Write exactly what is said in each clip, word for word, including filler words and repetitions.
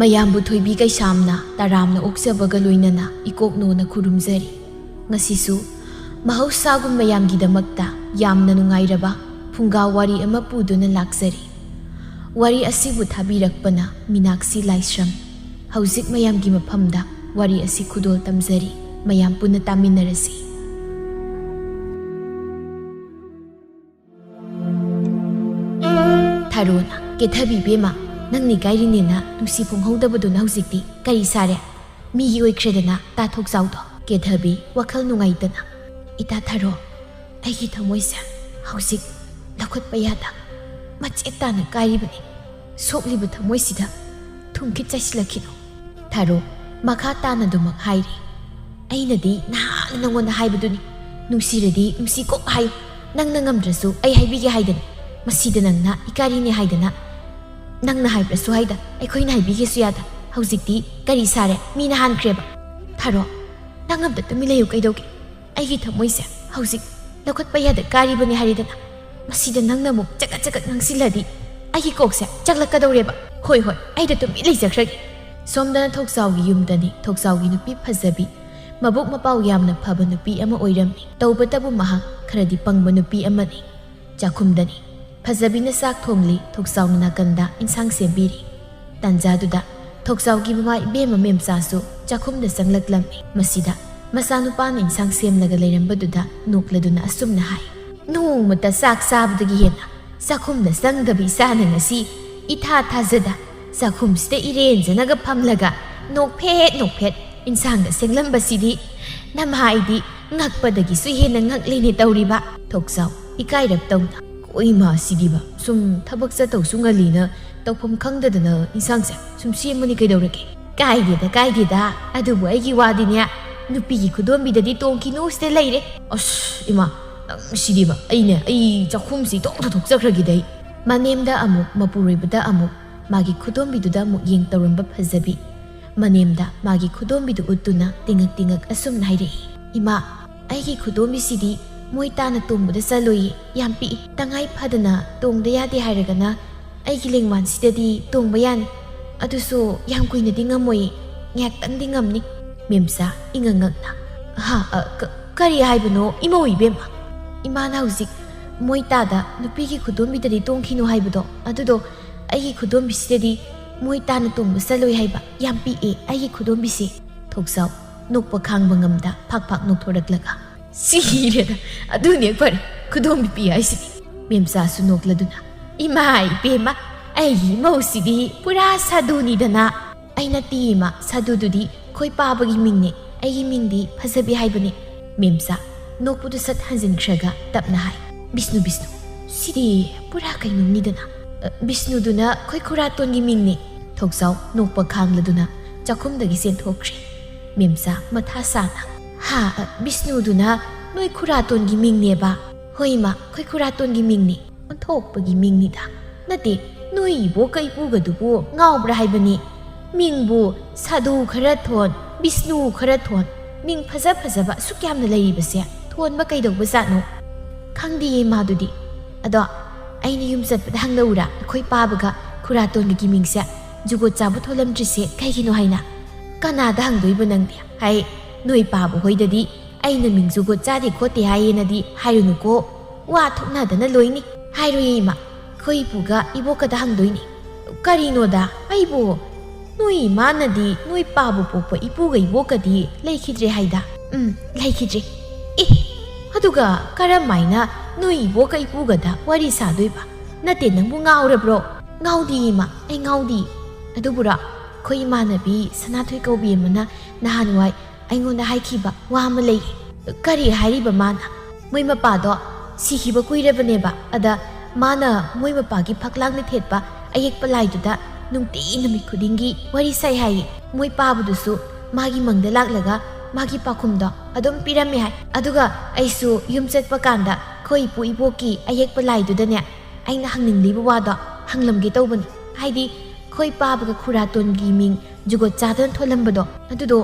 ꯑꯌꯥꯝꯕꯨ ꯊꯣꯏꯕꯤ ꯀꯩꯁꯥꯝꯅ ꯇꯔꯥꯝꯅ ꯑꯣꯛꯆꯕꯒ ꯂꯣꯏꯅꯅ ꯏꯀꯣꯛꯅꯣꯅ ꯈꯨꯔꯨꯝꯖꯔꯤ꯫ ꯉꯁꯤꯁꯨ ꯃꯍꯧꯁꯥꯒꯨꯝ ꯃꯌꯥꯝꯒꯤꯗꯃꯛꯇ ꯌꯥꯝꯅ ꯅꯨꯡꯉꯥꯏꯔꯕ ꯐꯨꯡꯒꯥ ꯋꯥꯔꯤ ꯑꯃ ꯄꯨꯗꯨꯅ ꯂꯥꯛꯆꯔꯤ꯫ ꯋꯥꯔꯤ ꯑꯁꯤꯕꯨ ꯊꯥꯕꯤꯔꯛꯄꯅ ꯃꯤꯅꯥꯛꯁꯤ ꯂꯥꯏꯁ꯭ꯔꯝ꯫ ꯍꯧꯖꯤꯛ ꯃꯌꯥꯝꯒꯤ ꯃꯐꯝꯗ ꯋꯥꯔꯤ ꯑꯁꯤ ꯈꯨꯗꯣꯜ ꯇꯝꯖꯔꯤ꯫ ꯃꯌꯥꯝ ꯄꯨꯟꯅ ꯇꯥꯃꯤꯟꯅꯔꯁꯤ꯫ ꯊꯔꯣꯅ, "ꯀꯦꯊꯕꯤ ꯕꯦꯝꯃ, ꯅꯪꯅ ꯏꯀꯥꯏꯔꯤꯅꯦꯅ ꯅꯨꯡꯁꯤ ꯐꯣꯡꯍꯧꯗꯕꯗꯨꯅ ꯍꯧꯖꯤꯛꯇꯤ ꯀꯔꯤ ꯁꯥꯔꯦ? ꯃꯤꯒꯤ ꯑꯣꯏꯈ꯭ꯔꯦꯗꯅ ꯇꯥ ꯊꯣꯛꯆꯥꯎꯗꯣ?" ꯀꯦꯊꯕꯤ, ꯋꯥꯈꯜ ꯅꯨꯡꯉꯥꯏꯇꯅ, "ꯏꯇꯥ ꯊꯔꯣ, ꯑꯩꯒꯤ ꯊꯃꯣꯏꯁꯦ ꯍꯧꯖꯤꯛ ꯂꯧꯈꯠꯄ ꯌꯥꯗ ꯃꯆꯦꯠ ꯇꯥꯅ ꯀꯥꯏꯔꯤꯕꯅꯤ꯫ ꯁꯣꯛꯂꯤꯕ ꯊꯃꯣꯏꯁꯤꯗ ꯊꯨꯝꯈꯤꯠ ꯆꯥꯏꯁꯤꯜꯂꯛꯈꯤꯅꯨ꯫" ꯊꯔꯣ ꯃꯈꯥ ꯇꯥꯅ ꯑꯗꯨꯃꯛ ꯍꯥꯏꯔꯤ, "ꯑꯩꯅꯗꯤ ꯅꯍꯥꯟꯅ ꯅꯪꯉꯣꯟꯗ ꯍꯥꯏꯕꯗꯨꯅꯤ, ꯅꯨꯡꯁꯤꯔꯗꯤ ꯅꯨꯡꯁꯤ ꯀꯣꯛ ꯍꯥꯏꯌꯨ, ꯅꯪꯅ ꯉꯝꯗ꯭ꯔꯁꯨ ꯑꯩ ꯍꯥꯏꯕꯤꯒꯦ ꯍꯥꯏꯗꯅ꯫ ꯃꯁꯤꯗ ꯅꯪꯅ ꯏꯀꯥꯏꯔꯤꯅꯦ ꯍꯥꯏꯗꯅ, ꯅꯪꯅ ꯍꯥꯏꯕ꯭ꯔꯁꯨ ꯍꯥꯏꯗ, ꯑꯩꯈꯣꯏꯅ ꯍꯥꯏꯕꯤꯒꯦꯁꯨ ꯌꯥꯗ꯫ ꯍꯧꯖꯤꯛꯇꯤ ꯀꯔꯤ ꯁꯥꯔꯦ? ꯃꯤꯅ ꯍꯥꯟꯈ꯭ꯔꯦꯕ꯫ ꯊꯔꯣ, ꯅꯪ ꯑꯝꯇ ꯇꯨꯃꯤꯟ ꯂꯩꯌꯨ ꯀꯩꯗꯧꯒꯦ? ꯑꯩꯒꯤ ꯊꯃꯣꯏꯁꯦ ꯍꯧꯖꯤꯛ ꯂꯧꯈꯠꯄ ꯌꯥꯗ ꯀꯥꯔꯤꯕꯅꯤ ꯍꯥꯏꯔꯤꯗꯅ, ꯃꯁꯤꯗ ꯅꯪꯅ ꯑꯃꯨꯛ ꯆꯒꯠ ꯆꯒꯠ ꯉꯥꯡꯁꯤꯜꯂꯗꯤ ꯑꯩꯒꯤ ꯀꯣꯛꯁꯦ ꯆꯥꯛꯂꯛꯀꯗꯧꯔꯦꯕ꯫ ꯍꯣꯏ, ꯍꯣꯏ, ꯑꯩꯗ ꯇꯨꯃꯤꯟ ꯂꯩꯖꯈ꯭ꯔꯒꯦ꯫" ꯁꯣꯝꯗꯅ ꯊꯣꯛꯆꯥꯎꯒꯤ ꯌꯨꯝꯗꯅꯤ꯫ ꯊꯣꯛꯆꯥꯎꯒꯤ ꯅꯨꯄꯤ ꯐꯖꯕꯤ, ꯃꯕꯨꯛ ꯃꯄꯥꯎ ꯌꯥꯝꯅ ꯐꯕ ꯅꯨꯄꯤ ꯑꯃ ꯑꯣꯏꯔꯝꯃꯤ꯫ ꯇꯧꯕꯇꯕꯨ ꯃꯍꯥꯛ ꯈꯔꯗꯤ ꯄꯪꯕ ꯅꯨꯄꯤ ꯑꯃꯅꯤ꯫ ꯆꯥꯛꯈꯨꯝꯗꯅꯤ꯫ ꯐꯖꯕꯤꯅ ꯆꯥꯛ ꯊꯣꯡꯂꯤ, ꯊꯣꯛꯆꯥꯎꯅ ꯅꯥꯀꯟꯗ ꯏꯟꯁꯥꯡ ꯁꯦꯝꯕꯤꯔꯤ꯫ ꯇꯥꯟꯖꯥꯗꯨꯗ ꯊꯣꯛꯆꯥꯎꯒꯤ ꯃꯃꯥ ꯏꯕꯦꯝꯃ ꯃꯦꯝꯆꯥꯁꯨ ꯆꯥꯛꯈꯨꯝꯗ ꯆꯪꯂꯛꯂꯝꯃꯤ꯫ ꯃꯁꯤꯗ ꯃꯆꯥꯅꯨꯄꯥꯅ ꯏꯟꯁꯥꯡ ꯁꯦꯝꯂꯒ ꯂꯩꯔꯝꯕꯗꯨꯗ ꯅꯣꯛꯂꯗꯨꯅ ꯑꯁꯨꯝꯅ ꯍꯥꯏ, "ꯅꯣꯡꯃꯇ ꯆꯥꯛ ꯆꯥꯕꯗꯒꯤ ꯍꯦꯟꯅ ꯆꯥꯛꯈꯨꯝꯗ ꯆꯪꯗꯕ ꯏꯆꯥꯅ ꯉꯁꯤ ꯏꯊꯥ ꯊꯥꯖꯗ ꯆꯥꯛꯈꯨꯝꯁꯤꯗ ꯏꯔꯦꯟꯖꯅꯒ ꯐꯝꯂꯒ ꯅꯣꯛꯐꯦꯠ ꯅꯣꯛꯐꯦꯠ ꯏꯟꯁꯥꯡꯒ ꯁꯦꯝꯂꯝꯕꯁꯤꯗꯤ ꯅꯃꯥꯏꯗꯤ ꯉꯛꯄꯗꯒꯤꯁꯨ ꯍꯦꯟꯅ ꯉꯛꯂꯦꯅꯦ ꯇꯧꯔꯤꯕ꯫" ꯊꯣꯛꯆꯥꯎ ꯏꯀꯥꯏꯔꯞ ꯇꯧꯅ, "ꯀꯣꯏ ꯃꯥ ꯁꯤꯗꯤꯕ, ꯁꯨꯝ ꯊꯕꯛ ꯆꯠꯇꯧꯁꯨ ꯉꯜꯂꯤꯅ ꯇꯧꯐꯝ ꯈꯪꯗꯗꯅ ꯏꯟꯁꯥꯡꯁꯦ ꯁꯨꯝ ꯁꯦꯝꯕꯅꯤ ꯀꯩꯗꯧꯔꯒꯦ?" "ꯀꯥꯏꯗꯦꯗ, ꯀꯥꯏꯗꯦꯗ, ꯑꯗꯨꯕꯨ ꯑꯩꯒꯤ ꯋꯥꯗꯤꯅꯦ, ꯅꯨꯄꯤꯒꯤ ꯈꯨꯗꯣꯝꯕꯤꯗꯗꯤ ꯇꯣꯡꯈꯤꯅꯨ ꯁꯤꯗ ꯂꯩꯔꯦ꯫" "ꯑꯁ ꯏꯃꯥ, ꯅꯪ ꯁꯤꯗꯤꯕ, ꯑꯩꯅꯦ ꯑꯩ ꯆꯥꯛꯈꯨꯝꯁꯤ ꯏꯇꯣꯛ ꯊꯣꯛꯆꯈ꯭ꯔꯒꯦꯗ ꯑꯩ꯫" ꯃꯅꯦꯝꯗ ꯑꯃꯨꯛ, ꯃꯄꯨꯔꯣꯏꯕꯗ ꯑꯃꯨꯛ, ꯃꯥꯒꯤ ꯈꯨꯗꯣꯝꯕꯤꯗꯨꯗ ꯑꯃꯨꯛ ꯌꯦꯡ ꯇꯧꯔꯝꯕ ꯐꯖꯕꯤ꯫ ꯃꯅꯦꯝꯗ ꯃꯥꯒꯤ ꯈꯨꯗꯣꯝꯕꯤꯗꯨ ꯎꯠꯇꯨꯅ ꯇꯤꯡꯉꯛ ꯇꯤꯡꯉꯛ ꯑꯁꯨꯝꯅ ꯍꯥꯏꯔꯛꯏ, "ꯏꯃꯥ, ꯑꯩꯒꯤ ꯈꯨꯗꯣꯝꯕꯤꯁꯤꯗꯤ ꯃꯣꯏ ꯇꯥꯅ ꯇꯣꯡꯕꯗ ꯆꯜꯂꯣꯏꯌꯦ, ꯌꯥꯝ ꯄꯤꯛꯏ꯫ ꯇꯉꯥꯏ ꯐꯗꯅ ꯇꯣꯡꯗ ꯌꯥꯗꯦ ꯍꯥꯏꯔꯒꯅ ꯑꯩꯒꯤ ꯂꯦꯡꯃꯥꯟꯁꯤꯗꯗꯤ ꯇꯣꯡꯕ ꯌꯥꯅꯤ꯫ "ꯑꯗꯨꯁꯨ ꯌꯥꯝ ꯀꯨꯏꯅꯗꯤ ꯉꯝꯃꯣꯏꯌꯦ, ꯉꯥꯏꯍꯥꯛꯇꯪꯗꯤ ꯉꯝꯅꯤ꯫" ꯃꯦꯝꯆꯥ ꯏꯉꯛ ꯉꯛꯅ, "ꯍꯥ? ꯑ, ꯀ-, ꯀꯔꯤ ꯍꯥꯏꯕꯅꯣ ꯏꯃꯧ ꯏꯕꯦꯝꯃ?" "ꯏꯃꯥꯅ ꯍꯧꯖꯤꯛ ꯃꯣꯏ ꯇꯥꯗ ꯅꯨꯄꯤꯒꯤ ꯈꯨꯗꯣꯝꯕꯤꯗꯗꯤ ꯇꯣꯡꯈꯤꯅꯨ ꯍꯥꯏꯕꯗꯣ, ꯑꯗꯨꯗꯣ ꯑꯩꯒꯤ ꯈꯨꯗꯣꯝꯕꯤꯁꯤꯗꯗꯤ ꯃꯣꯏ ꯇꯥꯅ ꯇꯣꯡꯕ ꯆꯠꯂꯣꯏ ꯍꯥꯏꯕ ꯌꯥꯝ ꯄꯤꯛꯑꯦ ꯑꯩꯒꯤ ꯈꯨꯗꯣꯝꯕꯤꯁꯦ꯫" ꯊꯣꯛꯆꯥꯎ ꯅꯣꯛꯄ ꯈꯥꯡꯕ ꯉꯝꯗ ꯐꯥꯛ ꯐꯥꯛ ꯅꯣꯛꯊꯣꯔꯛꯂꯒ, "ꯁꯤꯔꯦꯗ, ꯑꯗꯨꯅꯦ ꯐꯔꯦ, ꯈꯨꯗꯣꯝꯕꯤ ꯄꯤ ꯍꯥꯏꯁꯤꯗꯤ꯫" ꯃꯦꯝꯆꯥꯁꯨ ꯅꯣꯛꯂꯗꯨꯅ, "ꯏꯃꯥ ꯏꯕꯦꯝꯃ, ꯑꯩꯒꯤ ꯏꯃꯧꯁꯤꯗꯤ ꯄꯨꯔꯥ ꯁꯥꯗꯨꯅꯤꯗꯅ꯫" "ꯑꯩ ꯅꯠꯇꯦ ꯏꯃꯥ, ꯁꯥꯗꯨꯗꯨꯗꯤ ꯈꯣꯏ ꯄꯥꯕꯒꯤ ꯃꯤꯡꯅꯦ, ꯑꯩꯒꯤ ꯃꯤꯡꯗꯤ ꯐꯖꯕꯤ ꯍꯥꯏꯕꯅꯦ꯫" ꯃꯦꯝꯆꯥ ꯅꯣꯛꯄꯗꯨ ꯁꯠ ꯍꯟꯖꯤꯟꯈ꯭ꯔꯒ ꯇꯞꯅ ꯍꯥꯏ, "ꯕꯤꯁꯅꯨ, ꯕꯤꯁꯅꯨ, ꯁꯤꯗꯤ ꯄꯨꯔꯥ ꯀꯩꯅꯣꯝꯅꯤꯗꯅ꯫ ꯑ, ꯕꯤꯁꯅꯨꯗꯨꯅ ꯈꯣꯏ ꯈꯨꯔꯥꯇꯣꯟꯒꯤ ꯃꯤꯡꯅꯦ꯫" ꯊꯣꯛꯆꯥꯎ ꯅꯣꯛꯄ ꯈꯥꯡꯂꯗꯨꯅ ꯆꯥꯛꯈꯨꯝꯗꯒꯤ ꯆꯦꯟꯊꯣꯛꯈ꯭ꯔꯦ꯫ ꯃꯦꯝꯆꯥ ꯃꯊꯥ ꯁꯥꯅ, "ꯍꯥ, ꯑ, ꯕꯤꯁꯅꯨꯗꯨꯅ ꯅꯣꯏ ꯈꯨꯔꯥꯇꯣꯟꯒꯤ ꯃꯤꯡꯅꯦꯕ?" "ꯍꯣꯏ ꯏꯃꯥ, ꯈꯣꯏ ꯈꯨꯔꯥꯇꯣꯟꯒꯤ ꯃꯤꯡꯅꯦ꯫" "ꯑꯣꯟꯊꯣꯛꯄꯒꯤ ꯃꯤꯡꯅꯤꯗ꯫ ꯅꯠꯇꯦ, ꯅꯣꯏ ꯏꯕꯣꯛꯀ ꯏꯄꯨꯒꯗꯨꯕꯨ ꯉꯥꯎꯕ꯭ꯔꯥ ꯍꯥꯏꯕꯅꯤ? ꯃꯤꯡꯕꯨ ꯁꯥꯗꯨ ꯈꯔ ꯊꯣꯟ, ꯕꯤꯁꯅꯨ ꯈꯔ ꯊꯣꯟ, ꯃꯤꯡ ꯐꯖ ꯐꯖꯕ ꯑꯁꯨꯛ ꯌꯥꯝꯅ ꯂꯩꯔꯤꯕꯁꯦ ꯊꯣꯟꯕ ꯀꯩꯗꯧꯕꯖꯥꯠꯅꯣ?" "ꯈꯪꯗꯦꯌꯦ ꯃꯥꯗꯨꯗꯤ꯫ ꯑꯗꯣ ꯑꯩꯅ ꯌꯨꯝ ꯆꯠꯄꯗ ꯍꯪꯂꯛꯎꯔꯥ, ꯑꯩꯈꯣꯏ ꯄꯥꯕꯒ ꯈꯨꯔꯥꯇꯣꯟꯒꯒꯤ ꯃꯤꯡꯁꯦ ꯖꯨꯒꯣꯠ ꯆꯥꯕ ꯊꯣꯜꯂꯝꯗ꯭ꯔꯤꯁꯦ ꯀꯩꯒꯤꯅꯣ ꯍꯥꯏꯅ?" "ꯀꯅꯥꯗ ꯍꯪꯗꯣꯏꯕ ꯅꯪꯗꯤ? ꯍꯥꯏ, ꯅꯣꯏ ꯄꯥꯕ ꯍꯣꯏꯗꯗꯤ ꯑꯩꯅ ꯃꯤꯡ ꯖꯨꯒꯣꯠ ꯆꯥꯗꯦ ꯈꯣꯠꯇꯦ ꯍꯥꯏꯌꯦꯅꯗꯤ ꯍꯥꯏꯔꯨꯅꯨꯀꯣ꯫ ꯋꯥ ꯊꯣꯛꯅꯗꯅ ꯂꯣꯏꯅꯤ꯫ ꯍꯥꯏꯔꯣꯏꯌꯦ ꯏꯃꯥ, ꯑꯩꯈꯣꯏ ꯏꯄꯨꯒ ꯏꯕꯣꯛꯀꯗ ꯍꯪꯗꯣꯏꯅꯤ꯫" "ꯀꯔꯤꯅꯣꯗ, ꯑꯩꯕꯨ? ꯅꯣꯏ ꯏꯃꯥꯅꯗꯤ ꯅꯣꯏ ꯄꯥꯕ ꯄꯣꯛꯄ ꯏꯄꯨꯒ ꯏꯕꯣꯛꯀꯗꯤ ꯂꯩꯈꯤꯗ꯭ꯔꯦ ꯍꯥꯏꯗ?" "ꯎꯝ, ꯂꯩꯈꯤꯗ꯭ꯔꯦ꯫" "ꯑꯦ, ꯑꯗꯨꯒ ꯀꯔꯝꯃꯥꯏꯅ ꯅꯣꯏ ꯏꯕꯣꯛꯀ ꯏꯄꯨꯒꯗ ꯋꯥꯔꯤ ꯁꯥꯗꯣꯏꯕ? ꯅꯠꯇꯦ, ꯅꯪꯕꯨ ꯉꯥꯎꯔꯕ꯭ꯔꯣ?" "ꯉꯥꯎꯗꯤꯌꯦ ꯏꯃꯥ, ꯑꯩ ꯉꯥꯎꯗꯤ꯫ ꯑꯗꯨꯕꯨꯔꯣ, ꯑꯩꯈꯣꯏ ꯏꯃꯥꯟꯅꯕꯤ ꯁꯅꯥꯊꯣꯏ ꯀꯧꯕꯤ ꯑꯃꯅ ꯅꯍꯥꯟꯋꯥꯏ ꯑꯩꯉꯣꯟꯗ ꯍꯥꯏꯈꯤꯕ ꯋꯥ ꯑꯃ ꯂꯩ꯫" "ꯀꯔꯤ ꯍꯥꯏꯔꯤꯕ ꯃꯥꯅ?" "ꯃꯣꯏ ꯃꯄꯥꯗꯣ ꯁꯤꯈꯤꯕ ꯀꯨꯏꯔꯕꯅꯦꯕ꯫ ꯑꯗ ꯃꯥꯅ ꯃꯣꯏ ꯃꯄꯥꯒꯤ ꯐꯛꯂꯥꯡꯗ ꯊꯦꯠꯄ ꯑꯌꯦꯛꯄ ꯂꯥꯏꯗꯨꯗ ꯅꯨꯡꯇꯤ ꯅꯨꯃꯤꯠ ꯈꯨꯗꯤꯡꯒꯤ ꯋꯥꯔꯤ ꯁꯥꯏ ꯍꯥꯏꯌꯦ꯫ ꯃꯣꯏ ꯄꯥꯕꯗꯨꯁꯨ ꯃꯥꯒꯤ ꯃꯪꯗ ꯂꯥꯛꯂꯒ ꯃꯥꯒꯤ ꯄꯥꯎꯈꯨꯝꯗꯣ ꯑꯗꯨꯝ ꯄꯤꯔꯝꯃꯦ ꯍꯥꯏ꯫ ꯑꯗꯨꯒ ꯑꯩꯁꯨ ꯌꯨꯝ ꯆꯠꯄ ꯀꯥꯟꯗ ꯑꯩꯈꯣꯏ ꯏꯄꯨ ꯏꯕꯣꯛꯀꯤ ꯑꯌꯦꯛꯄ ꯂꯥꯏꯗꯨꯗꯅꯦ, ꯑꯩꯅ ꯍꯪꯅꯤꯡꯂꯤꯕ ꯋꯥꯗꯣ ꯍꯪꯂꯝꯒꯦ ꯇꯧꯕꯅꯤ꯫ ꯍꯥꯏꯗꯤ, ꯑꯩꯈꯣꯏ ꯄꯥꯕꯒ ꯈꯨꯔꯥꯇꯣꯟꯒꯤ ꯃꯤꯡ ꯖꯨꯒꯣꯠ ꯆꯥꯗꯅ ꯊꯣꯜꯂꯝꯕꯗꯣ, ꯑꯗꯨꯗꯣ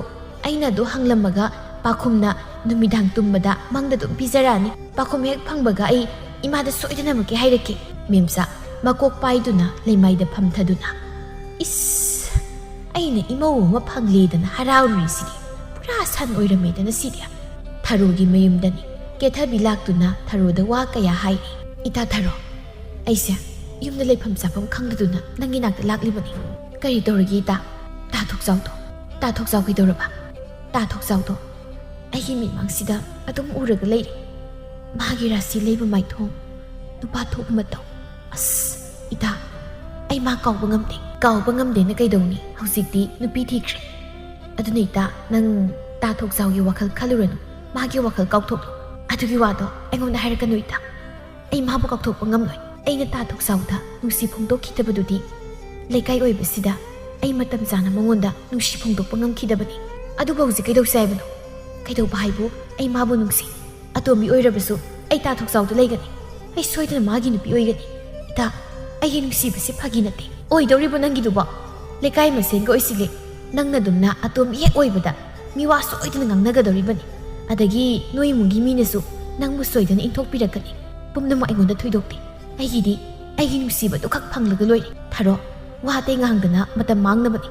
ꯑꯩꯅ ꯑꯗꯨ ꯍꯪꯂꯝꯃꯒ ꯄꯥꯎꯈꯨꯝꯅ ꯅꯨꯃꯤꯗꯥꯡ ꯇꯨꯝꯕꯗ ꯃꯪꯗ ꯑꯗꯨꯝ ꯄꯤꯖꯔꯛꯑꯅꯤ꯫ ꯄꯥꯎꯈꯨꯝ ꯍꯦꯛ ꯐꯪꯕꯒ ꯑꯩ ꯏꯃꯥꯗ ꯁꯣꯏꯗꯅꯃꯛꯀꯤ ꯍꯥꯏꯔꯛꯀꯦ꯫" ꯃꯦꯝꯆꯥ ꯃꯀꯣꯛ ꯄꯥꯏꯗꯨꯅ ꯂꯩꯃꯥꯏꯗ ꯐꯝꯊꯗꯨꯅ, "ꯏꯁ, ꯑꯩꯅ ꯏꯃꯧ ꯑꯃ ꯐꯪꯂꯦꯗꯅ ꯍꯔꯥꯎꯔꯨꯔꯤꯁꯤꯗꯤ ꯄꯨꯔꯥ ꯁꯟ ꯑꯣꯏꯔꯝꯃꯦꯗꯅ ꯁꯤꯗꯤ꯫ ꯊꯔꯣꯒꯤ ꯃꯌꯨꯝꯗꯅꯤ꯫ ꯀꯦꯊꯕꯤ ꯂꯥꯛꯇꯨꯅ ꯊꯔꯣꯗ ꯋꯥ ꯀꯌꯥ ꯍꯥꯏꯔꯤ꯫ "ꯏꯇꯥ ꯊꯔꯣ, ꯑꯩꯁꯦ ꯌꯨꯝꯗ ꯂꯩꯐꯝ ꯆꯥꯐꯝ ꯈꯪꯗꯗꯨꯅ ꯅꯪꯒꯤ ꯅꯥꯛꯇ ꯂꯥꯛꯂꯤꯕꯅꯤ꯫ ꯀꯔꯤ ꯇꯧꯔꯒꯦ ꯏꯇꯥ? ꯇꯥ ꯊꯣꯛꯆꯥꯎꯗꯣ, ꯇꯥ ꯊꯣꯛꯆꯥꯎ ꯀꯩꯗꯧꯔꯕ? ꯇꯥ ꯊꯣꯛꯆꯥꯎꯗꯣ ꯑꯩꯒꯤ ꯃꯤꯠꯃꯥꯡꯁꯤꯗ ꯑꯗꯨꯝ ꯎꯔꯒ ꯂꯩꯔꯦ꯫ ꯃꯥꯒꯤ ꯔꯥꯁꯤ ꯂꯩꯕ ꯃꯥꯏꯊꯣꯡ, ꯅꯨꯄꯥ ꯊꯣꯛꯄ ꯃꯇꯧ꯫ ꯑꯁ, ꯏꯇꯥ, ꯑꯩ ꯃꯥ ꯀꯥꯎꯕ ꯉꯝꯗꯦ꯫ ꯀꯥꯎꯕ ꯉꯝꯗꯦꯅ ꯀꯩꯗꯧꯅꯤ? ꯍꯧꯖꯤꯛꯇꯤ ꯅꯨꯄꯤ ꯊꯤꯈ꯭ꯔꯦ꯫ ꯑꯗꯨꯅ ꯏꯇꯥ, ꯅꯪ ꯇꯥ ꯊꯣꯛꯆꯥꯎꯒꯤ ꯋꯥꯈꯜ ꯈꯜꯂꯨꯔꯅꯨ꯫ ꯃꯥꯒꯤ ꯋꯥꯈꯜ ꯀꯥꯎꯊꯣꯛꯂꯣ꯫ ꯑꯗꯨꯒꯤ ꯋꯥꯗꯣ ꯑꯩꯉꯣꯟꯗ ꯍꯥꯏꯔꯛꯀꯅꯨ ꯏꯇꯥ꯫ ꯑꯩ ꯃꯥꯕꯨ ꯀꯥꯎꯊꯣꯛꯄ ꯉꯝꯂꯣꯏ꯫ ꯑꯩꯅ ꯇꯥ ꯊꯣꯛꯆꯥꯎꯗ ꯅꯨꯡꯁꯤ ꯐꯣꯡꯗꯣꯛꯈꯤꯗꯕꯗꯨꯗꯤ ꯂꯩꯀꯥꯏ ꯑꯣꯏꯕꯁꯤꯗ ꯑꯩ ꯃꯇꯝ ꯆꯥꯅ ꯃꯉꯣꯟꯗ ꯅꯨꯡꯁꯤ ꯐꯣꯡꯗꯣꯛꯄ ꯉꯝꯈꯤꯗꯕꯅꯤ꯫ ꯑꯗꯨꯕꯨ ꯍꯧꯖꯤꯛ ꯀꯩꯗꯧꯁꯦ ꯍꯥꯏꯕꯅꯣ? ꯀꯩꯗꯧꯕ ꯍꯥꯏꯕꯨ ꯑꯩ ꯃꯥꯕꯨ ꯅꯨꯡꯁꯤ꯫ ꯑꯇꯣꯝꯕꯤ ꯑꯣꯏꯔꯕꯁꯨ ꯑꯩ ꯇꯥ ꯊꯣꯛꯆꯥꯎꯗ ꯂꯩꯒꯅꯤ꯫ ꯑꯩ ꯁꯣꯏꯗꯅ ꯃꯥꯒꯤ ꯅꯨꯄꯤ ꯑꯣꯏꯒꯅꯤ꯫ ꯏꯇꯥ, ꯑꯩꯒꯤ ꯅꯨꯡꯁꯤꯕꯁꯤ ꯐꯥꯒꯤ ꯅꯠꯇꯦ꯫ ꯑꯣꯏꯗꯧꯔꯤꯕꯣ ꯅꯪꯒꯤꯗꯨꯕꯣ? ꯂꯩꯀꯥꯏ ꯃꯁꯦꯟꯒ ꯑꯣꯏꯁꯤꯜꯂꯦ꯫ ꯅꯪꯅ ꯑꯗꯨꯝꯅ ꯑꯇꯣꯝꯕꯤ ꯍꯦꯛ ꯑꯣꯏꯕꯗ ꯃꯤꯋꯥ ꯁꯣꯏꯗꯅ ꯉꯥꯡꯅꯒꯗꯧꯔꯤꯕꯅꯤ꯫ ꯑꯗꯒꯤ ꯅꯣꯏ ꯏꯃꯨꯡꯒꯤ ꯃꯤꯅꯁꯨ ꯅꯪꯕꯨ ꯁꯣꯏꯗꯅ ꯏꯟꯊꯣꯛꯄꯤꯔꯛꯀꯅꯤ꯫ ꯄꯨꯝꯅꯃꯛ ꯑꯩꯉꯣꯟꯗ ꯊꯣꯏꯗꯣꯛꯇꯦ꯫ ꯑꯩꯒꯤꯗꯤ ꯑꯩꯒꯤ ꯅꯨꯡꯁꯤꯕꯗꯨ ꯈꯛ ꯐꯪꯂꯒ ꯂꯣꯏꯔꯦ꯫ ꯊꯔꯣ, ꯋꯥ ꯑꯇꯩ ꯉꯥꯡꯗꯅ ꯃꯇꯝ ꯃꯥꯡꯅꯕꯅꯤ꯫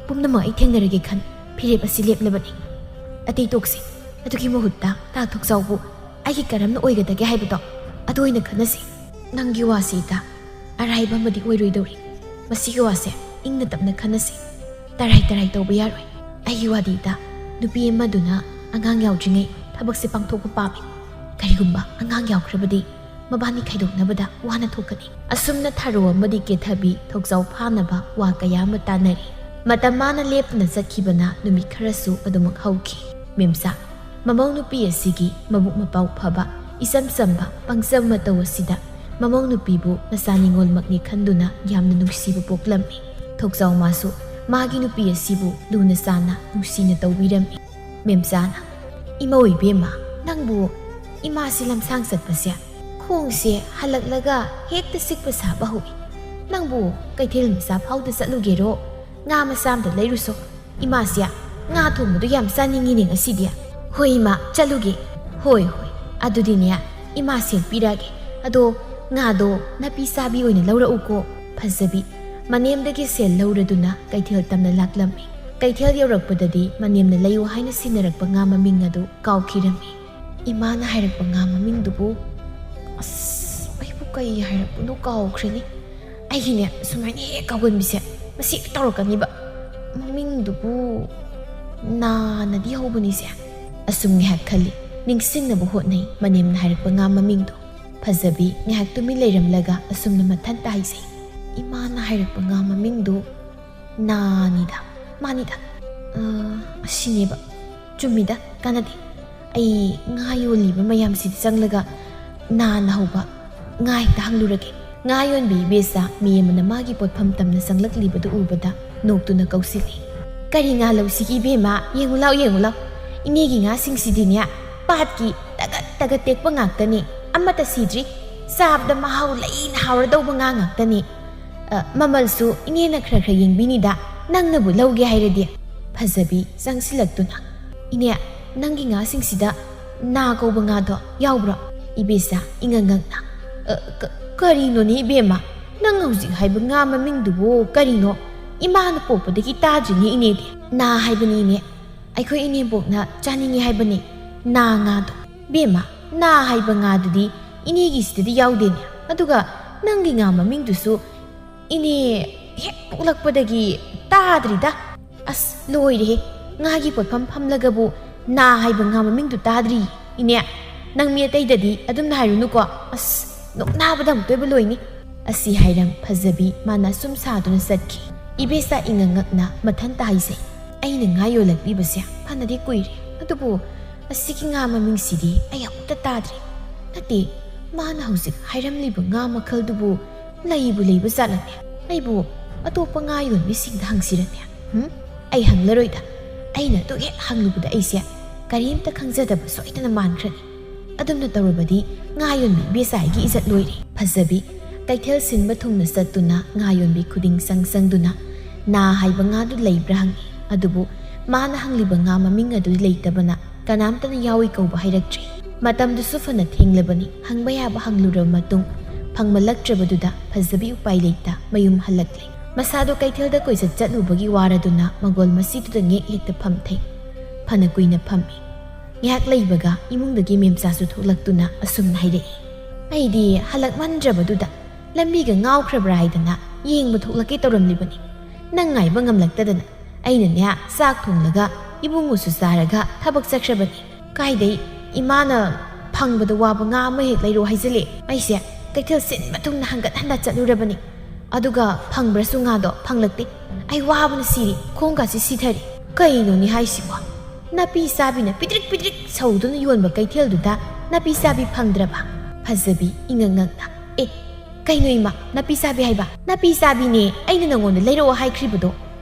ꯄꯨꯝꯅꯃꯛ ꯑꯩ ꯊꯦꯡꯅꯔꯒꯦ ꯈꯟ ꯐꯤꯔꯦꯞ ꯑꯁꯤ ꯂꯦꯞꯂꯕꯅꯤ꯫ ꯑꯇꯩ ꯇꯣꯛꯁꯤ꯫ ꯑꯗꯨꯒꯤ ꯃꯍꯨꯠꯇ ꯇꯥ ꯊꯣꯛꯆꯥꯎꯕꯨ ꯑꯩꯒꯤ ꯀꯔꯝꯅ ꯑꯣꯏꯒꯗꯒꯦ ꯍꯥꯏꯕꯗꯣ ꯑꯗꯨ ꯑꯣꯏꯅ ꯈꯟꯅꯁꯤ꯫ ꯅꯪꯒꯤ ꯋꯥꯁꯤ ꯏꯇꯥ ꯑꯔꯥꯏꯕ ꯑꯃꯗꯤ ꯑꯣꯏꯔꯣꯏꯗꯧꯔꯤ꯫ ꯃꯁꯤꯒꯤ ꯋꯥꯁꯦ ꯏꯪꯅ ꯇꯞꯅ ꯈꯟꯅꯁꯤ꯫ ꯇꯔꯥꯏ ꯇꯔꯥꯏ ꯇꯧꯕ ꯌꯥꯔꯣꯏ꯫ ꯑꯩꯒꯤ ꯋꯥꯗꯤ ꯏꯇꯥ, ꯅꯨꯄꯤ ꯑꯃꯗꯨꯅ ꯑꯉꯥꯡ ꯌꯥꯎꯗ꯭ꯔꯤꯉꯩ ꯊꯕꯛꯁꯦ ꯄꯥꯡꯊꯣꯛꯄ ꯄꯥꯝꯃꯤ꯫ ꯀꯔꯤꯒꯨꯝꯕ ꯑꯉꯥꯡ ꯌꯥꯎꯈ꯭ꯔꯕꯗꯤ ꯃꯕꯥꯅꯤ ꯈꯥꯏꯗꯣꯛꯅꯕꯗ ꯋꯥꯅ ꯊꯣꯛꯀꯅꯤ꯫ ꯑꯁꯨꯝꯅ ꯊꯔꯣ ꯑꯃꯗꯤ ꯀꯦꯊꯕꯤ ꯊꯣꯛꯆꯥꯎ ꯐꯥꯅꯕ ꯋꯥ ꯀꯌꯥ ꯑꯃ ꯇꯥꯅꯔꯤ꯫ ꯃꯇꯝ ꯃꯥꯅ ꯂꯦꯞꯇꯅ ꯆꯠꯈꯤꯕꯅ ꯅꯨꯃꯤꯠ ꯈꯔꯁꯨ ꯑꯗꯨꯃꯛ ꯍꯧꯈꯤ꯫ ꯃꯦꯝꯆꯥ, ꯃꯃꯧ ꯅꯨꯄꯤ ꯑꯁꯤꯒꯤ ꯃꯕꯨꯛ ꯃꯄꯥꯎ ꯐꯕ, ꯏꯆꯝ ꯆꯝꯕ, ꯄꯪꯆꯝ ꯃꯇꯧ ꯑꯁꯤꯗ ꯃꯃꯧ ꯅꯨꯄꯤꯕꯨ ꯃꯆꯥ ꯅꯤꯉꯣꯜꯃꯛꯅꯤ ꯈꯟꯗꯨꯅ ꯌꯥꯝꯅ ꯅꯨꯡꯁꯤꯕ ꯄꯣꯛꯂꯝꯃꯤ꯫ ꯊꯣꯛꯆꯥꯎ ꯃꯥꯁꯨ ꯃꯥꯒꯤ ꯅꯨꯄꯤ ꯑꯁꯤꯕꯨ ꯂꯨꯅ ꯆꯥꯅ ꯅꯨꯡꯁꯤꯅ ꯇꯧꯕꯤꯔꯝꯃꯤ꯫ ꯃꯦꯝꯆꯥꯅ, "ꯏꯃꯧ ꯏꯕꯦꯝꯃ, ꯅꯪꯕꯨ ꯏꯃꯥꯁꯤ ꯂꯝꯁꯥꯡ ꯆꯠꯄꯁꯦ ꯈꯣꯡꯁꯦ ꯍꯜꯂꯛꯂꯒ ꯍꯦꯛꯇ ꯆꯤꯛꯄ ꯁꯥꯕ ꯍꯧꯏ꯫ ꯅꯪꯕꯨ ꯀꯩꯊꯦꯜ ꯃꯆꯥ ꯐꯥꯎꯗ ꯆꯠꯂꯨꯒꯦꯔꯣ? ꯉꯥ ꯃꯆꯥ ꯑꯝꯇ ꯂꯩꯔꯨꯁꯣ꯫ ꯏꯃꯥꯁꯦ ꯉꯥ ꯊꯣꯡꯕꯗꯨ ꯌꯥꯝ ꯆꯥꯅꯤꯡꯉꯤꯅꯦ ꯉꯁꯤꯗꯤ꯫" "ꯍꯣꯏ ꯏꯃꯥ, ꯆꯠꯂꯨꯒꯦ꯫" "ꯍꯣꯏ, ꯍꯣꯏ, ꯑꯗꯨꯗꯤꯅꯦ ꯏꯃꯥ ꯁꯦꯜ ꯄꯤꯔꯛꯑꯒꯦ꯫ ꯑꯗꯣ ꯉꯥꯗꯣ ꯅꯥꯄꯤ ꯆꯥꯕꯤ ꯑꯣꯏꯅ ꯂꯧꯔꯛꯎꯀꯣ꯫ ꯐꯖꯕꯤ, ꯃꯅꯦꯝꯗꯒꯤ ꯁꯦꯜ ꯂꯧꯔꯗꯨꯅ ꯀꯩꯊꯦꯜ ꯇꯝꯅ ꯂꯥꯛꯂꯝꯃꯤ꯫ ꯀꯩꯊꯦꯜ ꯌꯧꯔꯛꯄꯗꯗꯤ ꯃꯅꯦꯝꯅ ꯂꯩꯌꯨ ꯍꯥꯏꯅ ꯁꯤꯟꯅꯔꯛꯄ ꯉꯥ ꯃꯃꯤꯡ ꯑꯗꯨ ꯀꯥꯎꯈꯤꯔꯝꯃꯤ꯫ ꯏꯃꯥꯅ ꯍꯥꯏꯔꯛꯄ ꯉꯥ ꯃꯃꯤꯡꯗꯨꯕꯨ, ꯑꯁ, ꯑꯩꯕꯨ ꯀꯩ ꯍꯥꯏꯔꯛꯄꯅꯣ ꯀꯥꯎꯈ꯭ꯔꯦꯅꯦ꯫ ꯑꯩꯒꯤꯅꯦ, ꯁꯨꯃꯥꯏꯅ ꯍꯦꯛ ꯀꯥꯎꯒꯟꯕꯤꯁꯦ ꯃꯁꯤ ꯍꯦꯛ ꯇꯧꯔꯛꯀꯅꯤꯕ꯫ ꯃꯃꯤꯡꯗꯨꯕꯨ ꯅꯥꯅꯗꯤ ꯍꯧꯕꯅꯤꯁꯦ꯫ ꯑꯁꯨꯝ ꯉꯥꯏꯍꯥꯛ ꯈꯜꯂꯤ, ꯅꯤꯡꯁꯤꯡꯅꯕ ꯍꯣꯠꯅꯩ ꯃꯅꯦꯝꯅ ꯍꯥꯏꯔꯛꯄ ꯉꯥ ꯃꯃꯤꯡꯗꯣ꯫ ꯐꯖꯕꯤ ꯉꯥꯏꯍꯥꯛ ꯇꯨꯃꯤꯟ ꯂꯩꯔꯝꯂꯒ ꯑꯁꯨꯝꯅ ꯃꯊꯟꯇ ꯍꯥꯏꯖꯩ, "ꯏꯃꯥꯅ ꯍꯥꯏꯔꯛꯄ ꯉꯥ ꯃꯃꯤꯡꯗꯨ ꯅꯥꯅꯤꯗ, ꯃꯥꯅꯤꯗ꯫ ꯑ, ꯑꯁꯤꯅꯦꯕ꯫ ꯆꯨꯝꯃꯤꯗ, ꯀꯥꯟꯅꯗꯦ꯫ ꯑꯩ ꯉꯥ ꯌꯣꯜꯂꯤꯕ ꯃꯌꯥꯝꯁꯤꯗ ꯆꯪꯂꯒ ꯅꯥꯅ ꯍꯧꯕ ꯉꯥ ꯍꯦꯛꯇ ꯍꯪꯂꯨꯔꯒꯦ꯫" ꯉꯥ ꯌꯣꯟꯕꯤ ꯏꯕꯦꯆꯥ ꯃꯤ ꯑꯃꯅ ꯃꯥꯒꯤ ꯄꯣꯠꯐꯝ ꯇꯝꯅ ꯆꯪꯂꯛꯂꯤꯕꯗꯨ ꯎꯕꯗ ꯅꯣꯛꯇꯨꯅ ꯀꯧꯁꯤꯜꯂꯤ, "ꯀꯔꯤ ꯉꯥ ꯂꯧꯁꯤꯒꯦ ꯏꯕꯦꯝꯃ? ꯌꯦꯡꯉꯨ ꯂꯥꯎ, ꯌꯦꯡꯉꯨ ꯂꯥꯎ꯫ ꯏꯅꯦꯒꯤ ꯉꯥꯁꯤꯡꯁꯤꯗꯤꯅꯦ, ꯄꯥꯠꯀꯤ ꯇꯒꯠ ꯇꯒꯠ ꯇꯦꯛꯄ ꯉꯥꯛꯇꯅꯤ꯫ ꯑꯃꯠꯇ ꯁꯤꯗ꯭ꯔꯤ꯫ ꯆꯥꯕꯗ ꯃꯍꯥꯎ ꯂꯩꯅ ꯍꯥꯎꯔꯗꯧꯕ ꯉꯥ ꯉꯥꯛꯇꯅꯤ꯫ ꯑ, ꯃꯃꯜꯁꯨ ꯏꯅꯦꯅ ꯈꯔ ꯈꯔ ꯌꯦꯡꯕꯤꯅꯤꯗ, ꯅꯪꯅꯕꯨ ꯂꯧꯒꯦ ꯍꯥꯏꯔꯗꯤ꯫" ꯐꯖꯕꯤ ꯆꯪꯁꯤꯜꯂꯛꯇꯨꯅ, "ꯏꯅꯦ, ꯅꯪꯒꯤ ꯉꯥꯁꯤꯡꯁꯤꯗ ꯅꯥ ꯀꯧꯕ ꯉꯥꯗꯣ ꯌꯥꯎꯕ꯭ꯔꯣ?" ꯏꯕꯦꯆꯥ ꯏꯉꯛ ꯉꯛꯅ, "ꯑ, ꯀ-, ꯀꯔꯤꯅꯣꯅꯦ ꯏꯕꯦꯝꯃ? ꯅꯪ ꯍꯧꯖꯤꯛ ꯍꯥꯏꯕ ꯉꯥ ꯃꯃꯤꯡꯗꯨꯕꯨ ꯀꯔꯤꯅꯣ? ꯏꯃꯥꯅ ꯄꯣꯛꯄꯗꯒꯤ ꯇꯥꯗ꯭ꯔꯤꯅꯦ ꯏꯅꯦꯗꯤ꯫" "ꯅꯥ ꯍꯥꯏꯕꯅꯤ ꯏꯅꯦ, ꯑꯩꯈꯣꯏ ꯏꯅꯦꯝꯕꯣꯛꯅ ꯆꯥꯅꯤꯡꯉꯤ ꯍꯥꯏꯕꯅꯤ ꯅꯥ ꯉꯥꯗꯣ꯫" "ꯕꯦꯝꯃ, ꯅꯥ ꯍꯥꯏꯕ ꯉꯥꯗꯨꯗꯤ ꯏꯅꯦꯒꯤꯁꯤꯗꯗꯤ ꯌꯥꯎꯗꯦꯅꯦ꯫ ꯑꯗꯨꯒ ꯅꯪꯒꯤ ꯉꯥ ꯃꯃꯤꯡꯗꯨꯁꯨ ꯏꯅꯦ ꯍꯦꯛ ꯄꯣꯛꯂꯛꯄꯗꯒꯤ ꯇꯥꯗ꯭ꯔꯤꯗ꯫" "ꯑꯁ, ꯂꯣꯏꯔꯦꯍꯦ꯫ ꯉꯥꯒꯤ ꯄꯣꯠꯐꯝ ꯐꯝꯂꯒꯕꯨ ꯅꯥ ꯍꯥꯏꯕ ꯉꯥ ꯃꯃꯤꯡꯗꯨ ꯇꯥꯗ꯭ꯔꯤ꯫ ꯏꯅꯦ, ꯅꯪ ꯃꯤ ꯑꯇꯩꯗꯗꯤ ꯑꯗꯨꯝꯅ ꯍꯥꯏꯔꯨꯅꯨꯀꯣ꯫ ꯑꯁ, ꯅꯣꯛꯅꯕꯗ ꯑꯃꯨꯛꯇꯣꯏꯕ ꯂꯣꯏꯅꯤ꯫" ꯑꯁꯤ ꯍꯥꯏꯔꯝ ꯐꯖꯕꯤ ꯃꯥꯅ ꯁꯨꯝ ꯁꯥꯗꯨꯅ ꯆꯠꯈꯤ꯫ ꯏꯕꯦꯆꯥ ꯏꯉꯛ ꯉꯛꯅ ꯃꯊꯟꯇ ꯍꯥꯏꯖꯩ, "ꯑꯩꯅ ꯉꯥ ꯌꯣꯜꯂꯛꯂꯤꯕꯁꯦ ꯐꯅꯗꯤ ꯀꯨꯏꯔꯦ, ꯑꯗꯨꯕꯨ ꯑꯁꯤꯒꯤ ꯉꯥ ꯃꯃꯤꯡꯁꯤꯗꯤ ꯑꯩ ꯑꯃꯨꯛꯇ ꯇꯥꯗ꯭ꯔꯤ꯫ ꯅꯠꯇꯦ, ꯃꯥꯅ ꯍꯧꯖꯤꯛ ꯍꯥꯏꯔꯝꯂꯤꯕ ꯉꯥ ꯃꯈꯜꯗꯨꯕꯨ ꯂꯩꯕꯨ ꯂꯩꯕ ꯖꯥꯠꯂꯅꯦ? ꯑꯩꯕꯨ ꯑꯇꯣꯞꯄ ꯉꯥ ꯌꯣꯟꯕꯤꯁꯤꯡꯗ ꯍꯪꯁꯤꯔꯅꯦ? ꯍꯨꯝ? ꯑꯩ ꯍꯪꯂꯔꯣꯏꯗ꯫ ꯑꯩꯅ ꯑꯗꯨ ꯍꯦꯛ ꯍꯪꯂꯨꯕꯗ ꯑꯩꯁꯦ ꯀꯔꯤꯝꯇ ꯈꯪꯖꯗꯕ ꯁꯣꯏꯗꯅ ꯃꯥꯟꯈ꯭ꯔꯅꯤ꯫ ꯑꯗꯨꯝꯅ ꯇꯧꯔꯕꯗꯤ ꯉꯥ ꯌꯣꯟꯕꯤ ꯏꯕꯦꯆꯥꯏꯒꯤ ꯏꯖꯠ ꯂꯣꯏꯔꯦ꯫" ꯐꯖꯕꯤ ꯀꯩꯊꯦꯜ ꯁꯤꯟꯕ ꯊꯨꯡꯅ ꯆꯠꯇꯨꯅ ꯉꯥ ꯌꯣꯟꯕꯤ ꯈꯨꯗꯤꯡ ꯆꯪ ꯆꯪꯗꯨꯅ ꯅꯥ ꯍꯥꯏꯕ ꯉꯥꯗꯨ ꯂꯩꯕ꯭ꯔꯥ ꯍꯪꯉꯤ꯫ ꯑꯗꯨꯕꯨ ꯃꯥꯅ ꯍꯪꯂꯤꯕ ꯉꯥ ꯃꯃꯤꯡ ꯑꯗꯨ ꯂꯩꯇꯕꯅ ꯀꯅꯥꯝꯇꯅ ꯌꯥꯎꯏ ꯀꯧꯕ ꯍꯥꯏꯔꯛꯇ꯭ꯔꯦ꯫ ꯃꯇꯝꯗꯨꯁꯨ ꯐꯅ ꯊꯦꯡꯂꯕꯅꯤ꯫ ꯍꯪꯕ ꯌꯥꯕ ꯍꯪꯂꯨꯔꯕ ꯃꯇꯨꯡ ꯐꯪꯃꯜꯂꯛꯇ꯭ꯔꯕꯗꯨꯗ ꯐꯖꯕꯤ ꯎꯄꯥꯏ ꯂꯩꯇ ꯃꯌꯨꯝ ꯍꯜꯂꯛꯂꯦ꯫ ꯃꯁꯥꯗꯣ ꯀꯩꯊꯦꯜꯗ ꯀꯣꯏꯆꯠ ꯆꯠꯂꯨꯕꯒꯤ ꯋꯥꯔꯗꯨꯅ ꯃꯪꯒꯣꯜ ꯃꯁꯤꯗꯨꯗ ꯉꯦꯛ ꯍꯦꯛꯇ ꯐꯝꯊꯩ꯫ ꯐꯅ ꯀꯨꯏꯅ ꯐꯝꯃꯤ꯫ ꯉꯥꯏꯍꯥꯛ ꯂꯩꯕꯒ ꯏꯃꯨꯡꯗꯒꯤ ꯃꯦꯝꯆꯥꯁꯨ ꯊꯣꯛꯂꯛꯇꯨꯅ ꯑꯁꯨꯝꯅ ꯍꯥꯏꯔꯛꯏ꯫ ꯑꯩꯗꯤ ꯍꯜꯂꯛꯃꯟꯗ꯭ꯔꯕꯗꯨꯗ ꯂꯝꯕꯤꯒ ꯉꯥꯎꯈ꯭ꯔꯕ꯭ꯔꯥ ꯍꯥꯏꯗꯅ ꯌꯦꯡꯕ ꯊꯣꯛꯂꯛꯀꯦ ꯇꯧꯔꯝꯂꯤꯕꯅꯤ꯫ ꯅꯪ ꯉꯥꯏꯕ ꯉꯝꯂꯛꯇꯗꯅ ꯑꯩꯅꯅꯦ ꯆꯥꯛ ꯊꯣꯡꯂꯒ ꯏꯕꯨꯡꯉꯣꯁꯨ ꯆꯥꯔꯒ ꯊꯕꯛ ꯆꯠꯈ꯭ꯔꯕꯅꯤ꯫ ꯀꯥꯏꯗꯩ ꯏꯃꯥꯅ ꯐꯪꯕꯗ ꯋꯥꯕ ꯉꯥ ꯑꯃ ꯍꯦꯛ ꯂꯩꯔꯛꯑꯣ ꯍꯥꯏꯖꯤꯜꯂꯦ꯫ ꯑꯩꯁꯦ ꯀꯩꯊꯦꯜ ꯁꯤꯟꯕ ꯊꯨꯡꯅ ꯍꯟꯒꯠ ꯍꯟꯗ ꯆꯠꯂꯨꯔꯕꯅꯤ꯫ ꯑꯗꯨꯒ ꯐꯪꯕ꯭ꯔꯁꯨ ꯉꯥꯗꯣ ꯐꯪꯂꯛꯇꯦ꯫ ꯑꯩ ꯋꯥꯕꯅ ꯁꯤꯔꯤ, ꯈꯣꯡꯒꯁꯤ ꯁꯤꯊꯔꯤ꯫ ꯀꯩꯅꯣꯅꯦ ꯍꯥꯏꯁꯤꯕꯣ? ꯅꯥꯄꯤ ꯆꯥꯕꯤꯅ ꯄꯤꯗ꯭ꯔꯤꯛ ꯄꯤꯗ꯭ꯔꯤꯛ ꯁꯧꯗꯨꯅ ꯌꯣꯟꯕ ꯀꯩꯊꯦꯜꯗꯨꯗ ꯅꯥꯄꯤ ꯆꯥꯕꯤ ꯐꯪꯗ꯭ꯔꯕ? ꯐꯖꯕꯤ ꯏꯉꯛ ꯉꯛꯅ, "ꯑꯦ, ꯀꯩꯅꯣ ꯏꯃꯥ, ꯅꯥꯄꯤ ꯆꯥꯕꯤ ꯍꯥꯏꯕ?" "ꯅꯥꯄꯤ ꯆꯥꯕꯤꯅꯦ, ꯑꯩꯅ ꯅꯪꯉꯣꯟꯗ ꯂꯩꯔꯛꯑꯣ ꯍꯥꯏꯈ꯭ꯔꯤꯕꯗꯣ꯫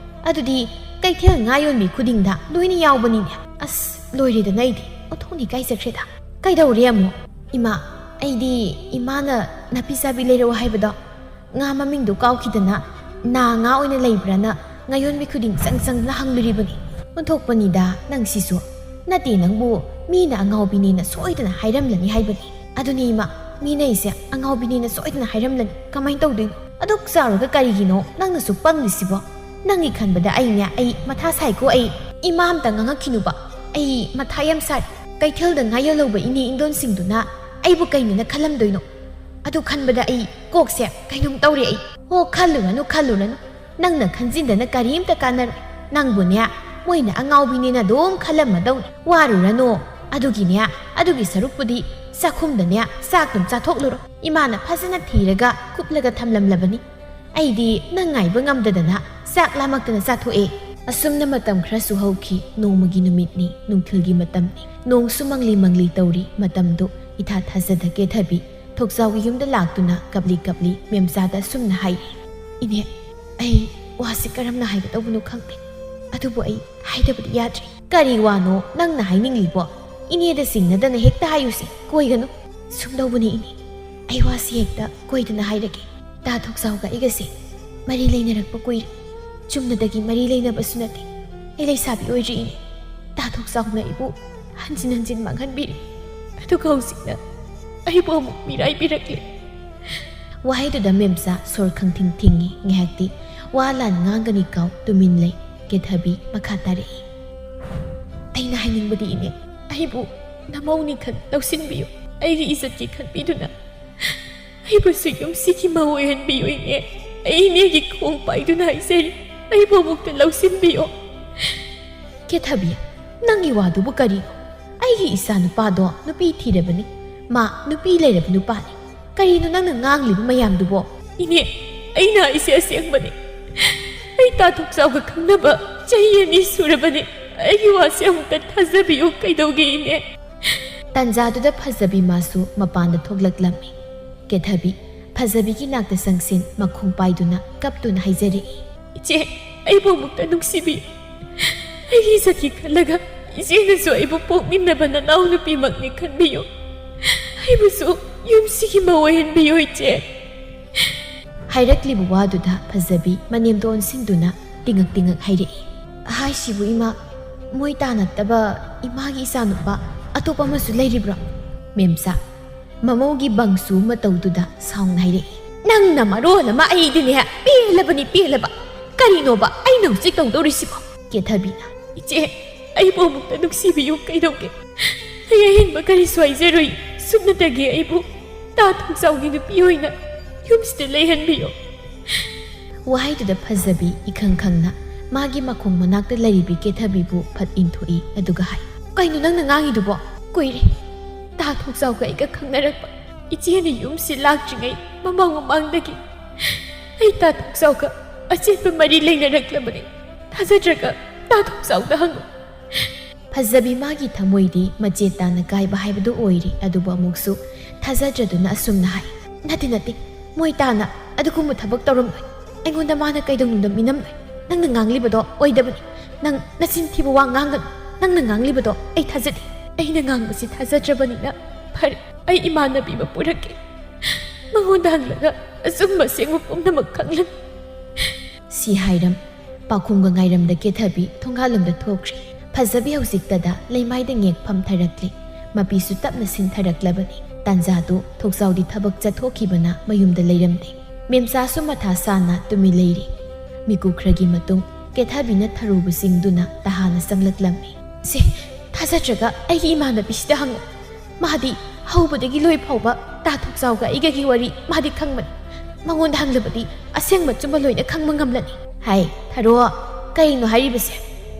ꯑꯗꯨꯗꯤ ꯀꯩꯊꯦꯜ ꯉꯥ ꯌꯣꯟꯕꯤ ꯈꯨꯗꯤꯡꯗ ꯂꯣꯏꯅ ꯌꯥꯎꯕꯅꯤꯅꯦ꯫ ꯑꯁ, ꯂꯣꯏꯔꯦꯗꯅ ꯑꯩꯗꯤ꯫ ꯑꯣꯟꯊꯣꯛꯅ ꯏꯀꯥꯏꯖꯈ꯭ꯔꯦꯗ꯫ ꯀꯩꯗꯧꯔꯦ ꯑꯃꯨꯛ?" "ꯏꯃꯥ, ꯑꯩꯗꯤ ꯏꯃꯥꯅ ꯅꯥꯄꯤ ꯆꯥꯕꯤ ꯂꯩꯔꯛꯑꯣ ꯍꯥꯏꯕꯗꯣ, ꯉꯥ ꯃꯃꯤꯡꯗꯣ ꯀꯥꯎꯈꯤꯗꯅ ꯅꯥ ꯉꯥ ꯑꯣꯏꯅ ꯂꯩꯕ꯭ꯔꯥꯅ ꯉꯥꯌꯣꯟꯕꯤ ꯈꯨꯗꯤꯡ ꯆꯪ ꯆꯪꯗꯨꯅ ꯍꯪꯂꯨꯔꯤꯕꯅꯤ꯫ ꯑꯣꯟꯊꯣꯛꯄꯅꯤꯗ ꯅꯪꯁꯤꯁꯨ꯫ ꯅꯠꯇꯦ ꯅꯪꯕꯨ, ꯃꯤꯅ ꯑꯉꯥꯎꯕꯤꯅꯦꯅ ꯁꯣꯏꯗꯅ ꯍꯥꯏꯔꯝꯂꯅꯤ ꯍꯥꯏꯕꯅꯤ꯫ ꯑꯗꯨꯅꯤ ꯏꯃꯥ, ꯃꯤꯅ ꯑꯩꯁꯦ ꯑꯉꯥꯎꯕꯤꯅꯦꯅ ꯁꯣꯏꯗꯅ ꯍꯥꯏꯔꯝꯂꯅꯤ꯫ ꯀꯃꯥꯏꯅ ꯇꯧꯗꯣꯏꯅꯣ? ꯑꯗꯨꯛ ꯆꯥꯎꯔꯒ ꯀꯔꯤꯒꯤꯅꯣ ꯅꯪꯅꯁꯨ ꯄꯪꯂꯤꯁꯤꯕꯣ?" "ꯅꯪꯒꯤ ꯈꯟꯕꯗ ꯑꯩꯅꯦ, ꯑꯩ ꯃꯊꯥ ꯁꯥꯏꯀꯣ ꯑꯩ꯫ ꯏꯃꯥ ꯑꯝꯇ ꯉꯥꯡꯉꯛꯈꯤꯅꯨꯕ꯫ ꯑꯩ ꯃꯊꯥ ꯌꯥꯝ ꯁꯥꯏ꯫ ꯀꯩꯊꯦꯜꯗ ꯉꯥ ꯌꯣꯜꯍꯧꯕ ꯏꯅꯦ ꯏꯟꯗꯣꯟꯁꯤꯡꯗꯨꯅ ꯑꯩꯕꯨ ꯀꯩꯅꯣꯅ ꯈꯜꯂꯝꯗꯣꯏꯅꯣ?" ꯑꯗꯨ ꯈꯟꯕꯗ ꯑꯩ ꯀꯣꯛꯁꯦ ꯀꯩꯅꯣꯝ ꯇꯧꯔꯦ ꯑꯩ꯫ "ꯍꯣ, ꯈꯜꯂꯨꯔꯅꯨ, ꯈꯜꯂꯨꯔꯅꯨ꯫ ꯅꯪꯅ ꯈꯟꯖꯤꯟꯗꯅ ꯀꯔꯤꯝꯇ ꯀꯥꯟꯅꯔꯣꯏ꯫ ꯅꯪꯕꯨꯅꯦ, ꯃꯣꯏꯅ ꯑꯉꯥꯎꯕꯤꯅꯦꯅ ꯑꯗꯨꯝ ꯈꯜꯂꯝꯃꯗꯧꯅꯤ꯫ ꯋꯥꯔꯨꯔꯅꯨ꯫ ꯑꯗꯨꯒꯤꯅꯦ, ꯑꯗꯨꯒꯤ ꯁꯔꯨꯛꯄꯨꯗꯤ ꯆꯥꯛꯈꯨꯝꯗꯅꯦ ꯆꯥꯛ ꯑꯗꯨꯝ ꯆꯥꯊꯣꯛꯂꯨꯔꯣ꯫ ꯏꯃꯥꯅ ꯐꯖꯅ ꯊꯤꯔꯒ ꯀꯨꯞꯂꯒ ꯊꯝꯂꯝꯂꯕꯅꯤ꯫ ꯑꯩꯗꯤ ꯅꯪ ꯉꯥꯏꯕ ꯉꯝꯗꯗꯅ ꯆꯥꯛ ꯂꯥꯝꯃꯛꯇꯅ ꯆꯥꯊꯣꯛꯑꯦ꯫" ꯑꯁꯨꯝꯅ ꯃꯇꯝ ꯈꯔꯁꯨ ꯍꯧꯈꯤ꯫ ꯅꯣꯡꯃꯒꯤ ꯅꯨꯃꯤꯠꯅꯤ, ꯅꯨꯡꯊꯤꯜꯒꯤ ꯃꯇꯝꯅꯤ꯫ ꯅꯣꯡꯁꯨ ꯃꯪꯂꯤ ꯃꯪꯂꯤ ꯇꯧꯔꯤ꯫ ꯃꯇꯝꯗꯨ ꯏꯊꯥ ꯊꯥꯖꯗ ꯀꯦꯊꯕꯤ ꯊꯣꯛꯆꯥꯎꯒꯤ ꯌꯨꯝꯗ ꯂꯥꯛꯇꯨꯅ ꯀꯞꯂꯤ ꯀꯞꯂꯤ ꯃꯦꯝꯆꯥꯗ ꯑꯁꯨꯝꯅ ꯍꯥꯏꯔꯤ, "ꯏꯅꯦ, ꯑꯩ ꯋꯥꯁꯤ ꯀꯔꯝꯅ ꯍꯥꯏꯒꯗꯧꯕꯅꯣ ꯈꯪꯗꯦ꯫ ꯑꯗꯨꯕꯨ ꯑꯩ ꯍꯥꯏꯗꯕꯗꯤ ꯌꯥꯗ꯭ꯔꯦ꯫" "ꯀꯔꯤ ꯋꯥꯅꯣ ꯅꯪꯅ ꯍꯥꯏꯅꯤꯡꯂꯤꯕꯣ? ꯏꯅꯦꯗ ꯆꯤꯡꯅꯗꯅ ꯍꯦꯛꯇ ꯍꯥꯏꯌꯨꯁꯤ, ꯀꯣꯏꯒꯅꯨ꯫" "ꯁꯨꯝꯗꯧꯕꯅꯤ ꯏꯅꯦ, ꯑꯩ ꯋꯥꯁꯤ ꯍꯦꯛꯇ ꯀꯣꯏꯗꯅ ꯍꯥꯏꯔꯒꯦ꯫ ꯇꯥ ꯊꯣꯛꯆꯥꯎꯒ ꯑꯩꯒꯁꯦ ꯃꯔꯤ ꯂꯩꯅꯔꯛꯄ ꯀꯨꯏꯔꯦ꯫ ꯆꯨꯝꯅꯗꯒꯤ ꯃꯔꯤ ꯂꯩꯅꯕꯁꯨ ꯅꯠꯇꯦ꯫ ꯑꯩ ꯂꯩꯁꯥꯕꯤ ꯑꯣꯏꯗ꯭ꯔꯤꯅꯦ꯫ ꯇꯥ ꯊꯣꯛꯆꯥꯎꯅ ꯑꯩꯕꯨ ꯍꯟꯖꯤꯟ ꯍꯟꯖꯤꯟ ꯃꯥꯡꯍꯟꯕꯤꯔꯦ꯫ ꯑꯗꯨꯒ ꯍꯧꯖꯤꯛꯅ ꯑꯩꯕꯨ ꯑꯃꯨꯛ ꯃꯤꯔꯥꯏꯕꯤꯔꯛꯂꯦ꯫" ꯋꯥꯍꯩꯗꯨꯗ ꯃꯦꯝꯆꯥ ꯁꯣꯔ ꯈꯪꯊꯤꯡ ꯊꯤꯡꯉꯤ꯫ ꯉꯥꯏꯍꯥꯛꯇꯤ ꯋꯥ ꯂꯥꯟ ꯉꯥꯡꯒꯅꯤ ꯀꯥꯎ ꯇꯨꯃꯤꯟ ꯂꯩ꯫ ꯀꯦꯊꯕꯤ ꯃꯈꯥ ꯇꯥꯔꯛꯏ꯫ ꯑꯩꯅ ꯍꯥꯏꯅꯤꯡꯕꯗꯤ, ꯏꯅꯦ, ꯑꯩꯕꯨ ꯅꯃꯧꯅꯤ ꯈꯟ ꯂꯧꯁꯤꯟꯕꯤꯌꯨ꯫ ꯑꯩꯒꯤ ꯏꯖꯠꯀꯤ ꯈꯟꯕꯤꯗꯨꯅ ꯑꯩꯕꯨꯁꯨ ꯌꯨꯝꯁꯤꯒꯤ ꯃꯧ ꯑꯣꯏꯍꯟꯕꯤꯌꯨ, ꯏꯅꯦ꯫ ꯑꯩ ꯏꯅꯦꯒꯤ ꯈꯣꯡ ꯄꯥꯏꯗꯨꯅ ꯍꯥꯏꯖꯔꯤ, ꯑꯩꯕꯨ ꯑꯃꯨꯛꯇ ꯂꯧꯁꯤꯟꯕꯤꯌꯨ꯫ ꯀꯦꯊꯕꯤ, ꯅꯪꯒꯤ ꯋꯥꯗꯨꯕꯨ ꯀꯔꯤꯅꯣ? ꯑꯩꯒꯤ ꯏꯆꯥ ꯅꯨꯄꯥꯗꯣ ꯅꯨꯄꯤ ꯊꯤꯔꯕꯅꯤ꯫ ꯃꯥ ꯅꯨꯄꯤ ꯂꯩꯔꯕ ꯅꯨꯄꯥꯅꯤ꯫ ꯀꯔꯤꯅꯣ ꯅꯪꯅ ꯉꯥꯡꯂꯤꯕ ꯃꯌꯥꯝꯗꯨꯕꯣ? ꯏꯅꯦ, ꯑꯩꯅ ꯍꯥꯏꯁꯦ ꯑꯁꯦꯡꯕꯅꯤ꯫ ꯑꯩ ꯇꯥ ꯊꯣꯛꯆꯥꯎꯒ ꯈꯪꯅꯕ ꯆꯍꯤ ꯑꯅꯤ ꯁꯨꯔꯕꯅꯤ꯫ ꯑꯩꯒꯤ ꯋꯥꯁꯦ ꯑꯃꯨꯛꯇ ꯊꯥꯖꯕꯤꯌꯨ꯫ ꯀꯩꯗꯧꯒꯦ, ꯏꯅꯦ? ꯇꯥꯟꯖꯥꯗꯨꯗ ꯐꯖꯕꯤ ꯃꯥꯁꯨ ꯃꯄꯥꯟꯗ ꯊꯣꯛꯂꯛꯂꯝꯃꯤ꯫ ꯀꯦꯊꯕꯤ ꯐꯖꯕꯤꯒꯤ ꯅꯥꯛꯇ ꯆꯪꯁꯤꯟ ꯃꯈꯣꯡ ꯄꯥꯏꯗꯨꯅ ꯀꯞꯇꯨꯅ ꯍꯥꯏꯖꯔꯛꯏ꯫ ꯏꯆꯦ, ꯑꯩꯕꯨ ꯑꯃꯨꯛꯇ ꯅꯨꯡꯁꯤꯕꯤꯌꯨ꯫ ꯑꯩꯒꯤ ꯏꯖꯠꯀꯤ ꯈꯜꯂꯒ ꯏꯆꯦꯅꯁꯨ ꯑꯩꯕꯨ ꯄꯣꯛꯃꯤꯟꯅꯕ ꯅꯅꯥꯎ ꯅꯨꯄꯤꯃꯛꯅꯤ ꯈꯟꯕꯤꯌꯨ꯫ ꯑꯩꯕꯨꯁꯨ ꯌꯨꯝꯁꯤꯒꯤ ꯃꯧ ꯑꯣꯏꯍꯟꯕꯤꯌꯨ, ꯏꯆꯦ꯫ ꯍꯥꯏꯔꯛꯂꯤꯕ ꯋꯥꯗꯨꯗ ꯐꯖꯕꯤ ꯃꯅꯦꯝꯗ ꯑꯣꯟꯁꯤꯟꯗꯨꯅ ꯇꯤꯉꯛ ꯇꯤꯉꯛ ꯍꯥꯏꯔꯛꯏ꯫ ꯍꯥꯏꯁꯤꯕꯨ ꯏꯃꯥ, ꯃꯣꯏ ꯇꯥ ꯅꯠꯇꯕ ꯏꯃꯥꯒꯤ ꯏꯆꯥꯅꯨꯄꯥ ꯑꯇꯣꯞꯄ ꯑꯃꯁꯨ ꯂꯩꯔꯤꯕ꯭ꯔꯣ? ꯃꯦꯝꯆꯥ, ꯃꯃꯧꯒꯤ ꯕꯪꯁꯨ ꯃꯇꯧꯗꯨꯗ ꯁꯥꯎꯅ ꯍꯥꯏꯔꯛꯏ꯫ ꯅꯪꯅ ꯃꯔꯣꯜ ꯑꯃ ꯑꯩꯗꯤꯅꯦ ꯄꯦꯜꯂꯕꯅꯤ, ꯄꯦꯜꯂꯕ꯫ ꯀꯔꯤꯅꯣꯕ ꯑꯩꯅ ꯍꯧꯖꯤꯛ ꯇꯧꯗꯧꯔꯤꯁꯤꯕꯣ? ꯀꯦꯊꯕꯤꯅ, ꯏꯆꯦ, ꯑꯩꯕꯨ ꯑꯃꯨꯛꯇ ꯅꯨꯡꯁꯤꯕꯤꯌꯨ꯫ ꯀꯩꯗꯧꯒꯦ? ꯑꯩ ꯑꯍꯦꯟꯕ ꯀꯔꯤꯁꯨ ꯍꯥꯏꯖꯔꯣꯏ꯫ ꯁꯨꯞꯅꯇꯒꯤ ꯑꯩꯕꯨ ꯇꯥ ꯊꯣꯡꯖꯥꯎꯒꯤ ꯅꯨꯄꯤ ꯑꯣꯏꯅ ꯌꯨꯝꯁꯤꯗ ꯂꯩꯍꯟꯕꯤꯌꯨ꯫ ꯋꯥꯍꯩꯗꯨꯗ ꯐꯖꯕꯤ ꯏꯈꯪ ꯈꯪꯅ ꯃꯥꯒꯤ ꯃꯈꯣꯡ ꯃꯅꯥꯛꯇ ꯂꯩꯔꯤꯕꯤ ꯀꯦꯊꯕꯤꯕꯨ ꯐꯠ ꯏꯟꯊꯣꯛꯏ, ꯑꯗꯨꯒ ꯍꯥꯏ, ꯀꯩꯅꯣ ꯅꯪꯅ ꯉꯥꯡꯉꯤꯗꯨꯕꯣ? ꯀꯨꯏꯔꯦ ꯇꯥ ꯊꯣꯡꯖꯥꯎꯒ ꯑꯩꯒ ꯈꯪꯅꯔꯛꯄ꯫ ꯏꯆꯦꯅ ꯌꯨꯝꯁꯤ ꯂꯥꯛꯇ꯭ꯔꯤꯉꯩ ꯃꯃꯥꯡ ꯃꯃꯥꯡꯗꯒꯤ ꯑꯩ ꯇꯥ ꯊꯣꯡꯖꯥꯎꯒ ꯑꯆꯦꯠꯄ ꯃꯔꯤ ꯂꯩꯅꯔꯛꯂꯕꯅꯤ꯫ ꯊꯥꯖꯗ꯭ꯔꯒ ꯇꯥ ꯊꯣꯡꯖꯥꯎꯗ ꯍꯪꯉꯨ꯫ ꯐꯖꯕꯤ ꯃꯥꯒꯤ ꯊꯃꯣꯏꯗꯤ ꯃꯆꯦꯠ ꯇꯥꯅ ꯀꯥꯏꯕ ꯍꯥꯏꯕꯗꯨ ꯑꯣꯏꯔꯤ, ꯑꯗꯨꯕꯨ ꯑꯃꯨꯛꯁꯨ ꯊꯥꯖꯗ꯭ꯔꯗꯨꯅ ꯑꯁꯨꯝꯅ ꯍꯥꯏ, ꯅꯠꯇꯦ, ꯅꯠꯇꯦ, ꯃꯣꯏ ꯇꯥꯅ ꯑꯗꯨꯒꯨꯝꯕ ꯊꯕꯛ ꯇꯧꯔꯝꯂꯣꯏ꯫ ꯑꯩꯉꯣꯟꯗ ꯃꯥꯅ ꯀꯩꯗꯧꯅꯨꯡꯗ ꯃꯤꯅꯝꯂꯣꯏ꯫ ꯅꯪꯅ ꯉꯥꯡꯂꯤꯕꯗꯣ ꯑꯣꯏꯗꯕꯅꯤ꯫ ꯅꯪ ꯅꯆꯤꯟ ꯊꯤꯕ ꯋꯥ ꯉꯥꯡꯒꯅꯨ꯫ ꯅꯪꯅ ꯉꯥꯡꯂꯤꯕꯗꯣ ꯑꯩ ꯊꯥꯖꯗꯦ꯫ ꯑꯩꯅ ꯉꯥꯡꯕꯁꯤ ꯊꯥꯖꯗ꯭ꯔꯕꯅꯤꯅ ꯐꯔꯦ, ꯑꯩ ꯏꯃꯥꯟꯅꯕꯤ ꯑꯃ ꯄꯨꯔꯛꯀꯦ꯫ ꯃꯉꯣꯟꯗ ꯍꯪꯂꯒ ꯑꯆꯨꯝꯕ ꯑꯁꯦꯡꯕ ꯄꯨꯝꯅꯃꯛ ꯈꯪꯂꯅꯤ꯫ ꯁꯤ ꯍꯥꯏꯔꯝ ꯄꯥꯎꯈꯨꯝꯒ ꯉꯥꯏꯔꯝꯗ ꯀꯦꯊꯕꯤ ꯊꯣꯡꯒꯥꯜꯂꯣꯝꯗ ꯊꯣꯛꯈ꯭ꯔꯦ꯫ ꯐꯖꯕꯤ ꯍꯧꯖꯤꯛꯇꯗ ꯂꯩꯃꯥꯏꯗ ꯉꯦꯛ ꯐꯝꯊꯔꯛꯂꯦ꯫ ꯃꯄꯤꯁꯨ ꯇꯞꯅ ꯁꯤꯟꯊꯔꯛꯂꯕꯅꯤ꯫ ꯇꯥꯟꯖꯥꯗꯨ ꯊꯣꯛꯆꯥꯎꯗꯤ ꯊꯕꯛ ꯆꯠꯊꯣꯛꯈꯤꯕꯅ ꯃꯌꯨꯝꯗ ꯂꯩꯔꯝꯗꯦ꯫ ꯃꯦꯝꯆꯥꯁꯨ ꯃꯊꯥ ꯁꯥꯅ ꯇꯨꯃꯤꯟ ꯂꯩꯔꯤ꯫ ꯃꯤꯀꯨꯞ ꯈꯔꯒꯤ ꯃꯇꯨꯡ ꯀꯦꯊꯕꯤꯅ ꯊꯔꯣꯕꯨ ꯆꯤꯡꯗꯨꯅ ꯇꯍꯥꯅ ꯆꯪꯂꯛꯂꯝꯃꯤ꯫ "ꯁꯦ, ꯊꯥꯖꯗ꯭ꯔꯒ ꯑꯩꯒꯤ ꯏꯃꯥꯟꯅꯕꯤꯁꯤꯗ ꯍꯪꯉꯨ꯫ ꯃꯥꯗꯤ ꯍꯧꯕꯗꯒꯤ ꯂꯣꯏ ꯐꯥꯎꯕ ꯇꯥ ꯊꯣꯛꯆꯥꯎꯒ ꯑꯩꯒꯒꯤ ꯋꯥꯔꯤ ꯃꯥꯗꯤ ꯈꯪꯕꯅꯤ꯫ ꯃꯉꯣꯟꯗ ꯍꯪꯂꯕꯗꯤ ꯑꯁꯦꯡꯕ ꯑꯆꯨꯝꯕ ꯂꯣꯏꯅ ꯈꯪꯕ ꯉꯝꯂꯅꯤ꯫" "ꯍꯥꯏ, ꯊꯔꯣ, ꯀꯔꯤꯅꯣ ꯍꯥꯏꯔꯤꯕꯁꯦ?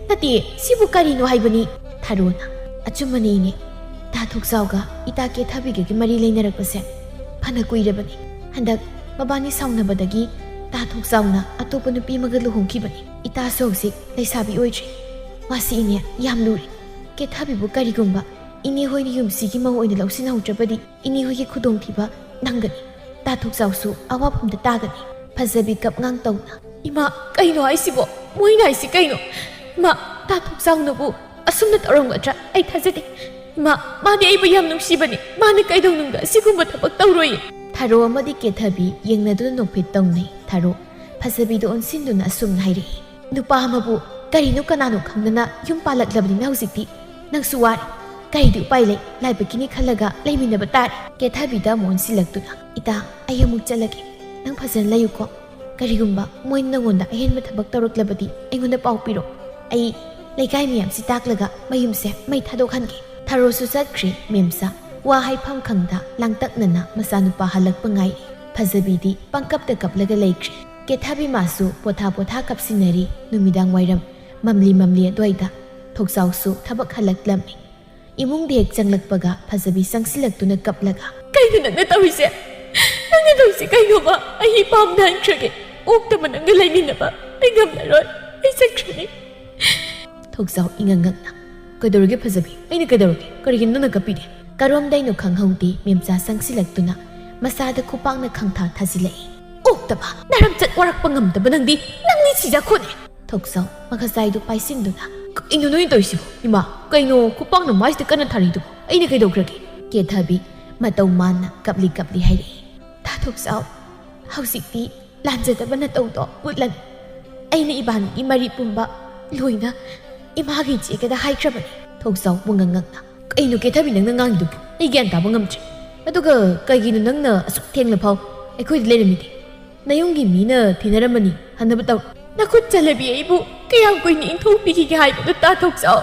ꯅꯠꯇꯦ, ꯁꯤꯕꯨ ꯀꯔꯤꯅꯣ ꯍꯥꯏꯕꯅꯤ?" ꯊꯔꯣꯅ, "ꯑꯆꯨꯝꯕꯅꯤ ꯏꯅꯦ꯫ ꯇꯥ ꯊꯣꯛꯆꯥꯎꯒ ꯏꯇꯥ ꯀꯦꯊꯕꯤꯒꯒꯤ ꯃꯔꯤ ꯂꯩꯅꯔꯛꯄꯁꯦ ꯐꯅ ꯀꯨꯏꯔꯕꯅꯤ꯫ ꯍꯟꯗꯛ ꯃꯕꯥꯅꯤ ꯁꯥꯎꯅꯕꯗꯒꯤ ꯇꯥ ꯊꯣꯛꯆꯥꯎꯅ ꯑꯇꯣꯞꯄ ꯅꯨꯄꯤ ꯑꯃꯒ ꯂꯨꯍꯣꯡꯈꯤꯕꯅꯤ꯫ ꯏꯇꯥꯁꯨ ꯍꯧꯖꯤꯛ ꯂꯩꯁꯥꯕꯤ ꯑꯣꯏꯗ꯭ꯔꯤ꯫ ꯃꯁꯤ ꯏꯅꯦ ꯌꯥꯝ ꯂꯨꯔꯦ꯫ ꯀꯦꯊꯕꯤꯕꯨ ꯀꯔꯤꯒꯨꯝꯕ ꯏꯅꯦ ꯍꯣꯏꯅ ꯌꯨꯝꯁꯤꯒꯤ ꯃꯧ ꯑꯣꯏꯅ ꯂꯧꯁꯤꯟꯍꯧꯗ꯭ꯔꯕꯗꯤ ꯏꯅꯦ ꯍꯣꯏꯒꯤ ꯈꯨꯗꯣꯡꯊꯤꯕ ꯅꯪꯒꯅꯤ꯫ ꯇꯥ ꯊꯣꯛꯆꯥꯎꯁꯨ ꯑꯋꯥꯐꯝꯗ ꯇꯥꯒꯅꯤ꯫" ꯐꯖꯕꯤ ꯀꯞ ꯉꯥꯡ ꯇꯧꯅ, "ꯏꯃꯥ, ꯀꯩꯅꯣ ꯍꯥꯏꯁꯤꯕꯣ? ꯃꯣꯏꯅ ꯍꯥꯏꯁꯤ ꯀꯩꯅꯣ? ꯏꯃꯥ, ꯇꯥ ꯊꯣꯛꯆꯥꯎꯅꯕꯨ ꯑꯁꯨꯝꯅ ꯇꯧꯔꯝꯒꯗ꯭ꯔꯥ? ꯑꯩ ꯊꯥꯖꯗꯦ꯫ ꯏꯃꯥ, ꯃꯥꯗꯤ ꯑꯩꯕꯨ ꯌꯥꯝ ꯅꯨꯡꯁꯤꯕꯅꯤ꯫ ꯃꯥꯅ ꯀꯩꯗꯧꯅꯨꯡꯗ ꯑꯁꯤꯒꯨꯝꯕ ꯊꯕꯛ ꯇꯧꯔꯣꯏꯌꯦ꯫" ꯊꯔꯣ ꯑꯃꯗꯤ ꯀꯦꯊꯕꯤ ꯌꯦꯡꯅꯗꯨꯅ ꯅꯣꯛꯐꯦꯠ ꯇꯧꯅꯩ꯫ ꯊꯔꯣ ꯐꯖꯕꯤꯗ ꯑꯣꯟꯁꯤꯟꯗꯨꯅ ꯑꯁꯨꯝꯅ ꯍꯥꯏꯔꯛꯏ, "ꯅꯨꯄꯥ ꯑꯃꯕꯨ ꯀꯔꯤꯅꯣ ꯀꯅꯥꯅꯣ ꯈꯪꯗꯅ ꯌꯨꯝ ꯄꯥꯜꯂꯛꯂꯕꯅꯤꯅ ꯍꯧꯖꯤꯛꯇꯤ ꯅꯪꯁꯨ ꯋꯥꯔꯦ꯫ ꯀꯔꯤꯗꯤ ꯎꯄꯥꯏ ꯂꯩ? ꯂꯥꯏꯕꯛꯀꯤꯅꯤ ꯈꯜꯂꯒ ꯂꯩꯃꯤꯟꯅꯕ ꯇꯥꯔꯦ꯫" ꯀꯦꯊꯕꯤꯗ ꯑꯃꯨꯛ ꯑꯣꯟꯁꯤꯜꯂꯛꯇꯨꯅ, "ꯏꯇꯥ, ꯑꯩ ꯑꯃꯨꯛ ꯆꯠꯂꯒꯦ꯫ ꯅꯪ ꯐꯖꯅ ꯂꯩꯌꯨꯀꯣ꯫ ꯀꯔꯤꯒꯨꯝꯕ ꯃꯣꯏꯅ ꯅꯪꯉꯣꯟꯗ ꯑꯍꯦꯟꯕ ꯊꯕꯛ ꯇꯧꯔꯛꯂꯕꯗꯤ ꯑꯩꯉꯣꯟꯗ ꯄꯥꯎ ꯄꯤꯔꯣ꯫ ꯑꯩ ꯂꯩꯀꯥꯏ ꯃꯤꯌꯥꯝꯁꯤ ꯇꯥꯛꯂꯒ ꯃꯌꯨꯝꯁꯦ ꯃꯩ ꯊꯥꯗꯣꯛꯍꯟꯒꯦ꯫" ꯊꯔꯣꯁꯨ ꯆꯠꯈ꯭ꯔꯦ꯫ ꯃꯦꯝꯆꯥ ꯋꯥ ꯍꯥꯏꯐꯝ ꯈꯪꯗ ꯂꯥꯡꯇꯛꯅꯅ ꯃꯆꯥꯅꯨꯄꯥ ꯍꯜꯂꯛꯄ ꯉꯥꯏꯔꯤ꯫ ꯐꯖꯕꯤꯗꯤ ꯄꯪꯀꯞꯇ ꯀꯞꯂꯒ ꯂꯩꯈ꯭ꯔꯦ꯫ ꯀꯦꯊꯕꯤ ꯃꯥꯁꯨ ꯄꯣꯊꯥ ꯄꯣꯊꯥ ꯀꯞꯁꯤꯟꯅꯔꯤ꯫ ꯅꯨꯃꯤꯗꯥꯡ ꯋꯥꯏꯔꯝ ꯃꯝꯂꯤ ꯃꯝꯂꯤ ꯑꯗꯨꯋꯥꯏꯗ ꯊꯣꯛꯆꯥꯎꯁꯨ ꯊꯕꯛ ꯍꯜꯂꯛꯂꯝꯃꯤ꯫ ꯏꯃꯨꯡꯗ ꯍꯦꯛ ꯆꯪꯂꯛꯄꯒ ꯐꯖꯕꯤ ꯆꯪꯁꯤꯜꯂꯛꯇꯨꯅ ꯀꯞꯂꯒ, "ꯀꯩꯅꯣ ꯅꯪꯅ ꯇꯧꯔꯤꯁꯦ? ꯅꯪꯅ ꯇꯧꯔꯤꯁꯦ ꯀꯩꯅꯣꯕ? ꯑꯩ ꯏꯄꯥꯝꯗ ꯍꯟꯈ꯭ꯔꯒꯦ꯫ ꯑꯣꯛꯇꯕ ꯅꯪꯒ ꯂꯩꯃꯤꯟꯅꯕ ꯑꯩ ꯉꯝꯂꯔꯣꯏ꯫ ꯑꯩ ꯆꯠꯈ꯭ꯔꯅꯤ꯫" ꯊꯣꯛꯆꯥꯎ ꯏꯉꯛ ꯉꯛꯅ, "ꯀꯩꯗꯧꯔꯒꯦ ꯐꯖꯕꯤ? ꯑꯩꯅ ꯀꯩꯗꯧꯔꯒꯦ? ꯀꯔꯤꯒꯤꯅꯣ ꯅꯪꯅ ꯀꯞꯄꯤꯗꯤ?" ꯀꯔꯣꯝꯗꯩꯅꯣ ꯈꯪꯍꯧꯗꯦ ꯃꯦꯝꯆꯥ ꯆꯪꯁꯤꯜꯂꯛꯇꯨꯅ ꯃꯆꯥꯗ ꯈꯨꯄꯥꯛꯅ ꯈꯪꯊꯥ ꯊꯥꯖꯤꯜꯂꯛꯏ꯫ "ꯑꯣꯛꯇꯕ, ꯅꯔꯝꯆꯠ ꯋꯥꯔꯛꯄ ꯉꯝꯗꯕ ꯅꯪꯗꯤ ꯅꯪꯗꯤ ꯁꯤꯖꯈꯣꯅꯦ!" ꯊꯣꯛꯆꯥꯎ ꯃꯈꯆꯥꯏꯗꯨ ꯄꯥꯏꯁꯤꯟꯗꯨꯅ, "ꯀꯩꯅꯣ ꯅꯣꯏꯅ ꯇꯧꯔꯤꯁꯤꯕꯣ? ꯏꯃꯥ, ꯀꯩꯅꯣ ꯈꯨꯄꯥꯛꯅ ꯃꯥꯏꯁꯤꯗ ꯀꯟꯅ ꯊꯥꯔꯤꯗꯨꯕꯣ? ꯑꯩꯅ ꯀꯩꯗꯧꯈ꯭ꯔꯒꯦ?" ꯀꯦꯊꯕꯤ ꯃꯇꯧ ꯃꯥꯟꯅ ꯀꯞꯂꯤ ꯀꯞꯂꯤ ꯍꯥꯏꯔꯛꯏ꯫ "ꯇꯥ ꯊꯣꯛꯆꯥꯎ, ꯍꯧꯖꯤꯛꯇꯤ ꯂꯥꯟꯖꯗꯕ ꯅꯇꯧꯗꯣ ꯎꯠꯂꯅꯨ꯫ ꯑꯩꯅ ꯏꯕꯥꯅꯤꯒꯤ ꯃꯔꯤ ꯄꯨꯝꯕ ꯂꯣꯏꯅ ꯏꯃꯥꯒꯤ ꯏꯆꯦꯒꯗ ꯍꯥꯏꯈ꯭ꯔꯕꯅꯤ꯫" ꯊꯣꯛꯆꯥꯎ ꯄꯨꯡꯉꯛ ꯉꯛꯅ, "ꯀꯩꯅꯣ ꯀꯦꯊꯕꯤ ꯅꯪꯅ ꯉꯥꯡꯉꯤꯗꯨꯕꯨ? ꯑꯩ ꯒ꯭ꯌꯥꯟ ꯇꯥꯕ ꯉꯝꯗ꯭ꯔꯦ꯫ ꯑꯗꯨꯒ ꯀꯩꯒꯤꯅꯣ ꯅꯪꯅ ꯑꯁꯨꯛ ꯊꯦꯡꯂ ꯐꯥꯎ ꯑꯩꯈꯣꯏꯗ ꯂꯩꯔꯝꯃꯤꯗꯤ? ꯅꯌꯨꯝꯒꯤ ꯃꯤꯅ ꯊꯤꯅꯔꯝꯃꯅꯤ, ꯍꯟꯅꯕ ꯇꯧꯔꯣ꯫" ꯅꯈꯨꯠ ꯆꯜꯂꯕꯤ ꯑꯩꯕꯨ ꯀꯌꯥꯝ ꯀꯨꯏꯅ ꯏꯟꯊꯣꯛꯄꯤꯈꯤꯒꯦ ꯍꯥꯏꯕꯗꯨ ꯇꯥ ꯊꯣꯛꯆꯥꯎ꯫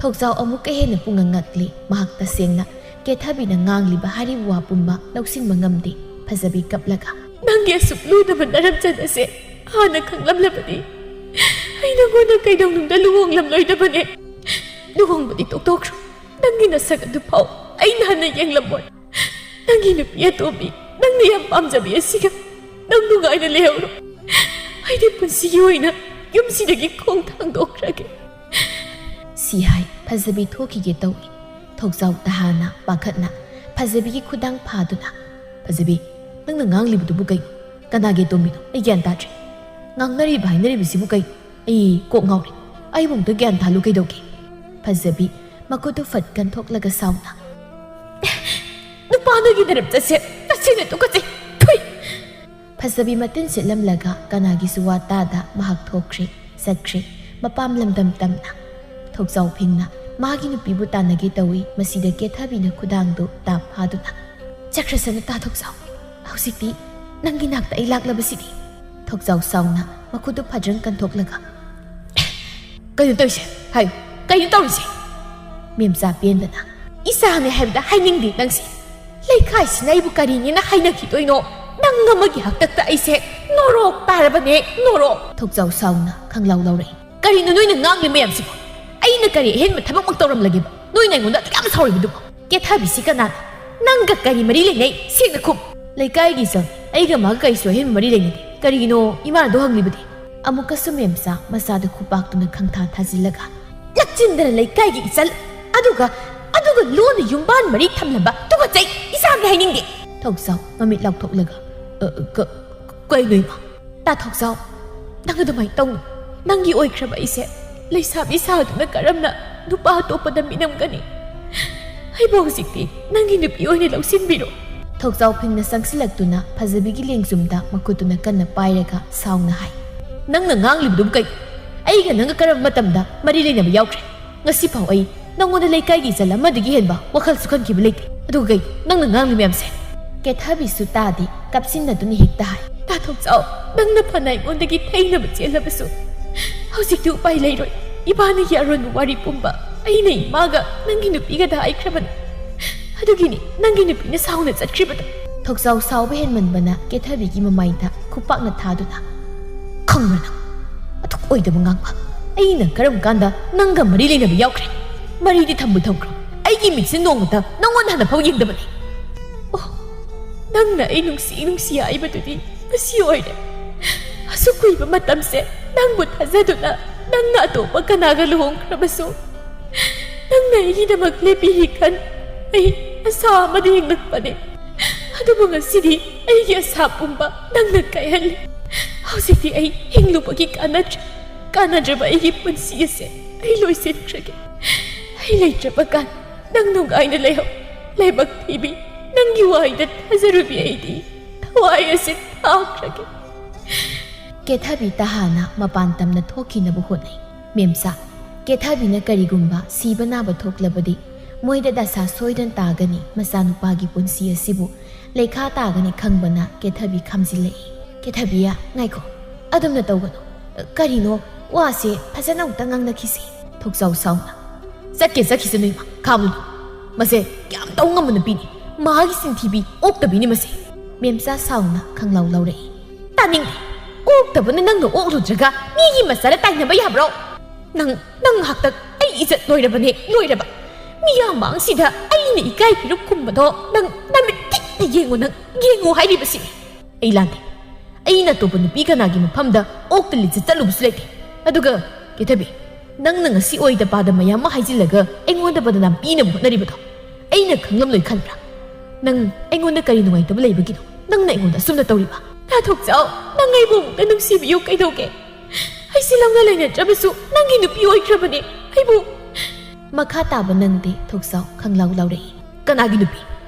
ꯊꯣꯛꯆꯥꯎ ꯑꯃꯨꯛꯀ ꯍꯦꯟꯅ ꯄꯨꯡꯉꯛ ꯉꯛꯂꯤ꯫ ꯃꯍꯥꯛ ꯇꯁꯦꯡꯅ ꯀꯦꯊꯕꯤꯅ ꯉꯥꯡꯂꯤꯕ ꯍꯥꯏꯔꯤꯕ ꯋꯥ ꯄꯨꯝꯕ ꯂꯧꯁꯤꯟꯕ ꯉꯝꯗꯦ꯫ ꯐꯖꯕꯤ ꯀꯞꯂꯒ, "ꯅꯪꯒꯤ ꯑꯁꯨꯛ ꯂꯨꯗꯕ ꯅꯔꯝꯆꯠ ꯑꯁꯦ ꯍꯥꯟꯅ ꯈꯪꯂꯝꯂꯕꯗꯤ ꯑꯩ ꯅꯪꯉꯣꯟꯗ ꯀꯩꯗꯧꯅꯨꯡꯗ ꯂꯨꯍꯣꯡꯂꯝꯂꯣꯏꯗꯕꯅꯦ꯫ ꯂꯨꯍꯣꯡꯕꯗꯤ ꯇꯣꯛꯊꯣꯛꯈ꯭ꯔꯣ, ꯅꯪꯒꯤ ꯅꯁꯛ ꯑꯗꯨ ꯐꯥꯎ ꯑꯩꯅ ꯍꯟꯅ ꯌꯦꯡꯂꯝꯃꯣꯏ꯫ ꯅꯪꯒꯤ ꯅꯨꯄꯤ ꯑꯇꯣꯝꯕꯤ, ꯅꯪꯅ ꯌꯥꯝ ꯄꯥꯝꯖꯕꯤ ꯑꯁꯤꯒ ꯅꯪ ꯅꯨꯡꯉꯥꯏꯅ ꯂꯩꯍꯧꯔꯣ꯫ ꯑꯩꯗꯤ ꯄꯨꯟꯁꯤꯒꯤ ꯑꯣꯏꯅ ꯌꯨꯝꯁꯤꯗꯒꯤ ꯈꯣꯡ ꯊꯥꯡꯗꯣꯛꯈ꯭ꯔꯒꯦ꯫" ꯁꯤ ꯍꯥꯏ ꯐꯖꯕꯤ ꯊꯣꯛꯈꯤꯒꯦ ꯇꯧꯏ꯫ ꯊꯣꯛꯆꯥꯎ ꯇꯍꯥꯅ ꯄꯥꯈꯠꯅ ꯐꯖꯕꯤꯒꯤ ꯈꯨꯗꯥꯡ ꯐꯥꯗꯨꯅ, "ꯐꯖꯕꯤ, ꯅꯪꯅ ꯉꯥꯡꯂꯤꯕꯗꯨꯕꯨ ꯀꯩꯅꯣ? ꯀꯅꯥꯒꯤ ꯑꯇꯣꯝꯕꯤꯅꯣ? ꯑꯩ ꯒ꯭ꯌꯥꯟ ꯇꯥꯗ꯭ꯔꯦ꯫ ꯉꯥꯡꯅꯔꯤꯕ ꯍꯥꯏꯅꯔꯤꯕꯁꯤꯕꯨ ꯀꯩꯅꯣ? ꯑꯩ ꯀꯣꯛ ꯉꯥꯎꯔꯦ꯫ ꯑꯩꯕꯨ ꯑꯝꯇ ꯒ꯭ꯌꯥꯟ ꯇꯥꯍꯜꯂꯨ ꯀꯩꯗꯧꯒꯦ?" ꯐꯖꯕꯤ ꯃꯈꯨꯠꯇꯨ ꯐꯠ ꯀꯟꯊꯣꯛꯂꯒ ꯁꯥꯎꯅ, "ꯅꯨꯄꯥ ꯅꯣꯏꯒꯤ ꯅꯔꯝꯆꯠꯁꯦ ꯇꯁꯦꯡꯅ ꯇꯨꯀꯠꯆꯩ꯫ ꯊꯨꯏ!" ꯐꯖꯕꯤ ꯃꯇꯤꯟ ꯁꯤꯠꯂꯝꯂꯒ ꯀꯅꯥꯒꯤꯁꯨ ꯋꯥ ꯇꯥꯗ ꯃꯍꯥꯛ ꯊꯣꯛꯈ꯭ꯔꯦ, ꯆꯠꯈ꯭ꯔꯦ, ꯃꯄꯥꯝ ꯂꯝꯗꯝ ꯇꯝꯅ꯫ ꯊꯣꯛꯆꯥꯎ ꯐꯤꯡꯅ ꯃꯥꯒꯤ ꯅꯨꯄꯤꯕꯨ ꯇꯥꯟꯅꯒꯦ ꯇꯧꯏ, ꯃꯁꯤꯗ ꯀꯦꯊꯕꯤꯅ ꯈꯨꯗꯥꯡꯗꯨ ꯇꯥꯞ ꯐꯥꯗꯨꯅ, "ꯆꯠꯈ꯭ꯔꯁꯅꯨ ꯇꯥ ꯊꯣꯛꯆꯥꯎ, ꯍꯧꯖꯤꯛꯇꯤ ꯅꯪꯒꯤ ꯅꯥꯛꯇ ꯑꯩ ꯂꯥꯛꯂꯕꯁꯤꯗꯤ꯫" ꯊꯣꯛꯆꯥꯎ ꯁꯥꯎꯅ ꯃꯈꯨꯠꯇꯨ ꯐꯗ꯭ꯔꯪ ꯀꯟꯊꯣꯛꯂꯒ, "ꯀꯩꯅꯣ ꯇꯧꯔꯤꯁꯦ? ꯍꯥꯏꯌꯨ, ꯀꯩꯅꯣ ꯇꯧꯔꯤꯁꯦ?" ꯃꯦꯝꯆꯥ ꯄꯦꯟꯗꯅ, "ꯏꯆꯥꯅꯦ ꯍꯥꯏꯕꯗ ꯍꯥꯏꯅꯤꯡꯗꯦ ꯅꯪꯁꯦ꯫ ꯂꯩꯀꯥꯏꯁꯤꯅ ꯑꯩꯕꯨ ꯀꯔꯤꯅꯦꯅ ꯍꯥꯏꯅꯈꯤꯗꯣꯏꯅꯣ? ꯅꯪ ꯑꯃꯒꯤ ꯍꯥꯛꯇꯛꯇ ꯑꯩꯁꯦ ꯅꯣꯔꯣꯛ ꯇꯥꯔꯕꯅꯦ, ꯅꯣꯔꯣꯛ!" ꯊꯣꯛꯆꯥꯎ ꯁꯥꯎꯅ ꯈꯪꯂꯥꯎ ꯂꯥꯎꯔꯛꯏ꯫ "ꯀꯔꯤꯅꯣ ꯅꯣꯏꯅ ꯉꯥꯡꯂꯤ ꯃꯌꯥꯝꯁꯤꯕꯣ? ꯑꯩꯅ ꯀꯔꯤ ꯑꯍꯦꯟꯕ ꯊꯕꯛꯃꯛ ꯇꯧꯔꯝꯂꯒꯦꯕ ꯅꯣꯏꯅ ꯑꯩꯉꯣꯟꯗ ꯑꯗꯨꯛ ꯌꯥꯝ ꯁꯥꯎꯔꯤꯕꯗꯨꯕꯣ? ꯀꯦꯊꯕꯤꯁꯤ ꯀꯅꯥꯅꯣ? ꯅꯪꯒ ꯀꯔꯤ ꯃꯔꯤ ꯂꯩꯅꯩ? ꯁꯦꯡꯅ ꯈꯨꯝ꯫" "ꯂꯩꯀꯥꯏꯒꯤ ꯏꯆꯜ, ꯑꯩꯒ ꯃꯥꯒ ꯀꯔꯤꯁꯨ ꯑꯍꯦꯟꯕ ꯃꯔꯤ ꯂꯩꯅꯗꯦ꯫ ꯀꯔꯤꯒꯤꯅꯣ ꯏꯃꯥꯅ ꯑꯗꯨ ꯍꯪꯂꯤꯕꯗꯤ?" ꯑꯃꯨꯛꯀꯁꯨ ꯃꯦꯝꯆꯥ ꯃꯆꯥꯗ ꯈꯨꯄꯥꯛꯇꯨꯅ ꯈꯪꯊꯥ ꯊꯥꯖꯤꯜꯂꯒ, "ꯂꯥꯛꯆꯤꯟꯗꯅ ꯂꯩꯀꯥꯏꯒꯤ ꯏꯆꯜ, ꯑꯗꯨꯒ, ꯑꯗꯨꯒ ꯂꯣꯟꯅ ꯌꯨꯝꯕꯥꯟ ꯃꯔꯤ ꯊꯝꯂꯝꯕ ꯇꯨꯀꯠꯆꯩ, ꯏꯆꯥꯒ ꯍꯥꯏꯅꯤꯡꯗꯦ!" ꯊꯣꯛꯆꯥꯎ ꯃꯃꯤꯠ ꯂꯥꯎꯊꯣꯛꯂꯒ, "ꯑ, ꯑ, ꯀ-, ꯀꯩꯅꯣ ꯏꯃꯥ?" "ꯇꯥ ꯊꯣꯛꯆꯥꯎ, ꯅꯪ ꯑꯗꯨꯃꯥꯏꯅ ꯇꯧꯅꯨ꯫ ꯅꯪꯒꯤ ꯑꯣꯏꯈ꯭ꯔꯕ ꯑꯩꯁꯦ ꯂꯩꯁꯥꯕꯤ ꯁꯥꯗꯨꯅ ꯀꯔꯝꯅ ꯅꯨꯄꯥ ꯑꯇꯣꯞꯄꯗ ꯃꯤꯅꯝꯒꯅꯤ? ꯑꯩꯕꯨ ꯍꯧꯖꯤꯛꯇꯤ ꯅꯪꯒꯤ ꯅꯨꯄꯤ ꯑꯣꯏꯅ ꯂꯧꯁꯤꯟꯕꯤꯔꯣ꯫" ꯊꯣꯛꯆꯥꯎ ꯐꯤꯡꯅ ꯆꯪꯁꯤꯜꯂꯛꯇꯨꯅ ꯐꯖꯕꯤꯒꯤ ꯂꯦꯡꯖꯨꯝꯗ ꯃꯈꯨꯠꯇꯨꯅ ꯀꯟꯅ ꯄꯥꯏꯔꯒ ꯁꯥꯎꯅ ꯍꯥꯏ, "ꯅꯪꯅ ꯉꯥꯡꯂꯤꯕꯗꯨꯕꯨ ꯀꯩꯅꯣ? ꯑꯩꯒ ꯅꯪꯒ ꯀꯔꯝꯕ ꯃꯇꯝꯗ ꯃꯔꯤ ꯂꯩꯅꯕ ꯌꯥꯎꯈ꯭ꯔꯦ? ꯉꯁꯤꯐꯥꯎ ꯑꯩ ꯅꯪꯉꯣꯟꯗ ꯂꯩꯀꯥꯏꯒꯤ ꯏꯆꯜ ꯑꯃꯗꯒꯤ ꯍꯦꯟꯕ ꯋꯥꯈꯜꯁꯨ ꯈꯟꯈꯤꯕ ꯂꯩꯇꯦ꯫ ꯑꯗꯨꯒ ꯀꯩꯅꯣ ꯅꯪꯅ ꯉꯥꯡꯂꯤ ꯃꯌꯥꯝꯁꯦ?" ꯀꯦꯊꯕꯤꯁꯨ ꯇꯥꯗꯦ, ꯀꯞꯁꯤꯟꯅꯗꯨꯅ ꯍꯦꯛꯇ ꯍꯥꯏ, "ꯇꯥ ꯊꯣꯛꯆꯥꯎ, ꯅꯪꯅ ꯐꯅ ꯑꯩꯉꯣꯟꯗꯒꯤ ꯊꯩꯅꯕ ꯆꯦꯜꯂꯕꯁꯨ, ꯍꯧꯖꯤꯛꯇꯤ ꯎꯄꯥꯏ ꯂꯩꯔꯣꯏ꯫ ꯏꯕꯥꯅꯤꯒꯤ ꯑꯔꯣꯟꯕ ꯋꯥꯔꯤ ꯄꯨꯝꯕ ꯑꯩꯅ ꯏꯃꯥꯒ ꯅꯪꯒꯤ ꯅꯨꯄꯤꯒꯗ ꯍꯥꯏꯈ꯭ꯔꯕꯅꯤ꯫ ꯑꯗꯨꯒꯤꯅꯤ ꯅꯪꯒꯤ ꯅꯨꯄꯤꯅ ꯁꯥꯎꯅ ꯆꯠꯈ꯭ꯔꯤꯕꯗꯣ꯫ ꯊꯣꯛꯆꯥꯎ ꯁꯥꯎꯕ ꯍꯦꯟꯃꯟꯕꯅ ꯀꯦꯊꯕꯤꯒꯤ ꯃꯃꯥꯏꯗ ꯈꯨꯄꯥꯛꯅ ꯊꯥꯗꯨꯅ, "ꯈꯪꯕ꯭ꯔꯥ ꯅꯪ? ꯑꯗꯨꯛ ꯑꯣꯏꯗꯕ ꯉꯥꯡꯕ ꯑꯩꯅ ꯀꯔꯝ ꯀꯥꯟꯗ ꯅꯪꯒ ꯃꯔꯤ ꯂꯩꯅꯕ ꯌꯥꯎꯈ꯭ꯔꯦ? ꯃꯔꯤꯗꯤ ꯊꯝꯕꯨ ꯊꯝꯈ꯭ꯔꯣ, ꯑꯩꯒꯤ ꯃꯤꯠꯁꯦ ꯅꯣꯡꯃꯇ ꯅꯪꯉꯣꯟꯗ ꯍꯥꯟꯅ ꯐꯥꯎ ꯌꯦꯡꯗꯕꯅꯤ꯫ ꯑꯣ, ꯅꯪꯅ ꯑꯩ ꯅꯨꯡꯁꯤ ꯅꯨꯡꯁꯤ ꯍꯥꯏꯕꯗꯨꯗꯤ ꯉꯁꯤ ꯑꯣꯏꯔꯦ꯫ ꯑꯁꯨꯛ ꯀꯨꯏꯕ ꯃꯇꯝꯁꯦ ꯅꯪꯕꯨ ꯊꯥꯖꯗꯨꯅ ꯅꯪꯅ ꯑꯇꯣꯞꯄ ꯀꯅꯥꯒ ꯂꯨꯍꯣꯡꯈ꯭ꯔꯕꯁꯨ, ꯅꯪꯅ ꯑꯩꯒꯤꯗꯃꯛ ꯂꯦꯞꯄꯤꯔꯤ ꯈꯟ ꯑꯩ ꯑꯁꯥ ꯑꯃꯗ ꯍꯤꯡꯂꯛꯄꯅꯦ꯫ ꯑꯗꯨꯕꯨ ꯉꯁꯤꯗꯤ ꯑꯩꯒꯤ ꯑꯁꯥ ꯄꯨꯝꯕ ꯅꯪꯅ ꯀꯥꯏꯍꯜꯂꯤ꯫ ꯍꯧꯖꯤꯛꯇꯤ ꯑꯩ ꯍꯤꯡꯂꯨꯕꯒꯤ ꯀꯥꯟꯅꯗ꯭ꯔꯦ꯫ ꯀꯥꯟꯅꯗ꯭ꯔꯕ ꯑꯩꯒꯤ ꯄꯨꯟꯁꯤ ꯑꯁꯦ ꯑꯩ ꯂꯣꯏꯁꯤꯟꯈ꯭ꯔꯒꯦ꯫ ꯑꯩ ꯂꯩꯇ꯭ꯔꯕ ꯀꯥꯟ ꯅꯪ ꯅꯨꯡꯉꯥꯏꯅ ꯂꯩꯍꯧ꯫ ꯂꯥꯏꯕꯛ ꯊꯤꯕꯤ, ꯅꯪꯒꯤ ꯋꯥꯍꯩꯗ ꯊꯥꯖꯔꯨꯕꯤ ꯑꯩꯗꯤ ꯊꯋꯥꯏ ꯑꯁꯦ ꯊꯥꯈ꯭ꯔꯒꯦ꯫" ꯀꯦꯊꯕꯤ ꯇꯍꯥꯅ ꯃꯄꯥꯟ ꯇꯝꯅ ꯊꯣꯛꯈꯤꯅꯕ ꯍꯣꯠꯅꯩ꯫ ꯃꯦꯝꯆꯥ, ꯀꯦꯊꯕꯤꯅ ꯀꯔꯤꯒꯨꯝꯕ ꯁꯤꯕ ꯅꯥꯕ ꯊꯣꯛꯂꯕꯗꯤ ꯃꯣꯏꯗ ꯗꯁꯥ ꯁꯣꯏꯗꯅ ꯇꯥꯒꯅꯤ꯫ ꯃꯆꯥꯅꯨꯄꯥꯒꯤ ꯄꯨꯟꯁꯤ ꯑꯁꯤꯕꯨ ꯂꯩꯈꯥ ꯇꯥꯒꯅꯤ ꯈꯪꯕꯅ ꯀꯦꯊꯕꯤ ꯈꯥꯝꯖꯤꯜꯂꯛꯏ꯫ "ꯀꯦꯊꯕꯤꯌꯥ, ꯉꯥꯏꯈꯣ, ꯑꯗꯨꯝꯅ ꯇꯧꯒꯅꯨ꯫ ꯀꯔꯤꯅꯣ? ꯋꯥꯁꯦ ꯐꯖꯅ ꯑꯃꯨꯛꯇ ꯉꯥꯡꯅꯈꯤꯁꯤ꯫" ꯊꯣꯛꯆꯥꯎ ꯁꯥꯎꯅ, "ꯆꯠꯀꯦ ꯆꯠꯈꯤꯁꯅꯨ ꯏꯃꯥ, ꯈꯥꯝꯂꯨꯅꯨ꯫ ꯃꯁꯦ ꯀꯌꯥꯝ ꯇꯧ ꯉꯝꯕ ꯅꯨꯄꯤꯅꯤ꯫ ꯃꯍꯥꯛꯀꯤ ꯆꯤꯟꯊꯤꯕꯤ ꯑꯣꯛꯇꯕꯤꯅꯤ ꯃꯁꯦ꯫" ꯃꯦꯝꯆꯥ ꯁꯥꯎꯅ ꯈꯪꯂꯥꯎ ꯂꯧꯔꯛꯏ꯫ "ꯇꯥꯅꯤꯡꯗꯦ꯫ ꯑꯣꯛꯇꯕꯅ ꯅꯪꯅ ꯑꯣꯛꯂꯨꯗ꯭ꯔꯒ ꯃꯤꯒꯤ ꯃꯆꯥꯗ ꯇꯥꯏꯅꯕ ꯌꯥꯕ꯭ꯔꯣ? ꯅꯪ, ꯅꯪ ꯍꯥꯛꯇ ꯑꯩ ꯏꯖꯠ ꯂꯣꯏꯔꯕꯅꯦ, ꯂꯣꯏꯔꯕ꯫ ꯃꯤꯌꯥꯝ ꯃꯥꯡꯁꯤꯗ ꯑꯩꯅ ꯏꯀꯥꯏ ꯐꯤꯔꯨꯛ ꯈꯨꯝꯕꯗꯣ ꯅꯪ ꯅꯃꯤꯠ ꯊꯤꯛꯅ ꯌꯦꯡꯉꯨ, ꯅꯪ ꯌꯦꯡꯉꯨ ꯍꯥꯏꯔꯤꯕꯁꯤꯅꯤ꯫" "ꯑꯩ ꯂꯥꯟꯗꯦ꯫ ꯑꯩꯅ ꯑꯇꯣꯞꯄ ꯅꯨꯄꯤ ꯀꯅꯥꯒꯤ ꯃꯐꯝꯗ ꯑꯣꯛꯇ ꯂꯤꯠꯆꯠ ꯆꯠꯂꯨꯕꯁꯨ ꯂꯩꯇꯦ꯫ ꯑꯗꯨꯒ ꯀꯦꯊꯕꯤ, ꯅꯪꯅ ꯉꯁꯤ ꯑꯣꯏꯗ ꯄꯥꯗ ꯃꯌꯥꯝ ꯑꯃ ꯍꯥꯏꯖꯤꯜꯂꯒ ꯑꯩꯉꯣꯟꯗ ꯕꯗꯅꯥꯝ ꯄꯤꯅꯕ ꯍꯣꯠꯅꯔꯤꯕꯗꯣ ꯑꯩꯅ ꯈꯪꯂꯝꯂꯣꯏ ꯈꯟꯕ꯭ꯔꯥ? ꯅꯪ ꯑꯩꯉꯣꯟꯗ ꯀꯔꯤ ꯅꯨꯡꯉꯥꯏꯇꯕ ꯂꯩꯕꯒꯤꯅꯣ ꯅꯪꯅ ꯑꯩꯉꯣꯟꯗ ꯑꯁꯨꯝꯅ ꯇꯧꯔꯤꯕ?" "ꯊꯣꯛꯆꯥꯎ, ꯅꯪ ꯑꯩꯕꯨ ꯑꯃꯨꯛꯇ ꯅꯨꯡꯁꯤꯕꯤꯌꯨ ꯀꯩꯗꯧꯒꯦ? ꯑꯩꯁꯦ ꯂꯧꯅ ꯂꯩꯅꯗ꯭ꯔꯕꯁꯨ ꯅꯪꯒꯤ ꯅꯨꯄꯤ ꯑꯣꯏꯈ꯭ꯔꯕꯅꯦ꯫ ꯑꯩꯕꯨ..." ꯃꯈꯥ ꯇꯥꯕ ꯅꯪꯗꯦ꯫ ꯊꯣꯛꯆꯥꯎ ꯈꯪꯂꯥꯎ ꯂꯥꯎꯔꯛꯏ꯫ "ꯀꯅꯥꯒꯤ ꯅꯨꯄꯤ?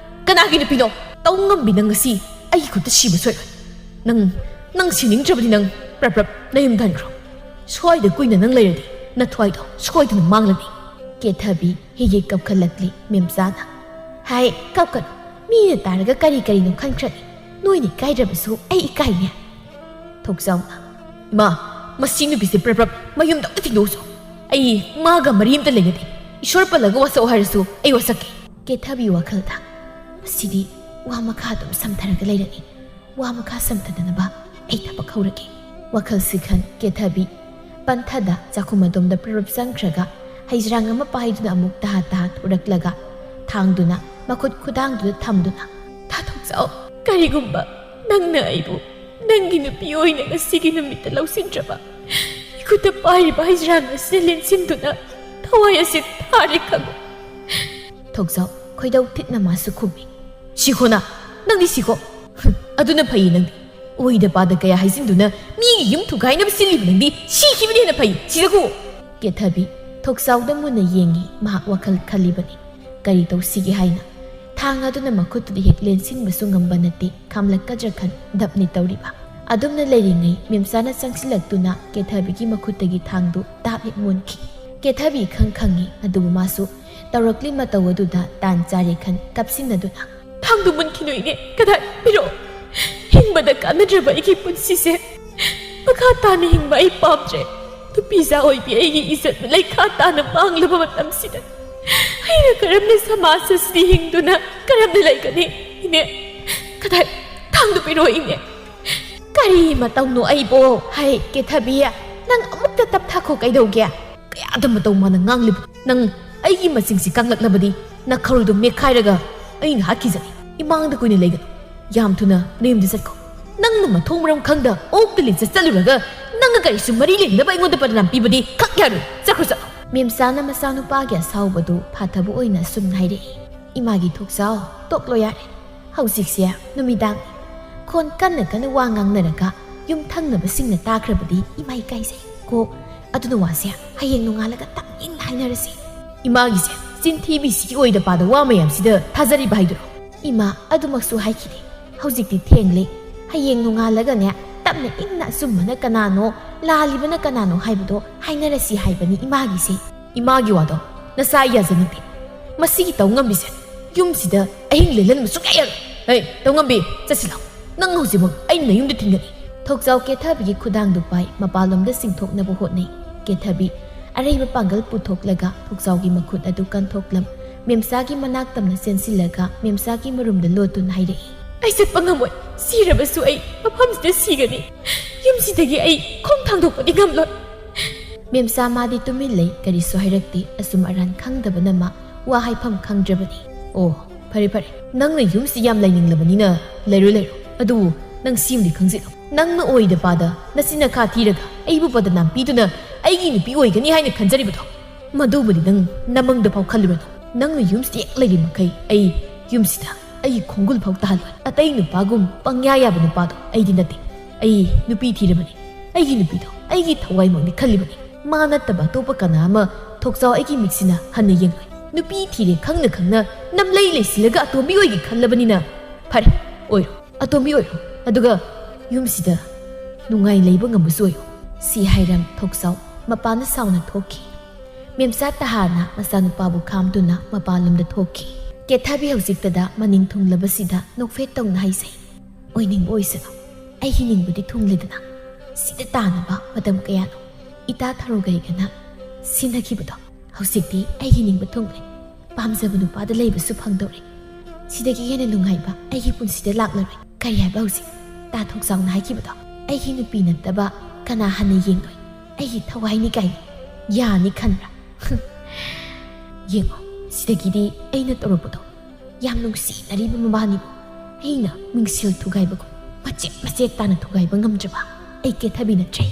ꯀꯅꯥꯒꯤ ꯅꯨꯄꯤꯅꯣ? ꯇꯧ ꯉꯝꯕꯤ ꯅꯪ ꯉꯁꯤ ꯑꯩꯒꯤ ꯈꯨꯠꯇ ꯁꯤꯕ ꯁꯣꯏꯔꯣꯏ꯫ ꯅꯪ, ꯅꯪ ꯁꯤꯅꯤꯡꯗ꯭ꯔꯕꯗꯤ ꯅꯪ ꯄ꯭ꯔꯞ ꯄ꯭ꯔꯞ ꯅꯌꯨꯝꯗ ꯍꯟꯈ꯭ꯔꯣ꯫ ꯁ꯭ꯋꯥꯏꯗ ꯀꯨꯏꯅ ꯅꯪ ꯂꯩꯔꯗꯤ ꯅꯊ꯭ꯋꯥꯏꯗꯣ ꯁꯣꯏꯗꯅ ꯃꯥꯡꯂꯅꯤ꯫" ꯀꯦꯊꯕꯤ ꯍꯤꯒꯦ ꯀꯞꯈꯠꯂꯛꯂꯤ꯫ ꯃꯦꯝꯆꯥꯅ, "ꯍꯥꯏ, ꯀꯞꯀꯅꯨ꯫ ꯃꯤꯅ ꯇꯥꯔꯒ ꯀꯔꯤ ꯀꯔꯤꯅꯣ ꯈꯟꯈ꯭ꯔꯅꯤ꯫ ꯅꯣꯏꯅ ꯏꯀꯥꯏꯗ꯭ꯔꯕꯁꯨ ꯑꯩ ꯏꯀꯥꯏꯅꯦ꯫ ꯊꯣꯛꯆꯥꯎꯅ, "ꯏꯃꯥ, ꯃꯁꯤ ꯅꯨꯄꯤꯁꯦ ꯄ꯭ꯔꯞ ꯄ꯭ꯔꯞ ꯃꯌꯨꯝꯗ ꯑꯝꯇ ꯊꯤꯟꯗꯣꯛꯎꯁꯣ꯫ ꯑꯩ ꯃꯥꯒ ꯃꯔꯤ ꯑꯝꯇ ꯂꯩꯅꯗꯦ꯫ ꯏꯁꯣꯔ ꯄꯜꯂꯒ ꯋꯥꯁꯛꯑꯣ ꯍꯥꯏꯔꯁꯨ ꯑꯩ ꯋꯥꯁꯛꯀꯦ꯫" ꯀꯦꯊꯕꯤ ꯋꯥꯈꯜꯗ, "ꯃꯁꯤꯗꯤ ꯋꯥ ꯃꯈꯥ ꯑꯗꯨꯝ ꯁꯝꯊꯔꯒ ꯂꯩꯔꯅꯤ꯫ ꯋꯥ ꯃꯈꯥ ꯁꯝꯊꯗꯅꯕ ꯑꯩ ꯊꯕꯛ ꯍꯧꯔꯒꯦ꯫" ꯋꯥꯈꯜꯁꯤ ꯈꯟ ꯀꯦꯊꯕꯤ ꯄꯟꯊꯗ ꯆꯥꯛꯈꯨꯝ ꯑꯗꯣꯝꯗ ꯄ꯭ꯔꯞ ꯄ꯭ꯔꯞ ꯆꯪꯈ꯭ꯔꯒ ꯍꯩꯖ꯭ꯔꯥꯡ ꯑꯃ ꯄꯥꯏꯗꯨꯅ ꯑꯃꯨꯛ ꯇꯍꯥ ꯇꯍꯥ ꯊꯣꯔꯛꯂꯒ ꯊꯥꯡꯗꯨꯅ ꯃꯈꯨꯠ ꯈꯨꯗꯥꯡꯗꯨꯗ ꯊꯝꯗꯨꯅ, "ꯊꯥ ꯊꯣꯛꯆꯥꯎ, ꯀꯔꯤꯒꯨꯝꯕ ꯅꯪꯅ ꯑꯩꯕꯨ ꯅꯪꯒꯤ ꯅꯨꯄꯤ ꯑꯣꯏꯅ ꯉꯁꯤꯒꯤ ꯅꯨꯃꯤꯠꯇ ꯂꯧꯁꯤꯟꯗ꯭ꯔꯕ, ꯏꯈꯨꯠꯇ ꯄꯥꯏꯔꯤꯕ ꯍꯩꯖ꯭ꯔꯥꯡ ꯑꯁꯤꯅ ꯂꯦꯟꯁꯤꯟꯗꯨꯅ ꯊꯋꯥꯏ ꯑꯁꯤ ꯊꯥꯔꯦ ꯈꯪꯉꯨ꯫" ꯊꯣꯛꯆꯥꯎ ꯈꯣꯏꯗꯧ ꯊꯤꯠꯅ ꯃꯥꯁꯨ ꯈꯨꯝꯃꯤ, "ꯁꯤꯈꯣꯅ, ꯅꯪꯗꯤ ꯁꯤꯈꯣ꯫ ꯑꯗꯨꯅ ꯐꯩꯌꯦ ꯅꯪꯗꯤ꯫ ꯑꯣꯏꯗ ꯄꯥꯗ ꯀꯌꯥ ꯍꯥꯏꯖꯤꯟꯗꯨꯅ ꯃꯤꯒꯤ ꯌꯨꯝ ꯊꯨꯒꯥꯏꯅꯕ ꯁꯤꯜꯂꯤꯕ ꯅꯪꯗꯤ ꯁꯤꯈꯤꯕꯅ ꯍꯦꯟꯅ ꯐꯩ꯫ ꯁꯤꯖꯈꯣ꯫" ꯀꯦꯊꯕꯤ ꯊꯣꯛꯆꯥꯎꯗ ꯃꯨꯟꯅ ꯌꯦꯡꯉꯤ꯫ ꯃꯍꯥꯛ ꯋꯥꯈꯜ ꯈꯜꯂꯤꯕꯅꯤ꯫ ꯀꯔꯤ ꯇꯧꯁꯤꯒꯦ ꯍꯥꯏꯅ꯫ ꯊꯥꯡ ꯑꯗꯨꯅ ꯃꯈꯨꯠꯇꯨꯗ ꯍꯦꯛ ꯂꯦꯟꯁꯤꯟꯕꯁꯨ ꯉꯝꯕ ꯅꯠꯇꯦ꯫ ꯈꯥꯝꯂꯛꯀꯗ꯭ꯔꯥ ꯈꯟ ꯗꯞꯅꯤ ꯇꯧꯔꯤꯕ꯫ ꯑꯗꯨꯝꯅ ꯂꯩꯔꯤꯉꯩ ꯃꯦꯝꯆꯥꯅ ꯆꯪꯁꯤꯜꯂꯛꯇꯨꯅ ꯀꯦꯊꯕꯤꯒꯤ ꯃꯈꯨꯠꯇꯒꯤ ꯊꯥꯡꯗꯨ ꯇꯥꯞ ꯍꯦꯛ ꯃꯨꯟꯈꯤ꯫ ꯀꯦꯊꯕꯤ ꯈꯪ ꯈꯪꯉꯤ, ꯑꯗꯨꯕꯨ ꯃꯥꯁꯨ ꯇꯧꯔꯛꯂꯤ ꯃꯇꯧ ꯑꯗꯨꯗ ꯇꯥꯟ ꯆꯥꯔꯦ ꯈꯟ ꯀꯞꯁꯤꯟꯅꯗꯨꯅ, "ꯊꯥꯡꯗꯨ ꯃꯨꯟꯈꯤꯅꯨ ꯏꯅꯦ, ꯀꯗꯥꯏ ꯄꯤꯔꯛꯑꯣ꯫ ꯍꯤꯡꯕꯗ ꯀꯥꯟꯅꯗ꯭ꯔꯕ ꯑꯩꯒꯤ ꯄꯨꯟꯁꯤꯁꯦ ꯃꯈꯥ ꯇꯥꯅ ꯍꯤꯡꯕ ꯑꯩ ꯄꯥꯝꯗ꯭ꯔꯦ꯫ ꯅꯨꯄꯤꯖꯥ ꯑꯣꯏꯕꯤ ꯑꯩꯒꯤ ꯏꯖꯠ ꯂꯩꯈꯥ ꯇꯥꯅ ꯃꯥꯡꯂꯕ ꯃꯇꯝꯁꯤꯗ ꯑꯩꯅ ꯀꯔꯝꯅ ꯁꯃꯥꯖ ꯑꯁꯤꯗ ꯍꯤꯡꯗꯨꯅ ꯀꯔꯝꯅ ꯂꯩꯒꯅꯤ? ꯏꯅꯦ, ꯀꯗꯥꯏ ꯊꯥꯡꯗꯨ ꯄꯤꯔꯛꯑꯣ ꯏꯅꯦ꯫" "ꯀꯔꯤ ꯃꯇꯧꯅꯣ ꯑꯩꯕꯣ? ꯍꯩ, ꯀꯦꯊꯕꯤ, ꯅꯪ ꯑꯃꯨꯛꯇ ꯇꯞꯊꯥꯈꯣ ꯀꯩꯗꯧꯒꯦ? ꯀꯌꯥꯗ ꯃꯇꯧ ꯃꯥꯅ ꯉꯥꯡꯂꯤꯕ? ꯅꯪ ꯑꯩꯒꯤ ꯃꯁꯤꯡꯁꯤ ꯀꯪꯂꯛꯂꯕꯗꯤ ꯅꯈꯧꯔꯤꯗꯣ ꯃꯦꯠꯈꯥꯏꯔꯒ ꯑꯩꯅ ꯍꯥꯠꯈꯤꯖꯅꯤ꯫ ꯏꯃꯥꯡꯗ ꯀꯨꯏꯅ ꯂꯩꯒꯅꯨ꯫ ꯌꯥꯝ ꯊꯨꯅ ꯅꯌꯨꯝꯗ ꯆꯠꯈꯣ꯫ ꯅꯪꯅ ꯃꯊꯣꯡ ꯃꯔꯝ ꯈꯪꯗ ꯑꯣꯛꯇ ꯂꯤꯠꯆꯠ ꯆꯠꯂꯨꯔꯒ ꯅꯪꯒ ꯀꯔꯤꯁꯨ ꯃꯔꯤ ꯂꯩꯅꯗꯕ ꯑꯩꯉꯣꯟꯗ ꯕꯗꯅꯥꯝ ꯄꯤꯕꯗꯤ ꯈꯛ ꯌꯥꯔꯣꯏ꯫ ꯆꯠꯈ꯭ꯔꯣ, ꯆꯠꯂꯣ꯫" ꯃꯦꯝꯆꯥꯅ ꯃꯆꯥꯅꯨꯄꯥꯒꯤ ꯑꯁꯥꯎꯕꯗꯨ ꯐꯥꯊꯕ ꯑꯣꯏꯅ ꯑꯁꯨꯝꯅ ꯍꯥꯏꯔꯛꯏ, "ꯏꯃꯥꯒꯤ ꯊꯣꯛꯆꯥꯎ, ꯇꯣꯛꯂꯣ ꯌꯥꯔꯦ꯫ ꯍꯧꯖꯤꯛꯁꯦ ꯅꯨꯃꯤꯗꯥꯡꯅꯤ꯫ ꯈꯣꯟ ꯀꯟꯅ ꯀꯟꯅ ꯋꯥ ꯉꯥꯡꯅꯔꯒ ꯌꯨꯝ ꯊꯪꯅꯕꯁꯤꯡꯅ ꯇꯥꯈ꯭ꯔꯕꯗꯤ ꯏꯃꯥ ꯏꯀꯥꯏꯖꯩ ꯀꯣ꯫ ꯑꯗꯨꯅ ꯋꯥꯁꯦ ꯍꯌꯦꯡ ꯅꯣꯡꯉꯥꯜꯂꯒ ꯇꯞꯅ ꯏꯪꯅ ꯍꯥꯏꯅꯔꯁꯤ꯫" ꯏꯃꯥꯒꯤꯁꯦ ꯆꯤꯟꯊꯤꯕꯤꯁꯤꯒꯤ ꯑꯣꯏꯗ ꯄꯥꯗ ꯋꯥ ꯃꯌꯥꯝꯁꯤꯗ ꯊꯥꯖꯔꯤꯕ ꯍꯥꯏꯗꯨꯔꯣ? "ꯏꯃꯥ, ꯑꯗꯨꯃꯛꯁꯨ ꯍꯥꯏꯈꯤꯗꯦ꯫ ꯍꯧꯖꯤꯛꯇꯤ ꯊꯦꯡꯂꯦ꯫ ꯍꯌꯦꯡ ꯅꯣꯡꯉꯥꯜꯂꯒꯅꯦ, ꯇꯞꯅ ꯏꯪꯅ ꯑꯆꯨꯝꯕꯅ ꯀꯅꯥꯅꯣ, ꯂꯥꯜꯂꯤꯕꯅ ꯀꯅꯥꯅꯣ ꯍꯥꯏꯕꯗꯣ ꯍꯥꯏꯅꯔꯁꯤ ꯍꯥꯏꯕꯅꯤ ꯏꯃꯥꯒꯤꯁꯦ꯫" "ꯏꯃꯥꯒꯤ ꯋꯥꯗꯣ ꯅꯁꯥ ꯌꯥꯖꯅꯤꯡꯗꯦ꯫ ꯃꯁꯤꯒꯤ ꯇꯧ ꯉꯝꯕꯤꯁꯦ ꯌꯨꯝꯁꯤꯗ ꯑꯍꯤꯡ ꯂꯦꯜꯍꯟꯕ ꯁꯨꯡꯌꯥ ꯌꯥꯔꯣꯏ꯫ ꯍꯦ, ꯇꯧ ꯉꯝꯕꯤ, ꯆꯠꯁꯤ ꯂꯥꯎ꯫ ꯅꯪ ꯍꯧꯖꯤꯛꯃꯛ ꯑꯩꯅ ꯅꯌꯨꯝꯗ ꯊꯤꯟꯒꯅꯤ꯫ ꯊꯣꯛꯆꯥꯎ ꯀꯦꯊꯕꯤꯒꯤ ꯈꯨꯗꯥꯡꯗꯨ ꯄꯥꯏ ꯃꯄꯥꯟꯂꯣꯝꯗ ꯆꯤꯡꯊꯣꯛꯅꯕ ꯍꯣꯠꯅꯩ꯫ ꯀꯦꯊꯕꯤ ꯑꯔꯩꯕ ꯄꯥꯡꯒꯜ ꯄꯨꯊꯣꯛꯂꯒ ꯊꯣꯛꯆꯥꯎꯒꯤ ꯃꯈꯨꯠ ꯑꯗꯨ ꯀꯟꯊꯣꯛꯂꯝ ꯃꯦꯝꯆꯥꯒꯤ ꯃꯅꯥꯛ ꯇꯝꯅ ꯆꯦꯟꯁꯤꯜꯂꯒ ꯃꯦꯝꯆꯥꯒꯤ ꯃꯔꯨꯝꯗ ꯂꯣꯠꯇꯨꯅ ꯍꯥꯏꯔꯛꯏ꯫ "ꯑꯩ ꯆꯠꯄ ꯉꯝꯃꯣꯏ꯫ ꯁꯤꯔꯕꯁꯨ ꯑꯩ ꯃꯐꯝꯁꯤꯗ ꯁꯤꯒꯅꯤ꯫ ꯌꯨꯝꯁꯤꯗꯒꯤ ꯑꯩ ꯈꯣꯡ ꯊꯥꯡꯗꯣꯛꯄꯗꯤ ꯉꯝꯂꯣꯏ꯫" ꯃꯦꯝꯆꯥ ꯃꯥꯗꯤ ꯇꯨꯃꯤꯟ ꯂꯩ, ꯀꯔꯤꯁꯨ ꯍꯥꯏꯔꯛꯇꯦ꯫ ꯑꯆꯨꯝ ꯑꯔꯥꯟ ꯈꯪꯗꯕꯅ ꯃꯥ ꯋꯥ ꯍꯥꯏꯐꯝ ꯈꯪꯗ꯭ꯔꯕꯅꯤ꯫ "ꯑꯣ, ꯐꯔꯦ ꯐꯔꯦ, ꯅꯪꯅ ꯌꯨꯝꯁꯤꯗ ꯌꯥꯝ ꯂꯩꯅꯤꯡꯂꯕꯅꯤꯅ ꯂꯩꯔꯣ ꯂꯩꯔꯣ꯫ ꯑꯗꯨꯕꯨ ꯅꯪ ꯁꯤꯃꯗꯤ ꯈꯪꯖꯤꯜꯂꯣ, ꯅꯪꯅ ꯑꯣꯏꯗ ꯄꯥꯗ ꯅꯆꯤꯟ ꯅꯈꯥ ꯊꯤꯔꯒ ꯑꯩꯕꯨ ꯕꯗꯅꯥꯝ ꯄꯤꯗꯨꯅ ꯑꯩꯒꯤ ꯅꯨꯄꯤ ꯑꯣꯏꯒꯅꯤ ꯍꯥꯏꯅ ꯈꯟꯖꯔꯤꯕꯗꯣ, ꯃꯗꯨꯕꯨꯗꯤ ꯅꯪ ꯅꯃꯪꯗ ꯐꯥꯎ ꯈꯜꯂꯨꯔꯅꯨ꯫ ꯅꯪꯅ ꯌꯨꯝꯁꯤꯗ ꯍꯦꯛ ꯂꯩꯔꯤ ꯃꯈꯩ ꯑꯩ ꯌꯨꯝꯁꯤꯗ ꯑꯩꯒꯤ ꯈꯣꯡꯒꯨꯜ ꯐꯥꯎ ꯇꯥꯍꯜꯂꯣꯏ꯫ ꯑꯇꯩ ꯅꯨꯄꯥꯒꯨꯝ ꯄꯪꯌꯥ ꯌꯥꯕ ꯅꯨꯄꯥꯗꯣ ꯑꯩꯗꯤ ꯅꯠꯇꯦ꯫ ꯑꯩ ꯅꯨꯄꯤ ꯊꯤꯔꯕꯅꯤ꯫ ꯑꯩꯒꯤ ꯅꯨꯄꯤꯗꯣ ꯑꯩꯒꯤ ꯊꯋꯥꯏꯃꯛꯅꯤ ꯈꯜꯂꯤꯕꯅꯤ꯫ ꯃꯥ ꯅꯠꯇꯕ ꯑꯇꯣꯞꯄ ꯀꯅꯥ ꯑꯃ ꯊꯣꯛꯆꯥꯎ ꯑꯩꯒꯤ ꯃꯤꯠꯁꯤꯅ ꯍꯟꯅ ꯌꯦꯡꯂꯣꯏ꯫ ꯅꯨꯄꯤ ꯊꯤꯔꯦ ꯈꯪꯅ ꯈꯪꯅ ꯅꯝꯂꯩ ꯂꯩꯁꯤꯜꯂꯒ ꯑꯇꯣꯝꯕꯤ ꯑꯣꯏꯒꯦ ꯈꯜꯂꯕꯅꯤꯅ ꯐꯔꯦ, ꯑꯣꯏꯔꯣ, ꯑꯇꯣꯝꯕꯤ ꯑꯣꯏꯔꯣ꯫ ꯑꯗꯨꯒ ꯌꯨꯝꯁꯤꯗ ꯅꯨꯡꯉꯥꯏ ꯂꯩꯕ ꯉꯝꯕꯁꯨ ꯑꯣꯏꯌꯨ꯫" ꯁꯤ ꯍꯥꯏꯔꯝ ꯊꯣꯛꯆꯥꯎ ꯃꯄꯥꯟꯗ ꯁꯥꯎꯅ ꯊꯣꯛꯈꯤ꯫ ꯃꯦꯝꯆꯥ ꯇꯍꯥꯔꯅ ꯃꯆꯥꯅꯨꯄꯥꯕꯨ ꯈꯥꯝꯗꯨꯅ ꯃꯄꯥꯟꯂꯣꯝꯗ ꯊꯣꯛꯈꯤ꯫ ꯀꯦꯊꯕꯤ ꯍꯧꯖꯤꯛꯇꯗ ꯃꯅꯤꯡ ꯊꯨꯡꯂꯕꯁꯤꯗ ꯅꯣꯛꯐꯦꯠ ꯇꯧꯅ ꯍꯥꯏꯖꯩ꯫ "ꯑꯣꯏꯅꯤꯡꯕ ꯑꯣꯏꯁꯅꯨ, ꯑꯩꯒꯤ ꯅꯤꯡꯕꯗꯤ ꯊꯨꯡꯂꯦꯗꯅ꯫ ꯁꯤꯗ ꯇꯥꯅꯕ ꯃꯇꯝ ꯀꯌꯥꯅꯣ ꯏꯇꯥ ꯊꯔꯣꯒꯩꯒꯅ ꯁꯤꯟꯅꯈꯤꯕꯗꯣ꯫ ꯍꯧꯖꯤꯛꯇꯤ ꯑꯩꯒꯤ ꯅꯤꯡꯕ ꯊꯨꯡꯂꯦ꯫ ꯄꯥꯝꯖꯕ ꯅꯨꯄꯥꯗ ꯂꯩꯕꯁꯨ ꯐꯪꯗꯧꯔꯦ꯫ ꯁꯤꯗꯒꯤ ꯍꯦꯟꯅ ꯅꯨꯡꯉꯥꯏꯕ ꯑꯩꯒꯤ ꯄꯨꯟꯁꯤꯗ ꯂꯥꯛꯂꯔꯣꯏ꯫" "ꯀꯔꯤ ꯍꯥꯏꯕ ꯍꯧꯖꯤꯛ?" "ꯇꯥ ꯊꯣꯛꯆꯥꯎꯅ ꯍꯥꯏꯈꯤꯕꯗꯣ ꯑꯩꯒꯤ ꯅꯨꯄꯤ ꯅꯠꯇꯕ ꯀꯅꯥ ꯍꯟꯅ ꯌꯦꯡꯂꯣꯏ꯫ ꯑꯩꯒꯤ ꯊꯋꯥꯏꯅꯤ ꯀꯥꯏꯅ ꯌꯥꯅꯤ ꯈꯟꯕ꯭ꯔꯥ?" "ꯌꯦꯡꯉꯣ, ꯁꯤꯗꯒꯤꯗꯤ ꯑꯩꯅ ꯇꯧꯔꯛꯄꯗꯣ ꯌꯥꯝ ꯅꯨꯡꯁꯤꯅꯔꯤꯕ ꯃꯕꯥꯅꯤꯕꯨ ꯑꯩꯅ ꯃꯤꯡꯁꯦꯜ ꯊꯨꯒꯥꯏꯕꯒꯨꯝ ꯃꯆꯦꯠ ꯃꯆꯦꯠ ꯇꯥꯅ ꯊꯨꯒꯥꯏꯕ ꯉꯝꯗ꯭ꯔꯕ ꯑꯩ ꯀꯦꯊꯕꯤ ꯅꯠꯇ꯭ꯔꯦ꯫"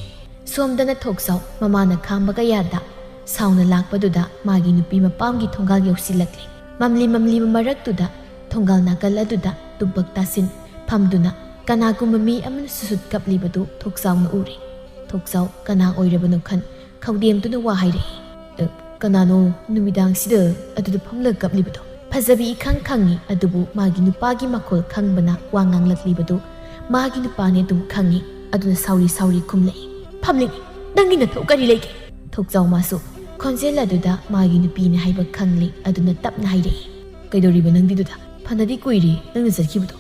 ꯁꯣꯝꯗꯅ ꯊꯣꯛꯆꯥꯎ ꯃꯃꯥꯅ ꯈꯥꯝꯕ ꯀꯌꯥꯗ ꯁꯥꯎꯅ ꯂꯥꯛꯄꯗꯨꯗ ꯃꯥꯒꯤ ꯅꯨꯄꯤ ꯃꯄꯥꯝꯒꯤ ꯊꯣꯡꯒꯥꯜ ꯌꯧꯁꯤꯜꯂꯛꯂꯦ꯫ ꯃꯝꯂꯤ ꯃꯝꯂꯤꯕ ꯃꯔꯛꯇꯨꯗ ꯊꯣꯡꯒꯥꯜ ꯅꯥꯀꯜ ꯑꯗꯨꯗ ꯇꯨꯝꯄꯛ ꯇꯥꯁꯤꯟ ꯐꯝꯗꯨꯅ ꯀꯅꯥꯒꯨꯝꯕ ꯃꯤ ꯑꯃꯅ ꯁꯨꯁꯨꯠ ꯀꯞꯂꯤꯕꯗꯨ ꯊꯣꯛꯆꯥꯎꯅ ꯎꯔꯦ꯫ ꯊꯣꯛꯆꯥꯎ ꯀꯅꯥ ꯑꯣꯏꯔꯕꯅꯣ ꯈꯟ ꯈꯧꯗꯦꯝꯗꯨꯅ ꯋꯥ ꯍꯥꯏꯔꯛꯏ꯫ "ꯑ, ꯀꯅꯥꯅꯣ ꯅꯨꯃꯤꯗꯥꯡꯁꯤꯗ ꯑꯗꯨꯗ ꯐꯝꯂꯒ ꯀꯞꯂꯤꯕꯗꯣ?" ꯐꯖꯕꯤ ꯏꯈꯪ ꯈꯪꯉꯤ, ꯑꯗꯨꯕꯨ ꯃꯥꯒꯤ ꯅꯨꯄꯥꯒꯤ ꯃꯈꯣꯜ ꯈꯪꯕꯅ ꯋꯥ ꯉꯥꯡꯂꯛꯂꯤꯕꯗꯨ ꯃꯥꯒꯤ ꯅꯨꯄꯥꯅꯤ ꯑꯗꯨꯝ ꯈꯪꯉꯤ꯫ ꯑꯗꯨꯅ ꯁꯥꯎꯔꯤ ꯁꯥꯎꯔꯤ ꯈꯨꯝꯂꯛꯏ, "ꯐꯝꯂꯤꯅꯤ, ꯅꯪꯒꯤ ꯅꯊꯧ ꯀꯔꯤ ꯂꯩꯒꯦ?" ꯊꯣꯛꯆꯥꯎ ꯃꯥꯁꯨ ꯈꯣꯟꯖꯦꯜ ꯑꯗꯨꯗ ꯃꯥꯒꯤ ꯅꯨꯄꯤꯅꯤ ꯍꯥꯏꯕ ꯈꯪꯂꯤ꯫ ꯑꯗꯨꯅ ꯇꯞꯅ ꯍꯥꯏꯔꯛꯏ, "ꯀꯩꯗꯧꯔꯤꯕ ꯅꯪꯗꯤꯗꯨꯗ? ꯐꯅꯗꯤ ꯀꯨꯏꯔꯦ ꯅꯪꯅ ꯆꯠꯈꯤꯕꯗꯣ꯫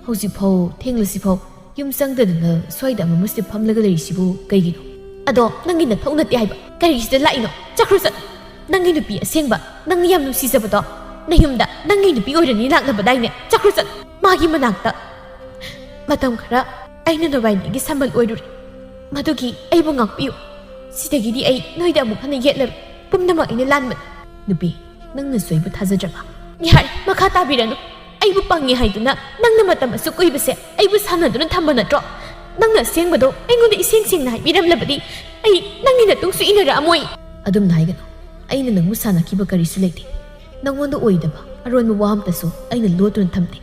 ꯍꯧꯖꯤꯛꯐꯥꯎ ꯊꯦꯡꯂꯁꯤꯐꯥꯎ ꯌꯨꯝ ꯆꯪꯗꯗꯅ ꯁ꯭ꯋꯥꯏꯗ ꯑꯃꯃꯨꯁꯇꯤ ꯐꯝꯂꯒ ꯂꯩꯔꯤꯁꯤꯕꯨ ꯀꯩꯒꯤꯅꯣ? ꯑꯗꯣ ꯅꯪꯒꯤ ꯅꯊꯧ ꯅꯠꯇꯦ ꯍꯥꯏꯕ ꯀꯔꯤꯒꯤꯁꯤꯗ ꯂꯥꯛꯏꯅꯣ? ꯆꯠꯈ꯭ꯔꯣ ꯆꯠ꯫ ꯅꯪꯒꯤ ꯅꯨꯄꯤ ꯑꯁꯦꯡꯕ, ꯅꯪꯅ ꯌꯥꯝ ꯅꯨꯡꯁꯤꯖꯕꯗꯣ ꯅꯌꯨꯝꯗ ꯅꯪꯒꯤ ꯅꯨꯄꯤ ꯑꯣꯏꯔꯅꯤ ꯂꯥꯛꯅꯕꯗꯥꯏꯅꯦ? ꯆꯠꯈ꯭ꯔꯣ ꯆꯠ꯫ ꯃꯥꯒꯤ ꯃꯅꯥꯛꯇ ꯃꯇꯝ ꯈꯔ ꯑꯩꯅ ꯅꯕꯥꯏꯅꯤꯒꯤ ꯁꯝꯕꯜ ꯑꯣꯏꯔꯨꯔꯦ꯫ ꯃꯗꯨꯒꯤ ꯑꯩꯕꯨ ꯉꯥꯛꯄꯤꯌꯨ꯫ ꯁꯤꯗꯒꯤꯗꯤ ꯑꯩ ꯅꯣꯏꯗ ꯑꯃꯨꯛ ꯍꯟꯅ ꯌꯦꯠꯂꯔꯣꯏ꯫ ꯄꯨꯝꯅꯃꯛ ꯑꯩꯅ ꯂꯥꯟꯕꯅꯤ꯫ ꯅꯨꯄꯤ, ꯅꯪꯅꯁꯨ ꯑꯩꯕꯨ ꯊꯥꯖꯗ꯭ꯔꯕ? ꯌꯥꯔꯦ, ꯃꯈꯥ ꯇꯥꯕꯤꯔꯅꯨ꯫ ꯑꯩꯕꯨ ꯄꯪꯉꯦ ꯍꯥꯏꯗꯨꯅ ꯅꯪꯅ ꯃꯇꯝ ꯑꯁꯨꯛ ꯀꯨꯏꯕꯁꯦ ꯑꯩꯕꯨ ꯁꯥꯟꯅꯗꯨꯅ ꯊꯝꯕ ꯅꯠꯇ꯭ꯔꯣ? ꯅꯪꯅ ꯑꯁꯦꯡꯕꯗꯣ ꯑꯩꯉꯣꯟꯗ ꯏꯁꯦꯡ ꯁꯦꯡꯅ ꯍꯥꯏꯕꯤꯔꯝꯂꯕꯗꯤ ꯑꯩ ꯅꯪꯒꯤ ꯅꯇꯨꯡꯁꯨ ꯏꯟꯅꯔꯛꯑꯝꯃꯣꯏ꯫ ꯑꯗꯨꯝꯅ ꯍꯥꯏꯒꯅꯨ꯫ ꯑꯩꯅ ꯅꯪꯕꯨ ꯁꯥꯟꯅꯈꯤꯕ ꯀꯔꯤꯁꯨ ꯂꯩꯇꯦ꯫ ꯅꯪꯉꯣꯟꯗ ꯑꯣꯏꯗꯕ ꯑꯔꯣꯟꯕ ꯋꯥ ꯑꯝꯇꯁꯨ ꯑꯩꯅ ꯂꯣꯠꯇꯨꯅ ꯊꯝꯗꯦ꯫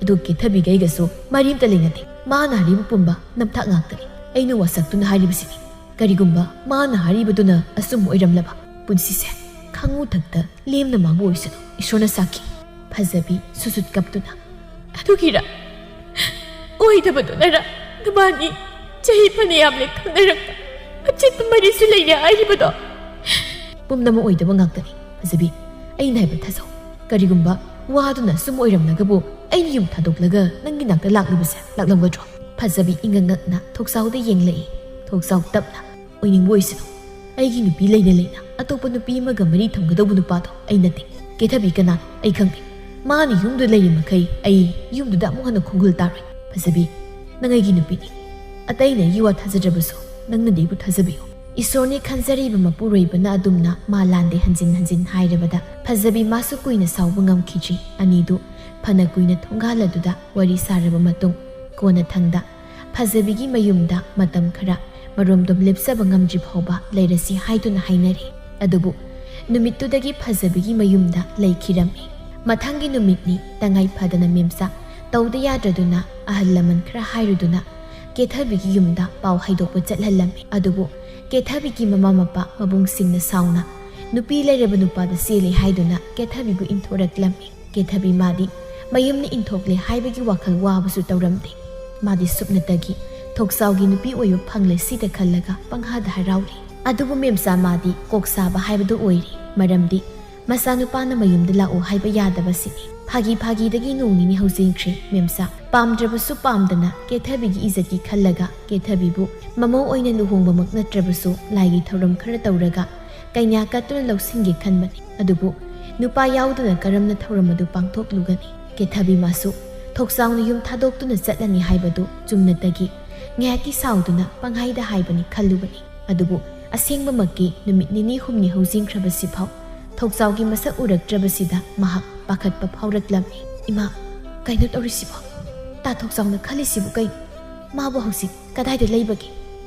ꯑꯗꯨ ꯀꯦꯊꯕꯤꯒ ꯑꯩꯒꯁꯨ ꯃꯔꯤ ꯑꯝꯇ ꯂꯩꯅꯗꯦ꯫ ꯃꯥꯅ ꯍꯥꯏꯔꯤꯕ ꯄꯨꯝꯕ ꯅꯝꯊꯥꯛ ꯉꯥꯛꯇꯅꯤ꯫ ꯑꯩꯅ ꯋꯥꯁꯛꯇꯨꯅ ꯍꯥꯏꯔꯤꯕꯁꯤꯅꯤ꯫ ꯀꯔꯤꯒꯨꯝꯕ ꯃꯥꯅ ꯍꯥꯏꯔꯤꯕꯗꯨꯅ ꯑꯆꯨꯝꯕ ꯑꯣꯏꯔꯝꯂꯕ, ꯄꯨꯟꯁꯤꯁꯦ ꯈꯪꯉꯨ ꯊꯛꯇ ꯂꯦꯝꯅ ꯃꯥꯡꯕ ꯑꯣꯏꯁꯅꯨ꯫ ꯏꯁꯣꯔꯅ ꯁꯥꯈꯤ꯫ ꯐꯖꯕꯤ ꯁꯨꯁꯨꯠ ꯀꯞꯇꯨꯅ, "ꯑꯗꯨꯒꯤꯔ? ꯑꯣꯏꯗꯕꯗꯨꯅꯔ ꯅꯕꯥꯅꯤ ꯆꯍꯤ ꯐꯅꯌꯥꯝ ꯂꯩ ꯈꯪꯅꯔꯛꯄ ꯑꯆꯦꯠꯄ ꯃꯔꯤꯁꯨ ꯂꯩꯔꯦ ꯍꯥꯏꯔꯤꯕꯗꯣ?" "ꯄꯨꯝꯅꯃꯛ ꯑꯣꯏꯗꯕ ꯉꯥꯛꯇꯅꯤ ꯐꯖꯕꯤ꯫ ꯑꯩꯅ ꯍꯥꯏꯕ ꯊꯥꯖꯧ꯫ ꯀꯔꯤꯒꯨꯝꯕ ꯋꯥꯗꯨꯅ ꯁꯨꯝ ꯑꯣꯏꯔꯝꯂꯒꯕꯨ ꯑꯩꯅ ꯌꯨꯝ ꯊꯥꯗꯣꯛꯂꯒ ꯅꯪꯒꯤ ꯅꯥꯛꯇ ꯂꯥꯛꯂꯤꯕꯁꯦ ꯂꯥꯛꯂꯝꯒꯗ꯭ꯔꯣ?" ꯐꯖꯕꯤ ꯏꯉꯛ ꯉꯛꯅ ꯊꯣꯛꯆꯥꯎꯗ ꯌꯦꯡꯂꯛꯏ꯫ ꯊꯣꯛꯆꯥꯎ ꯇꯞꯅ, "ꯑꯣꯏꯅꯤꯡꯕ ꯑꯣꯏꯁꯅꯨ꯫ ꯑꯩꯒꯤ ꯅꯨꯄꯤ ꯂꯩꯅ ꯂꯩꯅ ꯑꯇꯣꯞꯄ ꯅꯨꯄꯤ ꯑꯃꯒ ꯃꯔꯤ ꯊꯝꯒꯗꯧꯕ ꯅꯨꯄꯥꯗꯣ ꯑꯩ ꯅꯠꯇꯦ꯫ ꯀꯦꯊꯕꯤ ꯀꯅꯥꯅꯣ ꯑꯩ ꯈꯪꯗꯦ꯫ ꯃꯥꯅ ꯌꯨꯝꯗ ꯂꯩꯔꯤ ꯃꯈꯩ ꯑꯩ ꯌꯨꯝꯗꯨꯗ ꯑꯃꯨꯛ ꯍꯟꯅ ꯈꯣꯡꯒꯨꯜ ꯇꯥꯔꯣꯏ꯫ ꯐꯖꯕꯤ, ꯅꯪ ꯑꯩꯒꯤ ꯅꯨꯄꯤꯅꯤ꯫ ꯑꯇꯩꯅ ꯑꯩꯒꯤ ꯋꯥ ꯊꯥꯖꯗ꯭ꯔꯕꯁꯨ ꯅꯪꯅꯗꯤ ꯑꯩꯕꯨ ꯊꯥꯖꯕꯤꯌꯨ꯫" ꯏꯁꯣꯔꯅꯤ ꯈꯟꯖꯔꯤꯕ ꯃꯄꯨꯔꯣꯏꯕꯅ ꯑꯗꯨꯝꯅ ꯃꯥ ꯂꯥꯟꯗꯦ ꯍꯟꯖꯤꯟ ꯍꯟꯖꯤꯟ ꯍꯥꯏꯔꯕꯗ ꯐꯖꯕꯤ ꯃꯥꯁꯨ ꯀꯨꯏꯅ ꯁꯥꯎꯕ ꯉꯝꯈꯤꯗ꯭ꯔꯤ꯫ ꯑꯅꯤꯗꯨ ꯐꯅ ꯀꯨꯏꯅ ꯊꯣꯡꯒꯥꯜ ꯑꯗꯨꯗ ꯋꯥꯔꯤ ꯁꯥꯔꯕ ꯃꯇꯨꯡ ꯀꯣꯟꯅꯊꯪꯗ ꯐꯖꯕꯤꯒꯤ ꯃꯌꯨꯝꯗ ꯃꯇꯝ ꯈꯔ ꯃꯔꯣꯝꯗꯣꯝ ꯂꯦꯞꯆꯕ ꯉꯝꯗ꯭ꯔꯤ ꯐꯥꯎꯕ ꯂꯩꯔꯁꯤ ꯍꯥꯏꯗꯨꯅ ꯍꯥꯏꯅꯔꯦ꯫ ꯑꯗꯨꯕꯨ ꯅꯨꯃꯤꯠꯇꯨꯗꯒꯤ ꯐꯖꯕꯤꯒꯤ ꯃꯌꯨꯝꯗ ꯂꯩꯈꯤꯔꯝꯃꯤ꯫ ꯃꯊꯪꯒꯤ ꯅꯨꯃꯤꯠꯅꯤ ꯇꯉꯥꯏ ꯐꯗꯅ ꯃꯦꯝꯆꯥ ꯇꯧꯗ ꯌꯥꯗ꯭ꯔꯗꯨꯅ ꯑꯍꯜ ꯂꯃꯟ ꯈꯔ ꯍꯥꯏꯔꯨꯗꯨꯅ ꯀꯦꯊꯕꯤꯒꯤ ꯌꯨꯝꯗ ꯄꯥꯎ ꯍꯥꯏꯗꯣꯛꯄ ꯆꯠꯍꯜꯂꯝꯃꯤ꯫ ꯑꯗꯨꯕꯨ ꯀꯦꯊꯕꯤꯒꯤ ꯃꯃꯥ ꯃꯄꯥ ꯃꯕꯨꯡꯁꯤꯡꯅ ꯁꯥꯎꯅ ꯅꯨꯄꯤ ꯂꯩꯔꯕ ꯅꯨꯄꯥꯗ ꯆꯦꯜꯂꯤ ꯍꯥꯏꯗꯨꯅ ꯀꯦꯊꯕꯤꯕꯨ ꯏꯟꯊꯣꯔꯛꯂꯝꯃꯤ꯫ ꯀꯦꯊꯕꯤ ꯃꯥꯗꯤ ꯃꯌꯨꯝꯅ ꯏꯟꯊꯣꯛꯂꯦ ꯍꯥꯏꯕꯒꯤ ꯋꯥꯈꯜ ꯋꯥꯕꯁꯨ ꯇꯧꯔꯝꯗꯦ꯫ ꯃꯥꯗꯤ ꯁꯨꯞꯅꯇꯒꯤ ꯊꯣꯛꯆꯥꯎꯒꯤ ꯅꯨꯄꯤ ꯑꯣꯏꯕ ꯐꯪꯂꯦ ꯁꯤꯗ ꯈꯜꯂꯒ ꯄꯪꯍꯥꯗ ꯍꯔꯥꯎꯔꯤ꯫ ꯑꯗꯨꯕꯨ ꯃꯦꯝꯆꯥ ꯃꯥꯗꯤ ꯀꯣꯛ ꯁꯥꯕ ꯍꯥꯏꯕꯗꯨ ꯑꯣꯏꯔꯤ꯫ ꯃꯔꯝꯗꯤ ꯃꯆꯥꯅꯨꯄꯥꯅ ꯃꯌꯨꯝꯗ ꯂꯥꯛꯎ ꯍꯥꯏꯕ ꯌꯥꯗꯕꯁꯤꯅꯤ꯫ ꯐꯥꯒꯤ ꯐꯥꯒꯤꯗꯒꯤ ꯅꯣꯡ ꯅꯤꯅꯤ ꯍꯧꯖꯤꯟꯈ꯭ꯔꯦ꯫ ꯃꯦꯝꯆꯥ ꯄꯥꯝꯗ꯭ꯔꯕꯁꯨ ꯄꯥꯝꯗꯅ ꯀꯦꯊꯕꯤꯒꯤ ꯏꯖꯠꯀꯤ ꯈꯜꯂꯒ ꯀꯦꯊꯕꯤꯕꯨ ꯃꯃꯧ ꯑꯣꯏꯅ ꯂꯨꯍꯣꯡꯕꯃꯛ ꯅꯠꯇ꯭ꯔꯕꯁꯨ ꯂꯥꯏꯒꯤ ꯊꯧꯔꯝ ꯈꯔ ꯇꯧꯔꯒ ꯀꯩꯅꯥ ꯀꯠꯇꯨꯅ ꯂꯧꯁꯤꯟꯒꯦ ꯈꯟꯕꯅꯤ꯫ ꯑꯗꯨꯕꯨ ꯅꯨꯄꯥ ꯌꯥꯎꯗꯅ ꯀꯔꯝꯅ ꯊꯧꯔꯝ ꯑꯗꯨ ꯄꯥꯡꯊꯣꯛꯂꯨꯒꯅꯤ? ꯀꯦꯊꯕꯤ ꯃꯥꯁꯨ ꯊꯣꯛꯆꯥꯎꯅ ꯌꯨꯝ ꯊꯥꯗꯣꯛꯇꯨꯅ ꯆꯠꯂꯅꯤ ꯍꯥꯏꯕꯗꯨ ꯆꯨꯝꯅꯇꯒꯤ ꯉꯥꯏꯍꯥꯛꯀꯤ ꯁꯥꯎꯗꯨꯅ ꯄꯪꯍꯥꯏꯗ ꯍꯥꯏꯕꯅꯤ ꯈꯜꯂꯨꯕꯅꯤ꯫ ꯑꯗꯨꯕꯨ ꯑꯁꯦꯡꯕꯃꯛꯀꯤ ꯅꯨꯃꯤꯠ ꯅꯤꯅꯤ ꯍꯨꯝꯅꯤ ꯍꯧꯖꯤꯟꯈ꯭ꯔꯕꯁꯤꯐꯥꯎ ꯊꯣꯛꯆꯥꯎꯒꯤ ꯃꯁꯛ ꯎꯔꯛꯇ꯭ꯔꯕꯁꯤꯗ ꯃꯍꯥꯛ ꯄꯥꯈꯠꯄ ꯐꯥꯎꯔꯛꯂꯝꯃꯤ꯫ "ꯏꯃꯥ, ꯀꯩꯅꯣ ꯇꯧꯔꯤꯁꯤꯕꯣ? ꯇꯥ ꯊꯣꯛꯆꯥꯎꯅ ꯈꯜꯂꯤꯁꯤꯕꯨ ꯀꯩꯅꯣ? ꯃꯥꯕꯨ ꯍꯧꯖꯤꯛ ꯀꯗꯥꯏꯗ ꯂꯩꯕꯒꯦ?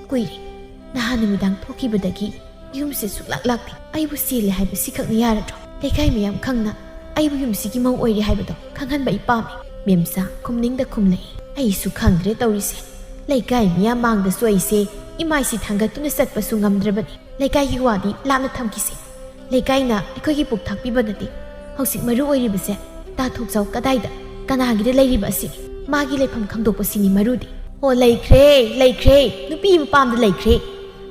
ꯀꯨꯏꯔꯦ꯫ ꯅꯍꯥꯟ ꯅꯨꯃꯤꯗꯥꯡ ꯊꯣꯛꯈꯤꯕꯗꯒꯤ ꯌꯨꯝꯁꯦ ꯁꯨꯛꯂꯥꯛ ꯂꯥꯛꯇꯦ꯫ ꯑꯩꯕꯨ ꯆꯦꯜꯂꯦ ꯍꯥꯏꯕ ꯁꯤꯈꯛꯅ ꯌꯥꯔꯗ꯭ꯔꯣ? ꯂꯩꯀꯥꯏ ꯃꯌꯥꯝ ꯈꯪꯅ ꯑꯩꯕꯨ ꯌꯨꯝꯁꯤꯒꯤ ꯃꯧ ꯑꯣꯏꯔꯦ ꯍꯥꯏꯕꯗꯣ ꯈꯪꯍꯟꯕ ꯑꯩ ꯄꯥꯝꯃꯤ꯫" ꯃꯦꯝꯆꯥ ꯈꯨꯝꯅꯤꯡꯗ ꯈꯨꯝꯂꯛꯏ꯫ "ꯑꯩꯁꯨ ꯈꯪꯗ꯭ꯔꯦ ꯇꯧꯔꯤꯁꯦ꯫ ꯂꯩꯀꯥꯏ ꯃꯤꯌꯥꯝ ꯃꯥꯡꯗꯁꯨ ꯑꯩꯁꯦ ꯏꯃꯥꯏꯁꯤ ꯊꯥꯡꯒꯠꯇꯨꯅ ꯆꯠꯄꯁꯨ ꯉꯝꯗ꯭ꯔꯕꯅꯤ꯫ ꯂꯩꯀꯥꯏꯒꯤ ꯋꯥꯗꯤ ꯂꯥꯞꯅ ꯊꯝꯈꯤꯁꯦ꯫ ꯂꯩꯀꯥꯏꯅ ꯑꯩꯈꯣꯏꯒꯤ ꯄꯨꯛ ꯊꯥꯛꯄꯤꯕ ꯅꯠꯇꯦ꯫ ꯍꯧꯖꯤꯛ ꯃꯔꯨ ꯑꯣꯏꯔꯤꯕꯁꯦ ꯇꯥ ꯊꯣꯛꯆꯥꯎ ꯀꯗꯥꯏꯗ, ꯀꯅꯥꯒꯤꯗ ꯂꯩꯔꯤꯕ ꯑꯁꯤꯅꯤ꯫ ꯃꯥꯒꯤ ꯂꯩꯐꯝ ꯈꯪꯗꯣꯛꯄꯁꯤꯅꯤ ꯃꯔꯨꯗꯤ꯫" "ꯑꯣ, ꯂꯩꯈ꯭ꯔꯦ, ꯂꯩꯈ꯭ꯔꯦ꯫ ꯅꯨꯄꯤ ꯑꯃ ꯄꯥꯝꯗ ꯂꯩꯈ꯭ꯔꯦ꯫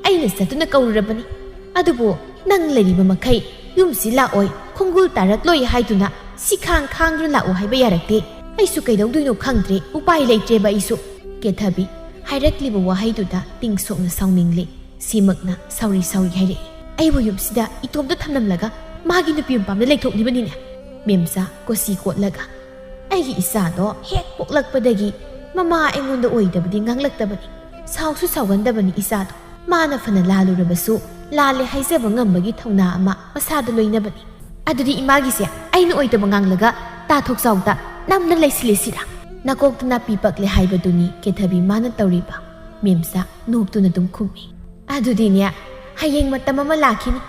ꯑꯩꯅ ꯆꯠꯇꯨꯅ ꯀꯧꯔꯨꯔꯕꯅꯤ꯫ ꯑꯗꯨꯕꯨ ꯅꯪ ꯂꯩꯔꯤꯕ ꯃꯈꯩ ꯌꯨꯝꯁꯤ ꯂꯥꯛꯑꯣꯏ, ꯈꯣꯡꯒꯨꯜ ꯇꯥꯔꯛꯂꯣꯏ ꯍꯥꯏꯗꯨꯅ ꯁꯤ ꯈꯥꯡ ꯈꯥꯡꯗꯨꯅ ꯂꯥꯛꯑꯣ ꯍꯥꯏꯕ ꯌꯥꯔꯛꯇꯦ꯫ ꯑꯩꯁꯨ ꯀꯩꯗꯧꯗꯣꯏꯅꯣ ꯈꯪꯗ꯭ꯔꯦ, ꯎꯄꯥꯏ ꯂꯩꯇ꯭ꯔꯦꯕ ꯑꯩꯁꯨ꯫" ꯀꯦꯊꯕꯤ ꯍꯥꯏꯔꯛꯂꯤꯕ ꯋꯥꯍꯩꯗꯨꯗ ꯇꯤꯡꯁꯣꯛꯅ ꯁꯥꯎꯅꯤꯡꯂꯦ꯫ ꯁꯤꯃꯛꯅ ꯁꯥꯎꯔꯤ ꯁꯥꯎꯔꯤ ꯍꯥꯏꯔꯛꯏ꯫ "ꯑꯩꯕꯨ ꯌꯨꯝꯁꯤꯗ ꯏꯇꯣꯝꯇ ꯊꯝꯂꯝꯂꯒ ꯃꯥꯒꯤ ꯅꯨꯄꯤ ꯃꯄꯥꯝꯗ ꯂꯩꯊꯣꯛꯂꯤꯕꯅꯤꯅꯦ꯫" ꯃꯦꯝꯆꯥ ꯀꯣꯁꯤ ꯀꯣꯠꯂꯒ, "ꯑꯩꯒꯤ ꯏꯆꯥꯗꯣ ꯍꯦꯛ ꯄꯣꯛꯂꯛꯄꯗꯒꯤ ꯃꯃꯥ ꯑꯩꯉꯣꯟꯗ ꯑꯣꯏꯗꯕꯗꯤ ꯉꯥꯡꯂꯛꯇꯕꯅꯤ, ꯁꯥꯎꯁꯨ ꯁꯥꯎꯒꯟꯗꯕꯅꯤ ꯏꯆꯥꯗꯣ꯫ ꯃꯥꯅ ꯐꯅ ꯂꯥꯜꯂꯨꯔꯕꯁꯨ ꯂꯥꯜꯂꯦ ꯍꯥꯏꯖꯕ ꯉꯝꯕꯒꯤ ꯊꯧꯅꯥ ꯑꯃ ꯃꯁꯥꯗ ꯂꯣꯏꯅꯕꯅꯤ꯫" "ꯑꯗꯨꯗꯤ ꯏꯃꯥꯒꯤꯁꯦ ꯑꯩꯅ ꯑꯣꯏꯗꯕ ꯉꯥꯡꯂꯒ ꯇꯥ ꯊꯣꯛꯆꯥꯎꯗ ꯅꯝꯅ ꯂꯩꯁꯤꯜꯂꯦ ꯁꯤꯔꯥ? ꯅꯀꯣꯛꯇ ꯅꯥꯄꯤ ꯄꯛꯂꯦ ꯍꯥꯏꯕꯗꯨꯅꯤ ꯀꯦꯊꯕꯤ ꯃꯥꯅ ꯇꯧꯔꯤꯕ꯫" ꯃꯦꯝꯆꯥ ꯅꯣꯛꯇꯨꯅ ꯑꯗꯨꯝ ꯈꯨꯝꯃꯤ꯫ "ꯑꯗꯨꯗꯤꯅꯦ, ꯍꯌꯦꯡ ꯃꯇꯝ ꯑꯃ ꯂꯥꯛꯈꯤꯅꯤ,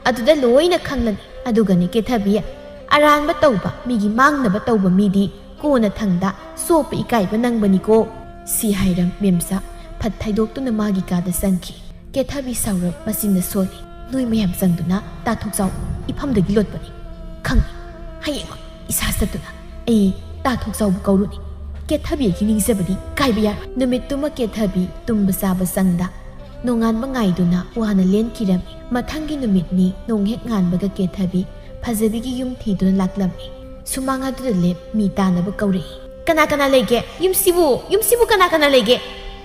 ꯑꯗꯨꯗ ꯂꯣꯏꯅ ꯈꯪꯂꯅꯤ꯫ ꯑꯗꯨꯒꯅꯦ ꯀꯦꯊꯕꯤ, ꯑꯔꯥꯟꯕ ꯇꯧꯕ, ꯃꯤꯒꯤ ꯃꯥꯡꯅꯕ ꯇꯧꯕ ꯃꯤꯗꯤ ꯀꯣꯟꯅ ꯊꯪꯗ ꯆꯣꯞꯄ ꯏꯀꯥꯏꯕ ꯅꯪꯕꯅꯤꯀꯣ꯫" ꯁꯤ ꯍꯥꯏꯔꯝ ꯃꯦꯝꯆꯥ ꯐꯠ ꯊꯩꯗꯣꯛꯇꯨꯅ ꯃꯥꯒꯤ ꯀꯥꯗ ꯆꯪꯈꯤ꯫ ꯀꯦꯊꯕꯤ ꯁꯥꯎꯔꯞ ꯃꯆꯤꯟꯗ ꯁꯣꯜꯂꯤ꯫ "ꯅꯣꯏ ꯃꯌꯥꯝ ꯆꯪꯗꯨꯅ ꯇꯥ ꯊꯣꯛꯆꯥꯎ ꯏꯐꯝꯗꯒꯤ ꯂꯣꯠꯄꯅꯤ꯫ ꯈꯪꯉꯤ꯫ ꯍꯌꯦꯡꯃꯛ ꯏꯁꯥ ꯆꯠꯇꯨꯅ ꯑꯩ ꯇꯥ ꯊꯣꯛꯆꯥꯎꯕꯨ ꯀꯧꯔꯨꯅꯤ꯫" ꯀꯦꯊꯕꯤꯒꯤ ꯅꯤꯡꯖꯕꯗꯤ ꯀꯥꯏꯕ ꯌꯥꯔꯣꯏ꯫ ꯅꯨꯃꯤꯠꯇꯨꯃ ꯀꯦꯊꯕꯤ ꯇꯨꯝꯕ ꯆꯥꯕ ꯆꯪꯗ ꯅꯣꯡꯉꯥꯟꯕ ꯉꯥꯏꯗꯨꯅ ꯋꯥꯅ ꯂꯦꯟꯈꯤꯔꯝꯃꯤ꯫ ꯃꯊꯪꯒꯤ ꯅꯨꯃꯤꯠꯅꯤ꯫ ꯅꯣꯡ ꯍꯦꯛ ꯉꯥꯟꯕꯒ ꯀꯦꯊꯕꯤ ꯐꯖꯕꯤꯒꯤ ꯌꯨꯝ ꯊꯤꯗꯨꯅ ꯂꯥꯛꯂꯝꯃꯤ꯫ ꯁꯨꯃꯥꯡ ꯑꯗꯨꯗ ꯂꯦꯞ ꯃꯤ ꯇꯥꯅꯕ ꯀꯧꯔꯛꯏ꯫ "ꯀꯅꯥ ꯀꯅꯥ ꯂꯩꯒꯦ? ꯌꯨꯝꯁꯤꯕꯨ, ꯌꯨꯝꯁꯤꯕꯨ ꯀꯅꯥ ꯀꯅꯥ ꯂꯩꯒꯦ?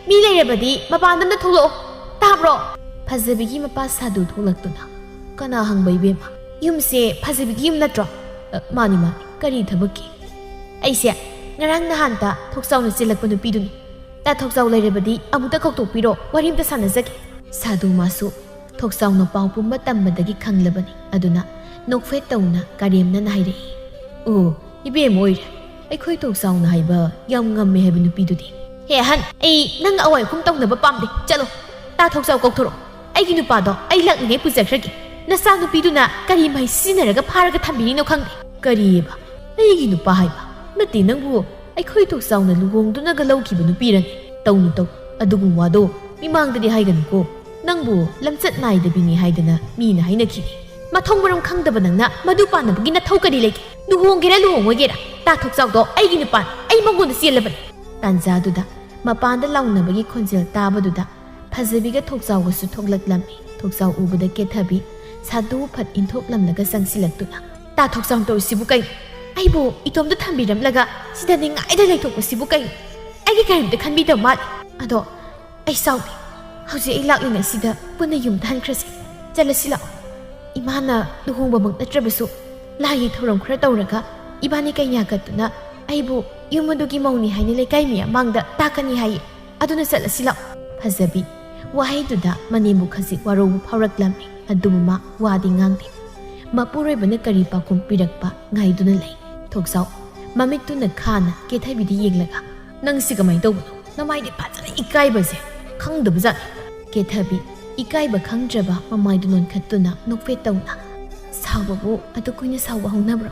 ꯃꯤ ꯂꯩꯔꯕꯗꯤ ꯃꯄꯥꯟꯗ ꯑꯝꯇ ꯊꯣꯛꯂꯛꯑꯣ꯫ ꯇꯥꯕ꯭ꯔꯣ?" ꯐꯖꯕꯤꯒꯤ ꯃꯄꯥ ꯁꯥꯗꯨ ꯊꯣꯛꯂꯛꯇꯨꯅ, "ꯀꯅꯥ ꯍꯪꯕ ꯏꯕꯦꯝꯃ? ꯌꯨꯝꯁꯦ ꯐꯖꯕꯤꯒꯤ ꯌꯨꯝ ꯅꯠꯇ꯭ꯔꯣ?" "ꯑ, ꯃꯥꯅꯤ, ꯃꯥꯅꯤ꯫ ꯀꯔꯤ ꯊꯕꯛꯀꯤ?" "ꯑꯩꯁꯦ ꯉꯔꯥꯡ ꯅꯍꯥꯟꯇ ꯊꯣꯛꯆꯥꯎꯅ ꯆꯦꯜꯂꯛꯄ ꯅꯨꯄꯤꯗꯨꯅꯤ꯫ ꯇꯥ ꯊꯣꯛꯆꯥꯎ ꯂꯩꯔꯕꯗꯤ ꯑꯃꯨꯛꯇ ꯀꯧꯊꯣꯛꯄꯤꯔꯣ, ꯋꯥꯔꯤ ꯑꯝꯇ ꯁꯥꯟꯅꯖꯒꯦ꯫" ꯁꯥꯗꯨ ꯃꯥꯁꯨ ꯊꯣꯛꯆꯥꯎꯅ ꯄꯥꯎ ꯄꯨꯝꯕ ꯇꯝꯕꯗꯒꯤ ꯈꯪꯂꯕꯅꯤ꯫ ꯑꯗꯨꯅ ꯅꯣꯛꯐꯦꯠ ꯇꯧꯅ ꯀꯔꯦꯝꯅꯅ ꯍꯥꯏꯔꯛꯏ꯫ "ꯑꯣ, ꯏꯕꯦꯝ ꯑꯣꯏꯔꯦ꯫ ꯑꯩꯈꯣꯏ ꯊꯣꯛꯆꯥꯎꯅ ꯍꯥꯏꯕ ꯌꯥꯝ ꯉꯝꯃꯦ ꯍꯥꯏꯕ ꯅꯨꯄꯤꯗꯨꯗꯤ꯫" "ꯍꯦ ꯑꯍꯟ, ꯑꯩ ꯅꯪ ꯑꯋꯥꯏꯈꯨꯝ ꯇꯧꯅꯕ ꯄꯥꯝꯗꯦ꯫ ꯆꯠꯂꯣ꯫ ꯇꯥ ꯊꯣꯛꯆꯥꯎ ꯀꯧꯊꯣꯔꯛꯑꯣ꯫ ꯑꯩꯒꯤ ꯅꯨꯄꯥꯗꯣ ꯑꯩ ꯂꯥꯛꯂꯤꯉꯩ ꯄꯨꯖꯈ꯭ꯔꯒꯦ꯫ ꯅꯆꯥꯅꯨꯄꯤꯗꯨꯅ ꯀꯔꯤ ꯃꯍꯩ ꯁꯤꯖꯤꯟꯅꯔꯒ ꯐꯥꯔꯒ ꯊꯝꯕꯤꯔꯤꯅꯣ ꯈꯪꯗꯦ꯫" "ꯀꯔꯤꯑꯕ? ꯑꯩꯒꯤ ꯅꯨꯄꯥ ꯍꯥꯏꯕ? ꯅꯠꯇꯦ, ꯅꯪꯕꯨ ꯑꯩꯈꯣꯏ ꯊꯣꯛꯆꯥꯎꯅ ꯂꯨꯍꯣꯡꯗꯨꯅꯒ ꯂꯧꯈꯤꯕ ꯅꯨꯄꯤꯔꯅꯤ?" "ꯇꯧꯅꯨ, ꯇꯧ꯫ ꯑꯗꯨꯒꯨꯝꯕ ꯋꯥꯗꯣ ꯃꯤꯃꯥꯡꯗꯗꯤ ꯍꯥꯏꯒꯅꯨꯀꯣ꯫ ꯅꯪꯕꯨ ꯂꯝꯆꯠ ꯅꯥꯏꯗꯕꯤꯅꯤ ꯍꯥꯏꯗꯅ ꯃꯤꯅ ꯍꯥꯏꯅꯈꯤꯅꯤ꯫" "ꯃꯊꯣꯡ ꯃꯔꯝ ꯈꯪꯗꯕ ꯅꯪꯅ ꯃꯗꯨ ꯄꯥꯟꯅꯕꯒꯤ ꯅꯊꯧ ꯀꯔꯤ ꯂꯩꯒꯦ? ꯂꯨꯍꯣꯡꯒꯦꯔꯥ ꯂꯨꯍꯣꯡꯉꯣꯏꯒꯦꯔꯥ, ꯇꯥ ꯊꯣꯛꯆꯥꯎꯗꯣ ꯑꯩꯒꯤ ꯅꯨꯄꯥꯅꯤ꯫ ꯑꯩ ꯃꯉꯣꯟꯗ ꯆꯦꯜꯂꯕꯅꯤ꯫" ꯇꯥꯟꯖꯥꯗꯨꯗ ꯃꯄꯥꯟꯗ ꯂꯥꯎꯅꯕꯒꯤ ꯈꯣꯟꯖꯦꯜ ꯇꯥꯕꯗꯨꯗ ꯐꯖꯕꯤꯒ ꯊꯣꯛꯆꯥꯎꯒꯁꯨ ꯊꯣꯛꯂꯛꯂꯝꯃꯤ꯫ ꯊꯣꯛꯆꯥꯎ ꯎꯕꯗ ꯀꯦꯊꯕꯤ ꯁꯥꯗꯨ ꯐꯠ ꯏꯟꯊꯣꯛꯂꯝꯂꯒ ꯆꯪꯁꯤꯜꯂꯛꯇꯨꯅ, "ꯇꯥ ꯊꯣꯛꯆꯥꯎ ꯇꯧꯔꯤꯁꯤꯕꯨ ꯀꯩꯅꯣ? ꯑꯩꯕꯨ ꯏꯇꯣꯝꯇ ꯊꯝꯕꯤꯔꯝꯂꯒ ꯁꯤꯗ ꯅꯤꯡꯉꯥꯏꯗ ꯂꯩꯊꯣꯛꯄꯁꯤꯕꯨ ꯀꯩꯅꯣ? ꯑꯩꯒꯤ ꯀꯔꯤꯝꯇ ꯈꯟꯕꯤꯗꯕ ꯃꯥꯜꯂꯤ꯫ ꯑꯗꯣ ꯑꯩ ꯁꯥꯎꯗꯦ꯫ ꯍꯧꯖꯤꯛ ꯑꯩ ꯂꯥꯛꯂꯤꯉꯩꯁꯤꯗ ꯄꯨꯟꯅ ꯌꯨꯝꯗ ꯍꯟꯈ꯭ꯔꯁꯤ꯫ ꯆꯠꯂꯁꯤ ꯂꯥꯛꯑꯣ꯫ ꯏꯃꯥꯅ ꯂꯨꯍꯣꯡꯕꯃꯛ ꯅꯠꯇ꯭ꯔꯕꯁꯨ ꯂꯥꯏꯒꯤ ꯊꯧꯔꯝ ꯈꯔ ꯇꯧꯔꯒ ꯏꯕꯥꯅꯤ ꯀꯩꯅꯥ ꯀꯠꯇꯨꯅ ꯑꯩꯕꯨ ꯌꯨꯝ ꯑꯗꯨꯒꯤ ꯃꯧꯅꯤ ꯍꯥꯏꯅ ꯂꯩꯀꯥꯏ ꯃꯤꯌꯥꯝ ꯃꯥꯡꯗ ꯇꯥꯛꯀꯅꯤ ꯍꯥꯏꯌꯦ꯫ ꯑꯗꯨꯅ ꯆꯠꯂꯁꯤ ꯂꯥꯛꯑꯣ꯫" ꯐꯖꯕꯤ ꯋꯥꯍꯩꯗꯨꯗ ꯃꯅꯦꯝꯕꯨ ꯈꯖꯤꯛ ꯋꯥꯔꯧꯕ ꯐꯥꯎꯔꯛꯂꯝꯃꯤ꯫ ꯑꯗꯨꯕꯨ ꯃꯥ ꯋꯥꯗꯤ ꯉꯥꯡꯗꯦ꯫ ꯃꯄꯨꯔꯣꯏꯕꯅ ꯀꯔꯤ ꯄꯥꯎꯈꯨꯝ ꯄꯤꯔꯛꯄ ꯉꯥꯏꯗꯨꯅ ꯂꯩ꯫ ꯊꯣꯛꯆꯥꯎ ꯃꯃꯤꯠꯇꯨꯅ ꯈꯥꯅ ꯀꯦꯊꯕꯤꯗ ꯌꯦꯡꯂꯒ, "ꯅꯪꯁꯤ ꯀꯃꯥꯏꯅ ꯇꯧꯕꯅꯣ? ꯅꯃꯥꯏꯗꯤ ꯐꯖꯅ ꯏꯀꯥꯏꯕꯁꯦ ꯈꯪꯗꯕꯖꯥꯠꯅꯤ꯫" ꯀꯦꯊꯕꯤ ꯏꯀꯥꯏꯕ ꯈꯪꯗ꯭ꯔꯕ ꯃꯃꯥꯏꯗꯨ ꯅꯣꯟꯈꯠꯇꯨꯅ ꯅꯣꯛꯐꯦꯠ ꯇꯧꯅ, "ꯁꯥꯎꯕꯕꯨ ꯑꯗꯨ ꯀꯨꯏꯅ ꯁꯥꯎꯕ ꯍꯧꯅꯕ꯭ꯔꯣ?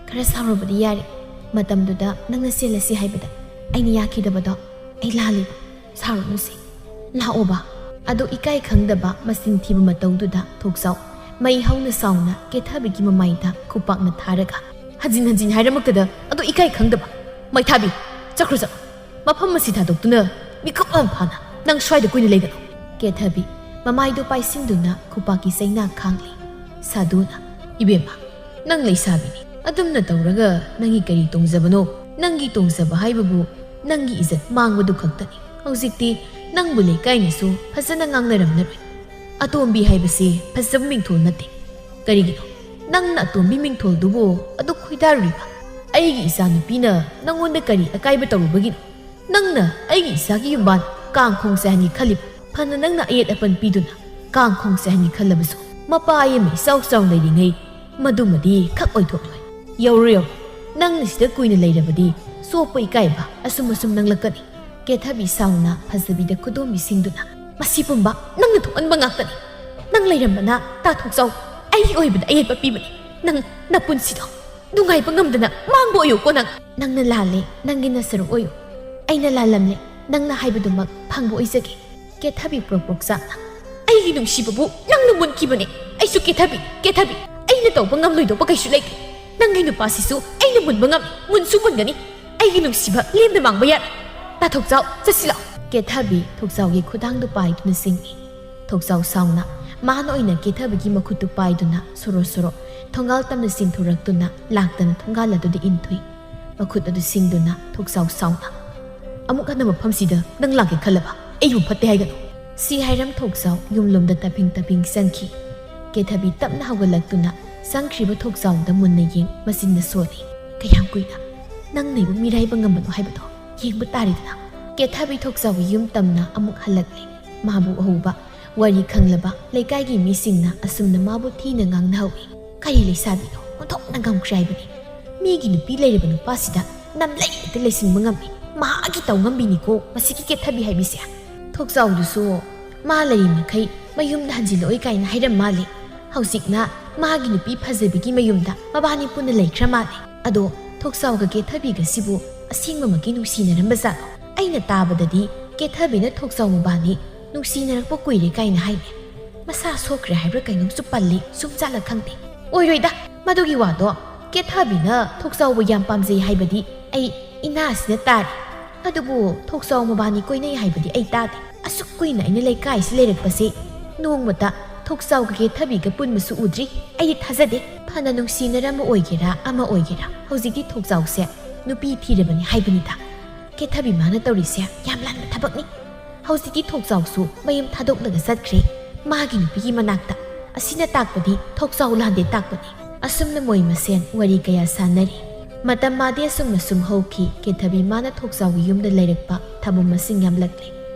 ꯈꯔ ꯁꯥꯎꯔꯕꯗꯤ ꯌꯥꯔꯦ꯫ ꯃꯇꯝꯗꯨꯗ ꯅꯪꯅ ꯆꯦꯜꯂꯁꯤ ꯍꯥꯏꯕꯗ ꯑꯩꯅ ꯌꯥꯈꯤꯗꯕꯗꯣ ꯑꯩ ꯂꯥꯜꯂꯤꯕ꯫ ꯁꯥꯎꯔꯅꯨꯁꯦ꯫ ꯂꯥꯛꯑꯣꯕ꯫" ꯑꯗꯣ ꯏꯀꯥꯏ ꯈꯪꯗꯕ ꯃꯆꯤꯟ ꯊꯤꯕ ꯃꯇꯧꯗꯨꯗ ꯊꯣꯛꯆꯥꯎ ꯃꯩ ꯍꯧꯅ ꯁꯥꯎꯅ ꯀꯦꯊꯕꯤꯒꯤ ꯃꯃꯥꯏꯗ ꯈꯨꯄꯥꯛꯅ ꯊꯥꯔꯒ, "ꯍꯟꯖꯤꯟ ꯍꯟꯖꯤꯟ ꯍꯥꯏꯔꯝꯃꯛꯇꯗ ꯑꯗꯣ ꯏꯀꯥꯏ ꯈꯪꯗꯕ꯫ ꯃꯩꯊꯥꯕꯤ, ꯆꯠꯈ꯭ꯔꯣ ꯆꯠꯂꯣ꯫ ꯃꯐꯝ ꯑꯁꯤ ꯊꯥꯗꯣꯛꯇꯨꯅ ꯃꯤꯀꯨꯞ ꯑꯃ ꯐꯥꯅ ꯅꯪ ꯁ꯭ꯋꯥꯏꯗ ꯀꯨꯏꯅ ꯂꯩꯒꯅꯨ꯫" ꯀꯦꯊꯕꯤ ꯃꯃꯥꯏꯗꯨ ꯄꯥꯏꯁꯤꯟꯗꯨꯅ ꯈꯨꯄꯥꯛꯀꯤ ꯆꯩꯅꯥ ꯈꯥꯡꯂꯤ꯫ ꯁꯥꯗꯨꯅ, "ꯏꯕꯦꯝꯃ, ꯅꯪ ꯂꯩꯁꯥꯕꯤꯅꯤ꯫ ꯑꯗꯨꯝꯅ ꯇꯧꯔꯒ ꯅꯪꯒꯤ ꯀꯔꯤ ꯇꯣꯡꯖꯕꯅꯣ? ꯅꯪꯒꯤ ꯇꯣꯡꯖꯕ ꯍꯥꯏꯕꯕꯨ ꯅꯪꯒꯤ ꯏꯖꯠ ꯃꯥꯡꯕꯗꯨ ꯈꯛꯇꯅꯤ꯫ ꯍꯧꯖꯤꯛꯇꯤ ꯅꯪꯕꯨ ꯂꯩꯀꯥꯏꯅꯁꯨ ꯐꯖꯅ ꯉꯥꯡꯅꯔꯝꯂꯔꯣꯏ꯫ ꯑꯇꯣꯝꯕꯤ ꯍꯥꯏꯕꯁꯤ ꯐꯖꯕ ꯃꯤꯡꯊꯣꯜ ꯅꯠꯇꯦ꯫ ꯀꯔꯤꯒꯤꯅꯣ ꯅꯪꯅ ꯑꯇꯣꯝꯕꯤ ꯃꯤꯡꯊꯣꯜꯗꯨꯕꯨ ꯑꯗꯨꯛ ꯈꯣꯏꯗꯥꯔꯨꯔꯤꯕ? ꯑꯩꯒꯤ ꯏꯆꯥꯅꯨꯄꯤꯅ ꯅꯪꯉꯣꯟꯗ ꯀꯔꯤ ꯑꯀꯥꯏꯕ ꯇꯧꯔꯨꯕꯒꯤꯅꯣ? ꯅꯪꯅ ꯑꯩꯒꯤ ꯏꯆꯥꯒꯤ ꯌꯨꯝꯕꯥꯟ ꯀꯥꯡ ꯈꯣꯡ ꯆꯥꯏꯍꯟꯒꯦ ꯈꯜꯂꯤꯕ? ꯐꯅ ꯅꯪꯅ ꯑꯌꯦꯠ ꯑꯄꯟ ꯄꯤꯗꯨꯅ ꯀꯥꯡ ꯈꯣꯡ ꯆꯥꯏꯍꯟꯒꯦ ꯈꯜꯂꯕꯁꯨ, ꯃꯄꯥ ꯑꯃ ꯏꯆꯥꯎ ꯆꯥꯎꯅ ꯂꯩꯔꯤꯉꯩ ꯃꯗꯨꯃꯗꯤ ꯈꯛ ꯑꯣꯏꯊꯣꯛꯂꯣꯏ꯫ ꯌꯧꯔꯣ, ꯌꯧꯔꯣ꯫ ꯅꯪꯅ ꯁꯤꯗ ꯀꯨꯏꯅ ꯂꯩꯔꯕꯗꯤ ꯆꯣꯞꯄ ꯏꯀꯥꯏꯕ ꯑꯁꯨꯝ ꯑꯁꯨꯝ ꯅꯪꯂꯛꯀꯅꯤ꯫ ꯀꯦꯊꯕꯤ ꯁꯥꯎꯅ ꯐꯖꯕꯤꯗ ꯈꯨꯗꯣꯝꯕꯤ ꯁꯤꯡꯗꯨꯅ, "ꯃꯁꯤ ꯄꯨꯝꯕ ꯅꯪꯅ ꯊꯣꯛꯍꯟꯕ ꯉꯥꯛꯇꯅꯤ꯫ ꯅꯪ ꯂꯩꯔꯝꯕꯅ ꯇꯥꯊꯣꯛꯆꯥꯎ ꯑꯩꯒꯤ ꯑꯣꯏꯕꯗ ꯑꯌꯦꯠꯄ ꯄꯤꯕꯅꯤ꯫ ꯅꯪ ꯅꯄꯨꯟꯁꯤꯗꯣ ꯅꯨꯡꯉꯥꯏꯕ ꯉꯝꯗꯅ ꯃꯥꯡꯕ ꯑꯣꯏꯌꯨꯀꯣ ꯅꯪ꯫" "ꯅꯪꯅ ꯂꯥꯜꯂꯦ, ꯅꯪꯒꯤ ꯅꯁꯔꯨꯛ ꯑꯣꯏꯌꯨ꯫ ꯑꯩꯅ ꯂꯥꯜꯂꯝꯂꯦ, ꯅꯪꯅ ꯍꯥꯏꯕꯗꯨꯃꯛ ꯐꯪꯕ ꯑꯣꯏꯖꯒꯦ꯫" ꯀꯦꯊꯕꯤ ꯄ꯭ꯔꯣꯛ ꯄ꯭ꯔꯣꯛ ꯆꯥꯛꯅ, "ꯑꯩꯒꯤ ꯅꯨꯡꯁꯤꯕꯕꯨ ꯅꯪꯅ ꯃꯨꯟꯈꯤꯕꯅꯦ꯫ ꯑꯩꯁꯨ ꯀꯦꯊꯕꯤ, ꯀꯦꯊꯕꯤ, ꯑꯩꯅ ꯇꯧꯕ ꯉꯝꯂꯣꯏꯗꯧꯕ ꯀꯩꯁꯨ ꯂꯩꯇꯦ꯫ ꯅꯪꯒꯤ ꯅꯨꯄꯥꯁꯤꯁꯨ ꯑꯩꯅ ꯃꯨꯟꯕ ꯉꯝꯃꯤ, ꯃꯨꯟꯁꯨ ꯃꯨꯟꯒꯅꯤ꯫ ꯑꯩꯒꯤ ꯅꯨꯡꯁꯤꯕ ꯂꯦꯝꯅ ꯃꯥꯡꯕ ꯌꯥꯔꯣꯏ꯫ ꯇꯥꯊꯣꯛꯆꯥꯎ, ꯆꯠꯁꯤꯜꯂꯣ꯫" ꯀꯦꯊꯕꯤ ꯊꯣꯛꯆꯥꯎꯒꯤ ꯈꯨꯗꯥꯡꯗꯨ ꯄꯥꯏꯗꯨꯅ ꯆꯤꯡꯏ꯫ ꯊꯣꯛꯆꯥꯎ ꯁꯥꯎꯅ ꯃꯥꯅ ꯑꯣꯏꯅ ꯀꯦꯊꯕꯤꯒꯤ ꯃꯈꯨꯠꯇꯨ ꯄꯥꯏꯗꯨꯅ ꯁꯣꯔꯣ ꯁꯣꯔꯣ ꯊꯣꯡꯒꯥꯜ ꯇꯝꯅ ꯆꯤꯡꯊꯣꯔꯛꯇꯨꯅ ꯂꯥꯛꯇꯅ ꯊꯣꯡꯒꯥꯜ ꯑꯗꯨꯗ ꯏꯟꯊꯨꯏ꯫ ꯃꯈꯨꯠ ꯑꯗꯨ ꯁꯤꯡꯗꯨꯅ ꯊꯣꯛꯆꯥꯎ ꯁꯥꯎꯅ, "ꯑꯃꯨꯛ ꯍꯟꯅ ꯃꯐꯝꯁꯤꯗ ꯅꯪ ꯂꯥꯛꯀꯦ ꯈꯜꯂꯕ ꯑꯩꯕꯨ ꯐꯠꯇꯦ ꯍꯥꯏꯒꯅꯨ꯫" ꯁꯤ ꯍꯥꯏꯔꯝ ꯊꯣꯛꯆꯥꯎ ꯌꯨꯝꯂꯣꯝꯗ ꯇꯞꯐꯤꯡ ꯇꯞꯐꯤꯡ ꯆꯪꯈꯤ꯫ ꯀꯦꯊꯕꯤ ꯇꯞꯅ ꯍꯧꯒꯠꯂꯛꯇꯨꯅ ꯆꯪꯈ꯭ꯔꯤꯕ ꯊꯣꯛꯆꯥꯎꯗ ꯃꯨꯟꯅ ꯌꯦꯡ ꯃꯆꯤꯟꯅ ꯁꯣꯜꯂꯤ꯫ "ꯀꯌꯥꯝ ꯀꯨꯏꯅ ꯅꯪꯅ ꯑꯩꯕꯨ ꯃꯤꯔꯥꯏꯕ ꯉꯝꯕꯅꯣ ꯍꯥꯏꯕꯗꯣ ꯌꯦꯡꯕ ꯇꯥꯔꯦꯗꯅ꯫" ꯀꯦꯊꯕꯤ ꯊꯣꯛꯆꯥꯎꯒꯤ ꯌꯨꯝ ꯇꯝꯅ ꯑꯃꯨꯛ ꯍꯜꯂꯛꯂꯦ꯫ ꯃꯥꯕꯨ ꯎꯍꯧꯕ ꯋꯥꯔꯤ ꯈꯪꯂꯕ ꯂꯩꯀꯥꯏꯒꯤ ꯃꯤꯁꯤꯡꯅ ꯑꯁꯨꯝꯅ ꯃꯥꯕꯨ ꯊꯤꯅ ꯉꯥꯡꯅꯍꯧꯏ꯫ "ꯀꯔꯤ ꯂꯩꯁꯥꯕꯤꯅꯣ ꯑꯣꯟꯊꯣꯛꯅ ꯉꯝꯈ꯭ꯔꯦ ꯍꯥꯏꯕꯅꯤ꯫ ꯃꯤꯒꯤ ꯅꯨꯄꯤ ꯂꯩꯔꯕ ꯅꯨꯄꯥꯁꯤꯗ ꯅꯝꯂꯩ ꯍꯦꯛꯇ ꯂꯩꯁꯤꯟꯕ ꯉꯝꯃꯤ꯫ ꯃꯍꯥꯛꯀꯤ ꯇꯧ ꯉꯝꯕꯤꯅꯤꯀꯣ ꯃꯁꯤꯒꯤ ꯀꯦꯊꯕꯤ ꯍꯥꯏꯕꯤꯁꯦ꯫" ꯊꯣꯛꯆꯥꯎꯗꯨꯁꯨ ꯃꯥ ꯂꯩꯔꯤꯃꯈꯩ ꯃꯌꯨꯝꯗ ꯍꯟꯖꯤꯜꯂꯛꯑꯣꯏ ꯀꯥꯏꯅ ꯍꯥꯏꯔꯝ ꯃꯥꯜꯂꯦ꯫ ꯍꯧꯖꯤꯛꯅ ꯃꯥꯒꯤ ꯅꯨꯄꯤ ꯐꯖꯕꯤꯒꯤ ꯃꯌꯨꯝꯗ ꯃꯕꯥꯅꯤ ꯄꯨꯟꯅ ꯂꯩꯈ꯭ꯔ ꯃꯥꯜꯂꯦ꯫ ꯑꯗꯣ ꯊꯣꯛꯆꯥꯎꯒ ꯀꯦꯊꯕꯤꯒꯁꯤꯕꯨ ꯑꯁꯦꯡꯕꯃꯛꯀꯤ ꯅꯨꯡꯁꯤꯅꯔꯝꯕ ꯖꯥꯠꯂꯣ? ꯑꯩꯅ ꯇꯥꯕꯗꯗꯤ ꯀꯦꯊꯕꯤꯅ ꯊꯣꯛꯆꯥꯎ ꯃꯕꯥꯅꯤ ꯅꯨꯡꯁꯤꯅꯔꯛꯄ ꯀꯨꯏꯔꯦ ꯀꯥꯏꯅ ꯍꯥꯏꯅꯦ꯫ ꯃꯁꯥ ꯁꯣꯛꯈ꯭ꯔꯦ ꯍꯥꯏꯕ꯭ꯔꯥ ꯀꯩꯅꯣꯝꯁꯨ ꯄꯜꯂꯤ, ꯁꯨꯝ ꯖꯥꯠꯂ ꯈꯪꯗꯦ꯫ ꯑꯣꯏꯔꯣꯏꯗ, ꯃꯗꯨꯒꯤ ꯋꯥꯗꯣ ꯀꯦꯊꯕꯤꯅ ꯊꯣꯛꯆꯥꯎꯕ ꯌꯥꯝ ꯄꯥꯝꯖꯩ ꯍꯥꯏꯕꯗꯤ ꯑꯩ ꯏꯅꯥꯁꯤꯅ ꯇꯥꯔꯦ꯫ ꯑꯗꯨꯕꯨ ꯊꯣꯛꯆꯥꯎ ꯃꯕꯥꯅꯤ ꯀꯣꯏꯅꯩ ꯍꯥꯏꯕꯗꯤ ꯑꯩ ꯇꯥꯗꯦ꯫ ꯑꯁꯨꯛ ꯀꯨꯏꯅ ꯑꯩꯅ ꯂꯩꯀꯥꯏꯁꯤ ꯂꯩꯔꯛꯄꯁꯦ ꯅꯣꯡꯃꯇ ꯊꯣꯛꯆꯥꯎꯒ ꯀꯦꯊꯕꯤꯒ ꯄꯨꯟꯕꯁꯨ ꯎꯗ꯭ꯔꯤ꯫ ꯑꯩꯗꯤ ꯊꯥꯖꯗꯦ꯫ ꯐꯅ ꯅꯨꯡꯁꯤꯅꯔꯝꯕ ꯑꯣꯏꯒꯦꯔꯥ ꯑꯃ ꯑꯣꯏꯒꯦꯔꯥ, ꯍꯧꯖꯤꯛꯇꯤ ꯊꯣꯛꯆꯥꯎꯁꯦ ꯅꯨꯄꯤ ꯊꯤꯔꯕꯅꯤ ꯍꯥꯏꯕꯅꯤꯗ꯫ ꯀꯦꯊꯕꯤ ꯃꯥꯅ ꯇꯧꯔꯤꯁꯦ ꯌꯥꯝ ꯂꯥꯟꯕ ꯊꯕꯛꯅꯤ꯫ ꯍꯧꯖꯤꯛꯇꯤ ꯊꯣꯛꯆꯥꯎꯁꯨ ꯃꯌꯨꯝ ꯊꯥꯗꯣꯛꯂꯒ ꯆꯠꯈ꯭ꯔꯦ ꯃꯥꯒꯤ ꯅꯨꯄꯤꯒꯤ ꯃꯅꯥꯛꯇ꯫ ꯑꯁꯤꯅ ꯇꯥꯛꯄꯗꯤ ꯊꯣꯛꯆꯥꯎ ꯂꯥꯟꯗꯦ ꯇꯥꯛꯄꯅꯤ꯫ ꯑꯁꯨꯝꯅ ꯃꯣꯏ ꯃꯁꯦꯟ ꯋꯥꯔꯤ ꯀꯌꯥ ꯁꯥꯟꯅꯔꯤ꯫ ꯃꯇꯝ ꯃꯥꯗꯤ ꯑꯁꯨꯝꯅ ꯁꯨꯝ ꯍꯧꯈꯤ꯫ ꯀꯦꯊꯕꯤ ꯃꯥꯅ ꯊꯣꯛꯆꯥꯎꯒꯤ ꯌꯨꯝꯗ ꯂꯩꯔꯛꯄ ꯊꯥꯕꯨꯝ ꯃꯁꯤꯡ ꯌꯥꯝꯂꯛꯂꯦ꯫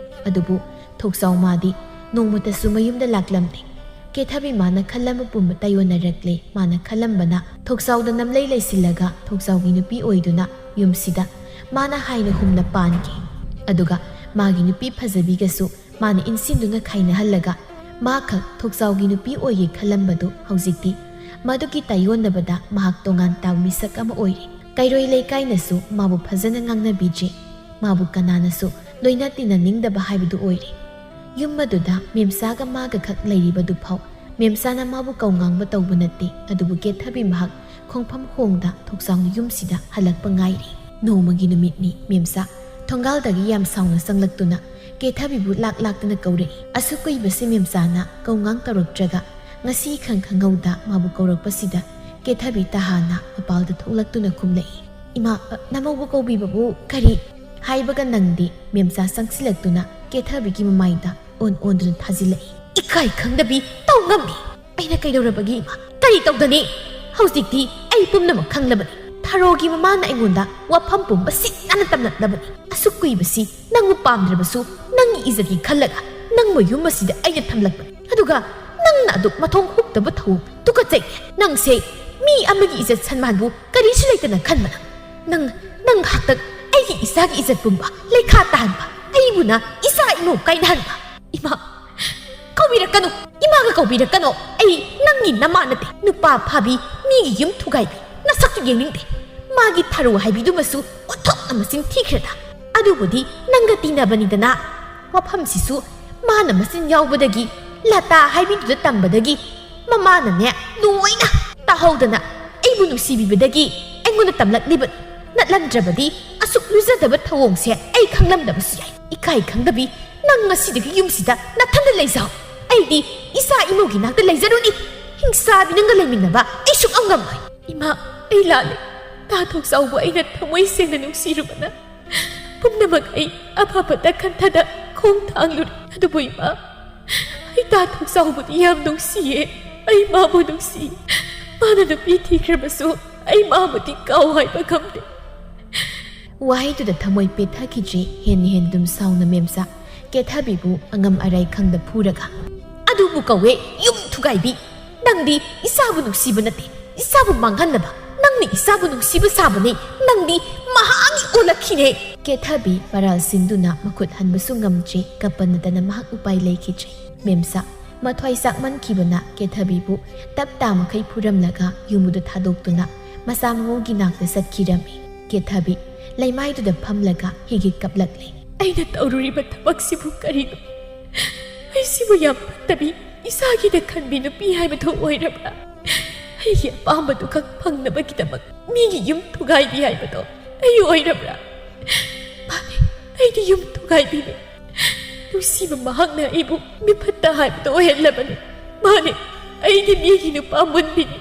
ꯑꯗꯨꯕꯨ ꯊꯣꯛꯆꯥꯎ ꯃꯥꯗꯤ ꯅꯣꯡꯃꯇꯁꯨ ꯃꯌꯨꯝꯗ ꯂꯥꯛꯂꯝꯗꯦ꯫ ꯀꯦꯊꯕꯤ ꯃꯥꯅ ꯈꯜꯂꯝꯕ ꯄꯨꯝꯕ ꯇꯥꯏꯌꯣꯟꯅꯔꯛꯂꯦ꯫ ꯃꯥꯅ ꯈꯜꯂꯝꯕꯅ ꯊꯣꯛꯆꯥꯎꯗ ꯅꯝꯂꯩ ꯂꯩꯁꯤꯜꯂꯒ ꯊꯣꯛꯆꯥꯎꯒꯤ ꯅꯨꯄꯤ ꯑꯣꯏꯗꯨꯅ ꯌꯨꯝꯁꯤꯗ ꯃꯥꯅ ꯍꯥꯏꯅ ꯍꯨꯝꯅ ꯄꯥꯟꯈꯤ꯫ ꯑꯗꯨꯒ ꯃꯥꯒꯤ ꯅꯨꯄꯤ ꯐꯖꯕꯤꯒꯁꯨ ꯃꯥꯅ ꯏꯟꯁꯤꯟꯗꯨꯅ ꯈꯥꯏꯅꯍꯜꯂꯒ ꯃꯥꯈꯛ ꯊꯣꯛꯆꯥꯎꯒꯤ ꯅꯨꯄꯤ ꯑꯣꯏꯒꯦ ꯈꯜꯂꯝꯕꯗꯨ ꯍꯧꯖꯤꯛꯇꯤ ꯃꯗꯨꯒꯤ ꯇꯥꯏꯌꯣꯟꯅꯕꯗ ꯃꯍꯥꯛ ꯇꯣꯉꯥꯟ ꯇꯥꯕ ꯃꯤꯁꯛ ꯑꯃ ꯑꯣꯏꯔꯦ꯫ ꯀꯩꯔꯣꯏ ꯂꯩꯀꯥꯏꯅꯁꯨ ꯃꯥꯕꯨ ꯐꯖꯅ ꯉꯥꯡꯅꯕꯤꯗ꯭ꯔꯦ꯫ ꯃꯥꯕꯨ ꯀꯅꯥꯅꯁꯨ ꯂꯣꯏꯅ ꯇꯤꯟꯅꯅꯤꯡꯗꯕ ꯍꯥꯏꯕꯗꯨ ꯑꯣꯏꯔꯦ꯫ ꯌꯨꯝ ꯑꯗꯨꯗ ꯃꯦꯝꯆꯥꯒ ꯃꯥꯒ ꯈꯛ ꯂꯩꯔꯤꯕꯗꯨ ꯐꯥꯎ ꯃꯦꯝꯆꯥꯅ ꯃꯥꯕꯨ ꯀꯧ ꯉꯥꯡꯕ ꯇꯧꯕ ꯅꯠꯇꯦ꯫ ꯑꯗꯨꯕꯨ ꯀꯦꯊꯕꯤ ꯃꯍꯥꯛ ꯈꯣꯡꯐꯝ ꯍꯣꯡꯗ ꯊꯣꯛꯆꯥꯎꯅ ꯌꯨꯝꯁꯤꯗ ꯍꯜꯂꯛꯄ ꯉꯥꯏꯔꯤ꯫ ꯅꯣꯡꯃꯒꯤ ꯅꯨꯃꯤꯠꯅꯤ꯫ ꯃꯦꯝꯆꯥ ꯊꯣꯡꯒꯥꯜꯗꯒꯤ ꯌꯥꯝ ꯁꯥꯎꯅ ꯆꯪꯂꯛꯇꯨꯅ ꯀꯦꯊꯕꯤꯕꯨ ꯂꯥꯛ ꯂꯥꯛꯇꯅ ꯀꯧꯔꯛꯏ꯫ ꯑꯁꯨꯛ ꯀꯨꯏꯕꯁꯤ ꯃꯦꯝꯆꯥꯅ ꯀꯧ ꯉꯥꯡ ꯇꯧꯔꯛꯇ꯭ꯔꯒ ꯉꯁꯤ ꯏꯈꯪ ꯈꯪꯍꯧꯗ ꯃꯥꯕꯨ ꯀꯧꯔꯛꯄꯁꯤꯗ ꯀꯦꯊꯕꯤ ꯇꯍꯥꯅ ꯃꯄꯥꯜꯗ ꯊꯣꯛꯂꯛꯇꯨꯅ ꯈꯨꯝꯂꯛꯏ, "ꯏꯃꯥ, ꯅꯃꯧꯕꯨ ꯀꯧꯕꯤꯕꯕꯨ ꯀꯔꯤ?" ꯍꯥꯏꯕꯒ ꯅꯪꯗꯦ ꯃꯦꯝꯆꯥ ꯆꯪꯁꯤꯜꯂꯛꯇꯨꯅ ꯀꯦꯊꯕꯤꯒꯤ ꯃꯃꯥꯏꯗ ꯑꯣꯟ ꯑꯣꯟꯗꯨꯅ ꯊꯥꯖꯤꯜꯂꯛꯏ꯫ "ꯏꯀꯥꯏ ꯈꯪꯗꯕꯤ, ꯇꯧ ꯉꯝꯃꯤ꯫ ꯑꯩꯅ ꯀꯩꯗꯧꯔꯕꯒꯦ ꯏꯃꯥ? ꯀꯔꯤ ꯇꯧꯗꯅꯤ? ꯍꯧꯖꯤꯛꯇꯤ ꯑꯩ ꯄꯨꯝꯅꯃꯛ ꯈꯪꯂꯕꯅꯤ꯫ ꯊꯔꯣꯒꯤ ꯃꯃꯥꯅ ꯑꯩꯉꯣꯟꯗ ꯋꯥꯐꯝ ꯄꯨꯝꯕ ꯁꯤꯠ ꯅꯥꯟꯅ ꯇꯝꯂꯛꯂꯕꯅꯤ꯫ ꯑꯁꯨꯛ ꯀꯨꯏꯕꯁꯤ ꯅꯪꯕꯨ ꯄꯥꯝꯗ꯭ꯔꯕꯁꯨ ꯅꯪꯒꯤ ꯏꯖꯠꯀꯤ ꯈꯜꯂꯒ ꯅꯪꯕꯨ ꯌꯨꯝ ꯑꯁꯤꯗ ꯑꯩꯅ ꯊꯝꯂꯛꯄꯅꯤ꯫ ꯑꯗꯨꯒ ꯅꯪꯅ ꯑꯗꯨꯛ ꯃꯊꯣꯡ ꯍꯨꯛꯇꯕ ꯊꯧꯑꯣꯡ ꯇꯨꯀꯠꯆꯩ꯫ ꯅꯪꯁꯦ ꯃꯤ ꯑꯃꯒꯤ ꯏꯖꯠ ꯁꯟꯃꯥꯟꯕꯨ ꯀꯔꯤꯁꯨ ꯂꯩꯇꯅ ꯈꯟꯕ ꯅꯪ, ꯅꯪ, ꯅꯪ ꯉꯥꯏꯍꯥꯛꯇꯪ ꯑꯩꯒꯤ ꯏꯆꯥꯒꯤ ꯏꯖꯠ ꯄꯨꯝꯕ ꯂꯩꯈꯥ ꯇꯥꯍꯟꯕ, ꯑꯩꯕꯨꯅ ꯏꯆꯥ ꯏꯃꯧ ꯀꯥꯏꯅꯍꯟꯕ꯫ ꯏꯃꯥ, ꯀꯧꯕꯤꯔꯛꯀꯅꯨ, ꯏꯃꯥꯒ ꯀꯧꯕꯤꯔꯛꯀꯅꯨ꯫ ꯑꯩ ꯅꯪꯒꯤ ꯅꯃꯥ ꯅꯠꯇꯦ, ꯅꯨꯄꯥ ꯐꯥꯕꯤ, ꯃꯤꯒꯤ ꯌꯨꯝ ꯊꯨꯒꯥꯏꯕꯤ꯫ ꯅꯁꯛꯇꯨ ꯌꯦꯡꯅꯤꯡꯗꯦ꯫ ꯃꯥꯒꯤ ꯊꯔꯣ ꯍꯥꯏꯕꯤꯗꯨꯃꯁꯨ ꯑꯣꯟꯊꯣꯛꯅ ꯃꯆꯤꯟ ꯊꯤꯈ꯭ꯔꯦꯗ꯫ ꯑꯗꯨꯕꯨꯗꯤ ꯅꯪꯒ ꯇꯤꯟꯅꯕꯅꯤꯗꯅ꯫ ꯋꯥꯐꯝꯁꯤꯁꯨ ꯃꯥꯅ ꯃꯆꯤꯟ ꯌꯥꯎꯕꯗꯒꯤ, ꯂꯇꯥ ꯍꯥꯏꯕꯤꯗꯨꯗ ꯇꯝꯕꯗꯒꯤ, ꯃꯃꯥꯅꯅꯦ ꯂꯣꯏꯅ ꯇꯥꯍꯧꯗꯅ ꯑꯩꯕꯨ ꯅꯨꯡꯁꯤꯕꯤꯕꯗꯒꯤ ꯑꯩꯉꯣꯟꯗ ꯇꯝꯂꯛꯂꯤꯕꯅꯤ꯫ ꯅꯠꯂꯝꯗ꯭ꯔꯕꯗꯤ ꯑꯁꯨꯛ ꯂꯨꯖꯗꯕ ꯊꯧꯑꯣꯡꯁꯦ ꯑꯩ ꯈꯪꯂꯝꯗꯕꯁꯨ ꯌꯥꯏ꯫ ꯏꯀꯥꯏ ꯈꯪꯗꯕꯤ, ꯅꯪ ꯉꯁꯤꯗꯒꯤ ꯌꯨꯝꯁꯤꯗ ꯅꯊꯟꯗ ꯂꯩꯖꯍꯧ꯫ ꯑꯩꯗꯤ ꯏꯆꯥ ꯏꯃꯧꯒꯤ ꯅꯥꯛꯇ ꯂꯩꯖꯔꯨꯅꯤ꯫ ꯍꯤꯡꯆꯥꯕꯤ, ꯅꯪꯒ ꯂꯩꯃꯤꯟꯅꯕ ꯑꯩ ꯁꯨꯡꯉꯝ ꯉꯝꯃꯣꯏ꯫ ꯏꯃꯥ, ꯑꯩ ꯂꯥꯜꯂꯦ꯫ ꯇꯥ ꯊꯣꯛꯆꯥꯎꯕꯨ ꯑꯩꯅ ꯊꯃꯣꯏ ꯁꯦꯡꯅ ꯅꯨꯡꯁꯤꯔꯨꯕꯅ ꯄꯨꯝꯅꯃꯛ ꯑꯩ ꯑꯐꯕꯇ ꯈꯟꯊꯗ ꯈꯣꯡ ꯊꯥꯡꯂꯨꯔꯦ꯫ ꯑꯗꯨꯕꯨ ꯏꯃꯥ, ꯑꯩ ꯇꯥ ꯊꯣꯛꯆꯥꯎꯕꯨꯗꯤ ꯌꯥꯝ ꯅꯨꯡꯁꯤꯌꯦ꯫ ꯑꯩ ꯃꯥꯕꯨ ꯅꯨꯡꯁꯤ꯫ ꯃꯥꯅ ꯅꯨꯄꯤ ꯊꯤꯈ꯭ꯔꯕꯁꯨ ꯑꯩ ꯃꯥꯕꯨꯗꯤ ꯀꯥꯎ ꯍꯥꯏꯕ ꯉꯝꯗꯦ꯫ ꯋꯥꯍꯩꯗꯨꯗ ꯊꯃꯣꯏ ꯄꯦꯠꯊꯈꯤꯗ꯭ꯔꯦ꯫ ꯍꯦꯟꯅ ꯍꯦꯟꯅ ꯑꯗꯨꯝ ꯁꯥꯎꯅ ꯃꯦꯝꯆꯥ ꯀꯦꯊꯕꯤꯕꯨ ꯑꯉꯝ ꯑꯔꯥꯏ ꯈꯪꯗ ꯐꯨꯔꯒ, "ꯑꯗꯨꯕꯨ ꯀꯧꯋꯦ ꯌꯨꯝ ꯊꯨꯒꯥꯏꯕꯤ꯫ ꯅꯪꯗꯤ ꯏꯆꯥꯕꯨ ꯅꯨꯡꯁꯤꯕ ꯅꯠꯇꯦ, ꯏꯆꯥꯕꯨ ꯃꯥꯡꯍꯟꯅꯕ꯫ ꯅꯪꯅ ꯏꯆꯥꯕꯨ ꯅꯨꯡꯁꯤꯕ ꯁꯥꯕꯅꯦ, ꯅꯪꯗꯤ ꯃꯍꯥꯛꯀꯤ ꯑꯣꯜꯂꯛꯈꯤꯅꯦ!" ꯀꯦꯊꯕꯤ ꯃꯔꯥꯜ ꯁꯤꯟꯗꯨꯅ ꯃꯈꯨꯠ ꯍꯟꯕꯁꯨ ꯉꯝꯗ꯭ꯔꯦ꯫ ꯀꯞꯄ ꯅꯠꯇꯅ ꯃꯍꯥꯛ ꯎꯄꯥꯏ ꯂꯩꯈꯤꯗ꯭ꯔꯦ꯫ ꯃꯦꯝꯆꯥ ꯃꯊ꯭ꯋꯥꯏ ꯆꯥꯛꯃꯟꯈꯤꯕꯅ ꯀꯦꯊꯕꯤꯕꯨ ꯇꯞ ꯇꯥ ꯃꯈꯩ ꯐꯨꯔꯝꯂꯒ ꯌꯨꯝꯗꯨꯗ ꯊꯥꯗꯣꯛꯇꯨꯅ ꯃꯆꯥ ꯃꯎꯒꯤ ꯅꯥꯛꯇ ꯆꯠꯈꯤꯔꯝꯃꯤ꯫ ꯀꯦꯊꯕꯤ ꯂꯩꯃꯥꯏꯗꯨꯗ ꯐꯝꯂꯒ ꯍꯤꯒꯤ ꯀꯞꯂꯛꯂꯦ꯫ ꯑꯩꯅ ꯇꯧꯔꯨꯔꯤꯕ ꯊꯕꯛꯁꯤꯕꯨ ꯀꯔꯤꯅꯣ? ꯑꯩꯁꯤꯕꯨ ꯌꯥꯝ ꯐꯠꯇꯕꯤ, ꯏꯁꯥꯒꯤꯗ ꯈꯟꯕꯤ ꯅꯨꯄꯤ ꯍꯥꯏꯕꯗꯨ ꯑꯣꯏꯔꯕ꯭ꯔꯥ? ꯑꯩꯒꯤ ꯑꯄꯥꯝꯕꯗꯨꯈꯛ ꯐꯪꯅꯕꯒꯤꯗꯃꯛ ꯃꯤꯒꯤ ꯌꯨꯝ ꯊꯨꯒꯥꯏꯕꯤ ꯍꯥꯏꯕꯗꯣ ꯑꯩ ꯑꯣꯏꯔꯕ꯭ꯔꯥ? ꯃꯥꯅꯦ, ꯑꯩꯗꯤ ꯌꯨꯝ ꯊꯨꯒꯥꯏꯕꯤꯅꯦ꯫ ꯅꯨꯡꯁꯤꯕ ꯃꯍꯥꯛꯅ ꯑꯩꯕꯨ ꯃꯤꯐꯠꯇ ꯍꯥꯏꯕꯗꯣ ꯑꯣꯏꯍꯜꯂꯕꯅꯤ꯫ ꯃꯥꯅꯦ, ꯑꯩꯗꯤ ꯃꯤꯒꯤ ꯅꯨꯄꯥ ꯃꯨꯟꯕꯤꯅꯤ꯫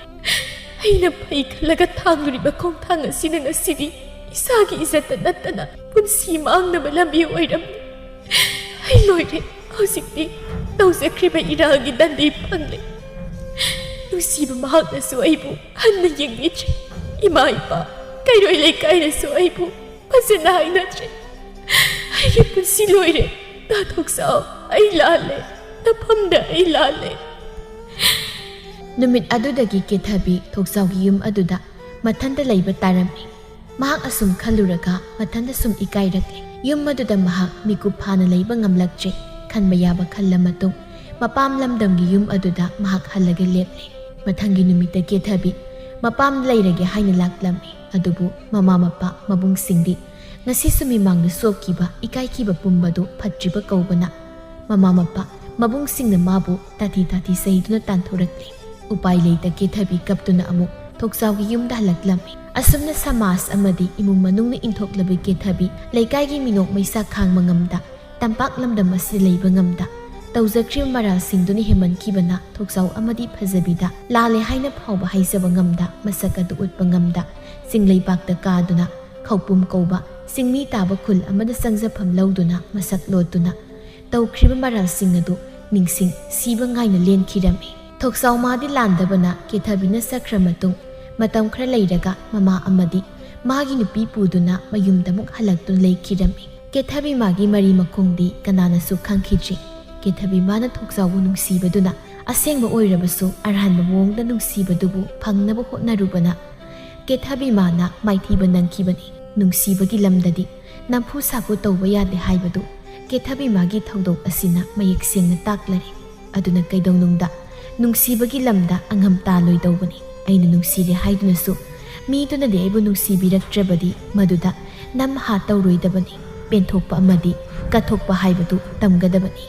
ꯑꯩꯅ ꯐꯩ ꯈꯜꯂꯒ ꯊꯥꯡꯂꯨꯔꯤꯕ ꯈꯣꯡꯊꯥꯡ ꯑꯁꯤꯅ ꯉꯁꯤꯗꯤ ꯏꯁꯥꯒꯤ ꯏꯖꯠꯇ ꯅꯠꯇꯅ ꯄꯨꯟꯁꯤ ꯃꯥꯡꯅꯕ ꯂꯝꯕꯤ ꯑꯣꯏꯔꯝꯃꯤ꯫ ꯑꯩ ꯂꯣꯏꯔꯦ꯫ ꯍꯧꯖꯤꯛꯇꯤ ꯇꯧꯖꯈ꯭ꯔꯤꯕ ꯏꯔꯥꯜꯒꯤ ꯗꯟꯗꯤ ꯐꯪꯂꯦ꯫ ꯅꯨꯡꯁꯤꯕ ꯃꯍꯥꯛꯅꯁꯨ ꯑꯩꯕꯨ ꯍꯟꯅ ꯌꯦꯡꯕꯤꯗ꯭ꯔꯦ꯫ ꯏꯃꯥ ꯏꯄꯥ, ꯀꯩꯔꯣꯏ ꯂꯩꯀꯥꯏꯅꯁꯨ ꯑꯩꯕꯨ ꯐꯖꯅ ꯍꯥꯏꯅꯗ꯭ꯔꯦ꯫ ꯑꯩꯒꯤ ꯄꯨꯟꯁꯤ ꯂꯣꯏꯔꯦ꯫ ꯇꯥꯊꯣꯛꯆꯥꯎ, ꯑꯩ ꯂꯥꯜꯂꯦ꯫ ꯅꯐꯝꯗ ꯑꯩ ꯂꯥꯜꯂꯦ꯫ ꯅꯨꯃꯤꯠ ꯑꯗꯨꯗꯒꯤ ꯀꯦꯊꯕꯤ ꯊꯣꯛꯆꯥꯎꯒꯤ ꯌꯨꯝ ꯑꯗꯨꯗ ꯃꯊꯟꯇ ꯂꯩꯕ ꯇꯥꯔꯝꯃꯤ꯫ ꯃꯍꯥꯛ ꯑꯁꯨꯝ ꯈꯜꯂꯨꯔꯒ ꯃꯊꯟꯇ ꯁꯨꯝ ꯏꯀꯥꯏꯔꯛꯂꯦ꯫ ꯌꯨꯝ ꯑꯗꯨꯗ ꯃꯍꯥꯛ ꯃꯤꯀꯨꯞ ꯐꯥꯅ ꯂꯩꯕ ꯉꯝꯂꯛꯇ꯭ꯔꯦ꯫ ꯈꯟꯕ ꯌꯥꯕ ꯈꯜꯂ ꯃꯇꯨꯡ ꯃꯄꯥꯝ ꯂꯝꯗꯝꯒꯤ ꯌꯨꯝ ꯑꯗꯨꯗ ꯃꯍꯥꯛ ꯍꯜꯂꯒ ꯂꯦꯞꯂꯦ꯫ ꯃꯊꯪꯒꯤ ꯅꯨꯃꯤꯠꯇ ꯀꯦꯊꯕꯤ ꯃꯄꯥꯝꯗ ꯂꯩꯔꯒꯦ ꯍꯥꯏꯅ ꯂꯥꯛꯂꯝꯃꯤ꯫ ꯑꯗꯨꯕꯨ ꯃꯃꯥ ꯃꯄꯥ ꯃꯕꯨꯡꯁꯤꯡꯗꯤ ꯉꯁꯤꯁꯨ ꯃꯤꯃꯥꯡꯗ ꯁꯣꯛꯈꯤꯕ, ꯏꯀꯥꯏꯈꯤꯕ ꯄꯨꯝꯕꯗꯨ ꯐꯠꯇ꯭ꯔꯤꯕ ꯀꯧꯕꯅ ꯃꯃꯥ ꯃꯄꯥ ꯃꯕꯨꯡꯁꯤꯡꯅ ꯃꯥꯕꯨ ꯇꯥꯊꯤ ꯇꯥꯊꯤ ꯆꯩꯗꯨꯅ ꯇꯥꯟꯊꯣꯔꯛꯂꯦ꯫ ꯎꯄꯥꯏ ꯂꯩꯇ ꯀꯦꯊꯕꯤ ꯀꯞꯇꯨꯅ ꯑꯃꯨꯛ ꯊꯣꯛꯆꯥꯎꯒꯤ ꯌꯨꯝꯗ ꯍꯜꯂꯛꯂꯝꯃꯤ꯫ ꯑꯁꯨꯝꯅ ꯁꯃꯥꯖ ꯑꯃꯗꯤ ꯏꯃꯨꯡ ꯃꯅꯨꯡꯅ ꯏꯟꯊꯣꯛꯂꯕ ꯀꯦꯊꯕꯤ ꯂꯩꯀꯥꯏꯒꯤ ꯃꯤꯅꯣꯛ ꯃꯩꯁꯥ ꯈꯥꯡꯕ ꯉꯝꯗ, ꯇꯝꯄꯥꯛ ꯂꯝꯗꯝ ꯑꯁꯤꯗ ꯂꯩꯕ ꯉꯝꯗ, ꯇꯧꯖꯈ꯭ꯔꯤꯕ ꯃꯔꯥꯜꯁꯤꯡꯗꯨꯅ ꯍꯦꯟꯃꯟꯈꯤꯕꯅ ꯊꯣꯛꯆꯥꯎ ꯑꯃꯗꯤ ꯐꯖꯕꯤꯗ ꯂꯥꯜꯂꯦ ꯍꯥꯏꯅ ꯐꯥꯎꯕ ꯍꯥꯏꯖꯕ ꯉꯝꯗ, ꯃꯁꯛ ꯑꯗꯨ ꯎꯠꯄ ꯉꯝꯗ, ꯆꯤꯡꯂꯩꯕꯥꯛꯇ ꯀꯥꯗꯨꯅ ꯈꯧꯄꯨꯝ ꯀꯧꯕ ꯆꯤꯡꯃꯤ ꯇꯥꯕ ꯈꯨꯜ ꯑꯃꯗ ꯆꯪꯖꯐꯝ ꯂꯧꯗꯨꯅ ꯃꯁꯛ ꯂꯣꯠꯇꯨꯅ ꯇꯧꯈ꯭ꯔꯤꯕ ꯃꯔꯥꯜꯁꯤꯡ ꯑꯗꯨ ꯅꯤꯡꯁꯤꯡ ꯁꯤꯕ ꯉꯥꯏꯅ ꯂꯦꯟꯈꯤꯔꯝꯃꯤ꯫ ꯊꯣꯛꯆꯥꯎ ꯃꯥꯗꯤ ꯂꯥꯟꯗꯕꯅ ꯀꯦꯊꯕꯤꯅ ꯆꯠꯈ꯭ꯔ ꯃꯇꯨꯡ ꯃꯇꯝ ꯈꯔ ꯂꯩꯔꯒ ꯃꯃꯥ ꯑꯃꯗꯤ ꯃꯥꯒꯤ ꯅꯨꯄꯤ ꯄꯨꯗꯨꯅ ꯃꯌꯨꯝꯗ ꯑꯃꯨꯛ ꯍꯜꯂꯛꯇꯨꯅ ꯂꯩꯈꯤꯔꯝꯃꯤ꯫ ꯀꯦꯊꯕꯤ ꯃꯥꯒꯤ ꯃꯔꯤ ꯃꯈꯣꯡꯗꯤ ꯀꯅꯥꯅꯁꯨ ꯈꯪꯈꯤꯗ꯭ꯔꯤ꯫ ꯀꯦꯊꯕꯤ ꯃꯥꯅ ꯊꯣꯛꯆꯥꯎꯕꯨ ꯅꯨꯡꯁꯤꯕꯗꯨꯅ ꯑꯁꯦꯡꯕ ꯑꯣꯏꯔꯕꯁꯨ ꯑꯔꯥꯟꯕ ꯃꯑꯣꯡꯗ ꯅꯨꯡꯁꯤꯕꯗꯨꯕꯨ ꯐꯪꯅꯕ ꯍꯣꯠꯅꯔꯨꯕꯅ ꯀꯦꯊꯕꯤ ꯃꯥꯅ ꯃꯥꯏꯊꯤꯕ ꯅꯪꯈꯤꯕꯅꯤ꯫ ꯅꯨꯡꯁꯤꯕꯒꯤ ꯂꯝꯗꯗꯤ ꯅꯝꯐꯨ ꯁꯥꯐꯨ ꯇꯧꯕ ꯌꯥꯗꯦ ꯍꯥꯏꯕꯗꯨ ꯀꯦꯊꯕꯤ ꯃꯥꯒꯤ ꯊꯧꯗꯣꯛ ꯑꯁꯤꯅ ꯃꯌꯦꯛ ꯁꯦꯡꯅ ꯇꯥꯛꯂꯔꯦ꯫ ꯑꯗꯨꯅ ꯀꯩꯗꯧꯅꯨꯡꯗ ꯅꯨꯡꯁꯤꯕꯒꯤ ꯂꯝꯗ ꯑꯉꯝ ꯇꯥꯂꯣꯏꯗꯧꯕꯅꯤ꯫ ꯑꯩꯅ ꯅꯨꯡꯁꯤꯔꯦ ꯍꯥꯏꯗꯨꯅꯁꯨ ꯃꯤꯗꯨꯅꯗꯤ ꯑꯩꯕꯨ ꯅꯨꯡꯁꯤꯕꯤꯔꯛꯇ꯭ꯔꯕꯗꯤ ꯃꯗꯨꯗ ꯅꯝꯍꯥ ꯇꯧꯔꯣꯏꯗꯕꯅꯤ꯫ ꯄꯦꯟꯊꯣꯛꯄ ꯑꯃꯗꯤ ꯀꯠꯊꯣꯛꯄ ꯍꯥꯏꯕꯗꯨ ꯇꯝꯒꯗꯕꯅꯤ꯫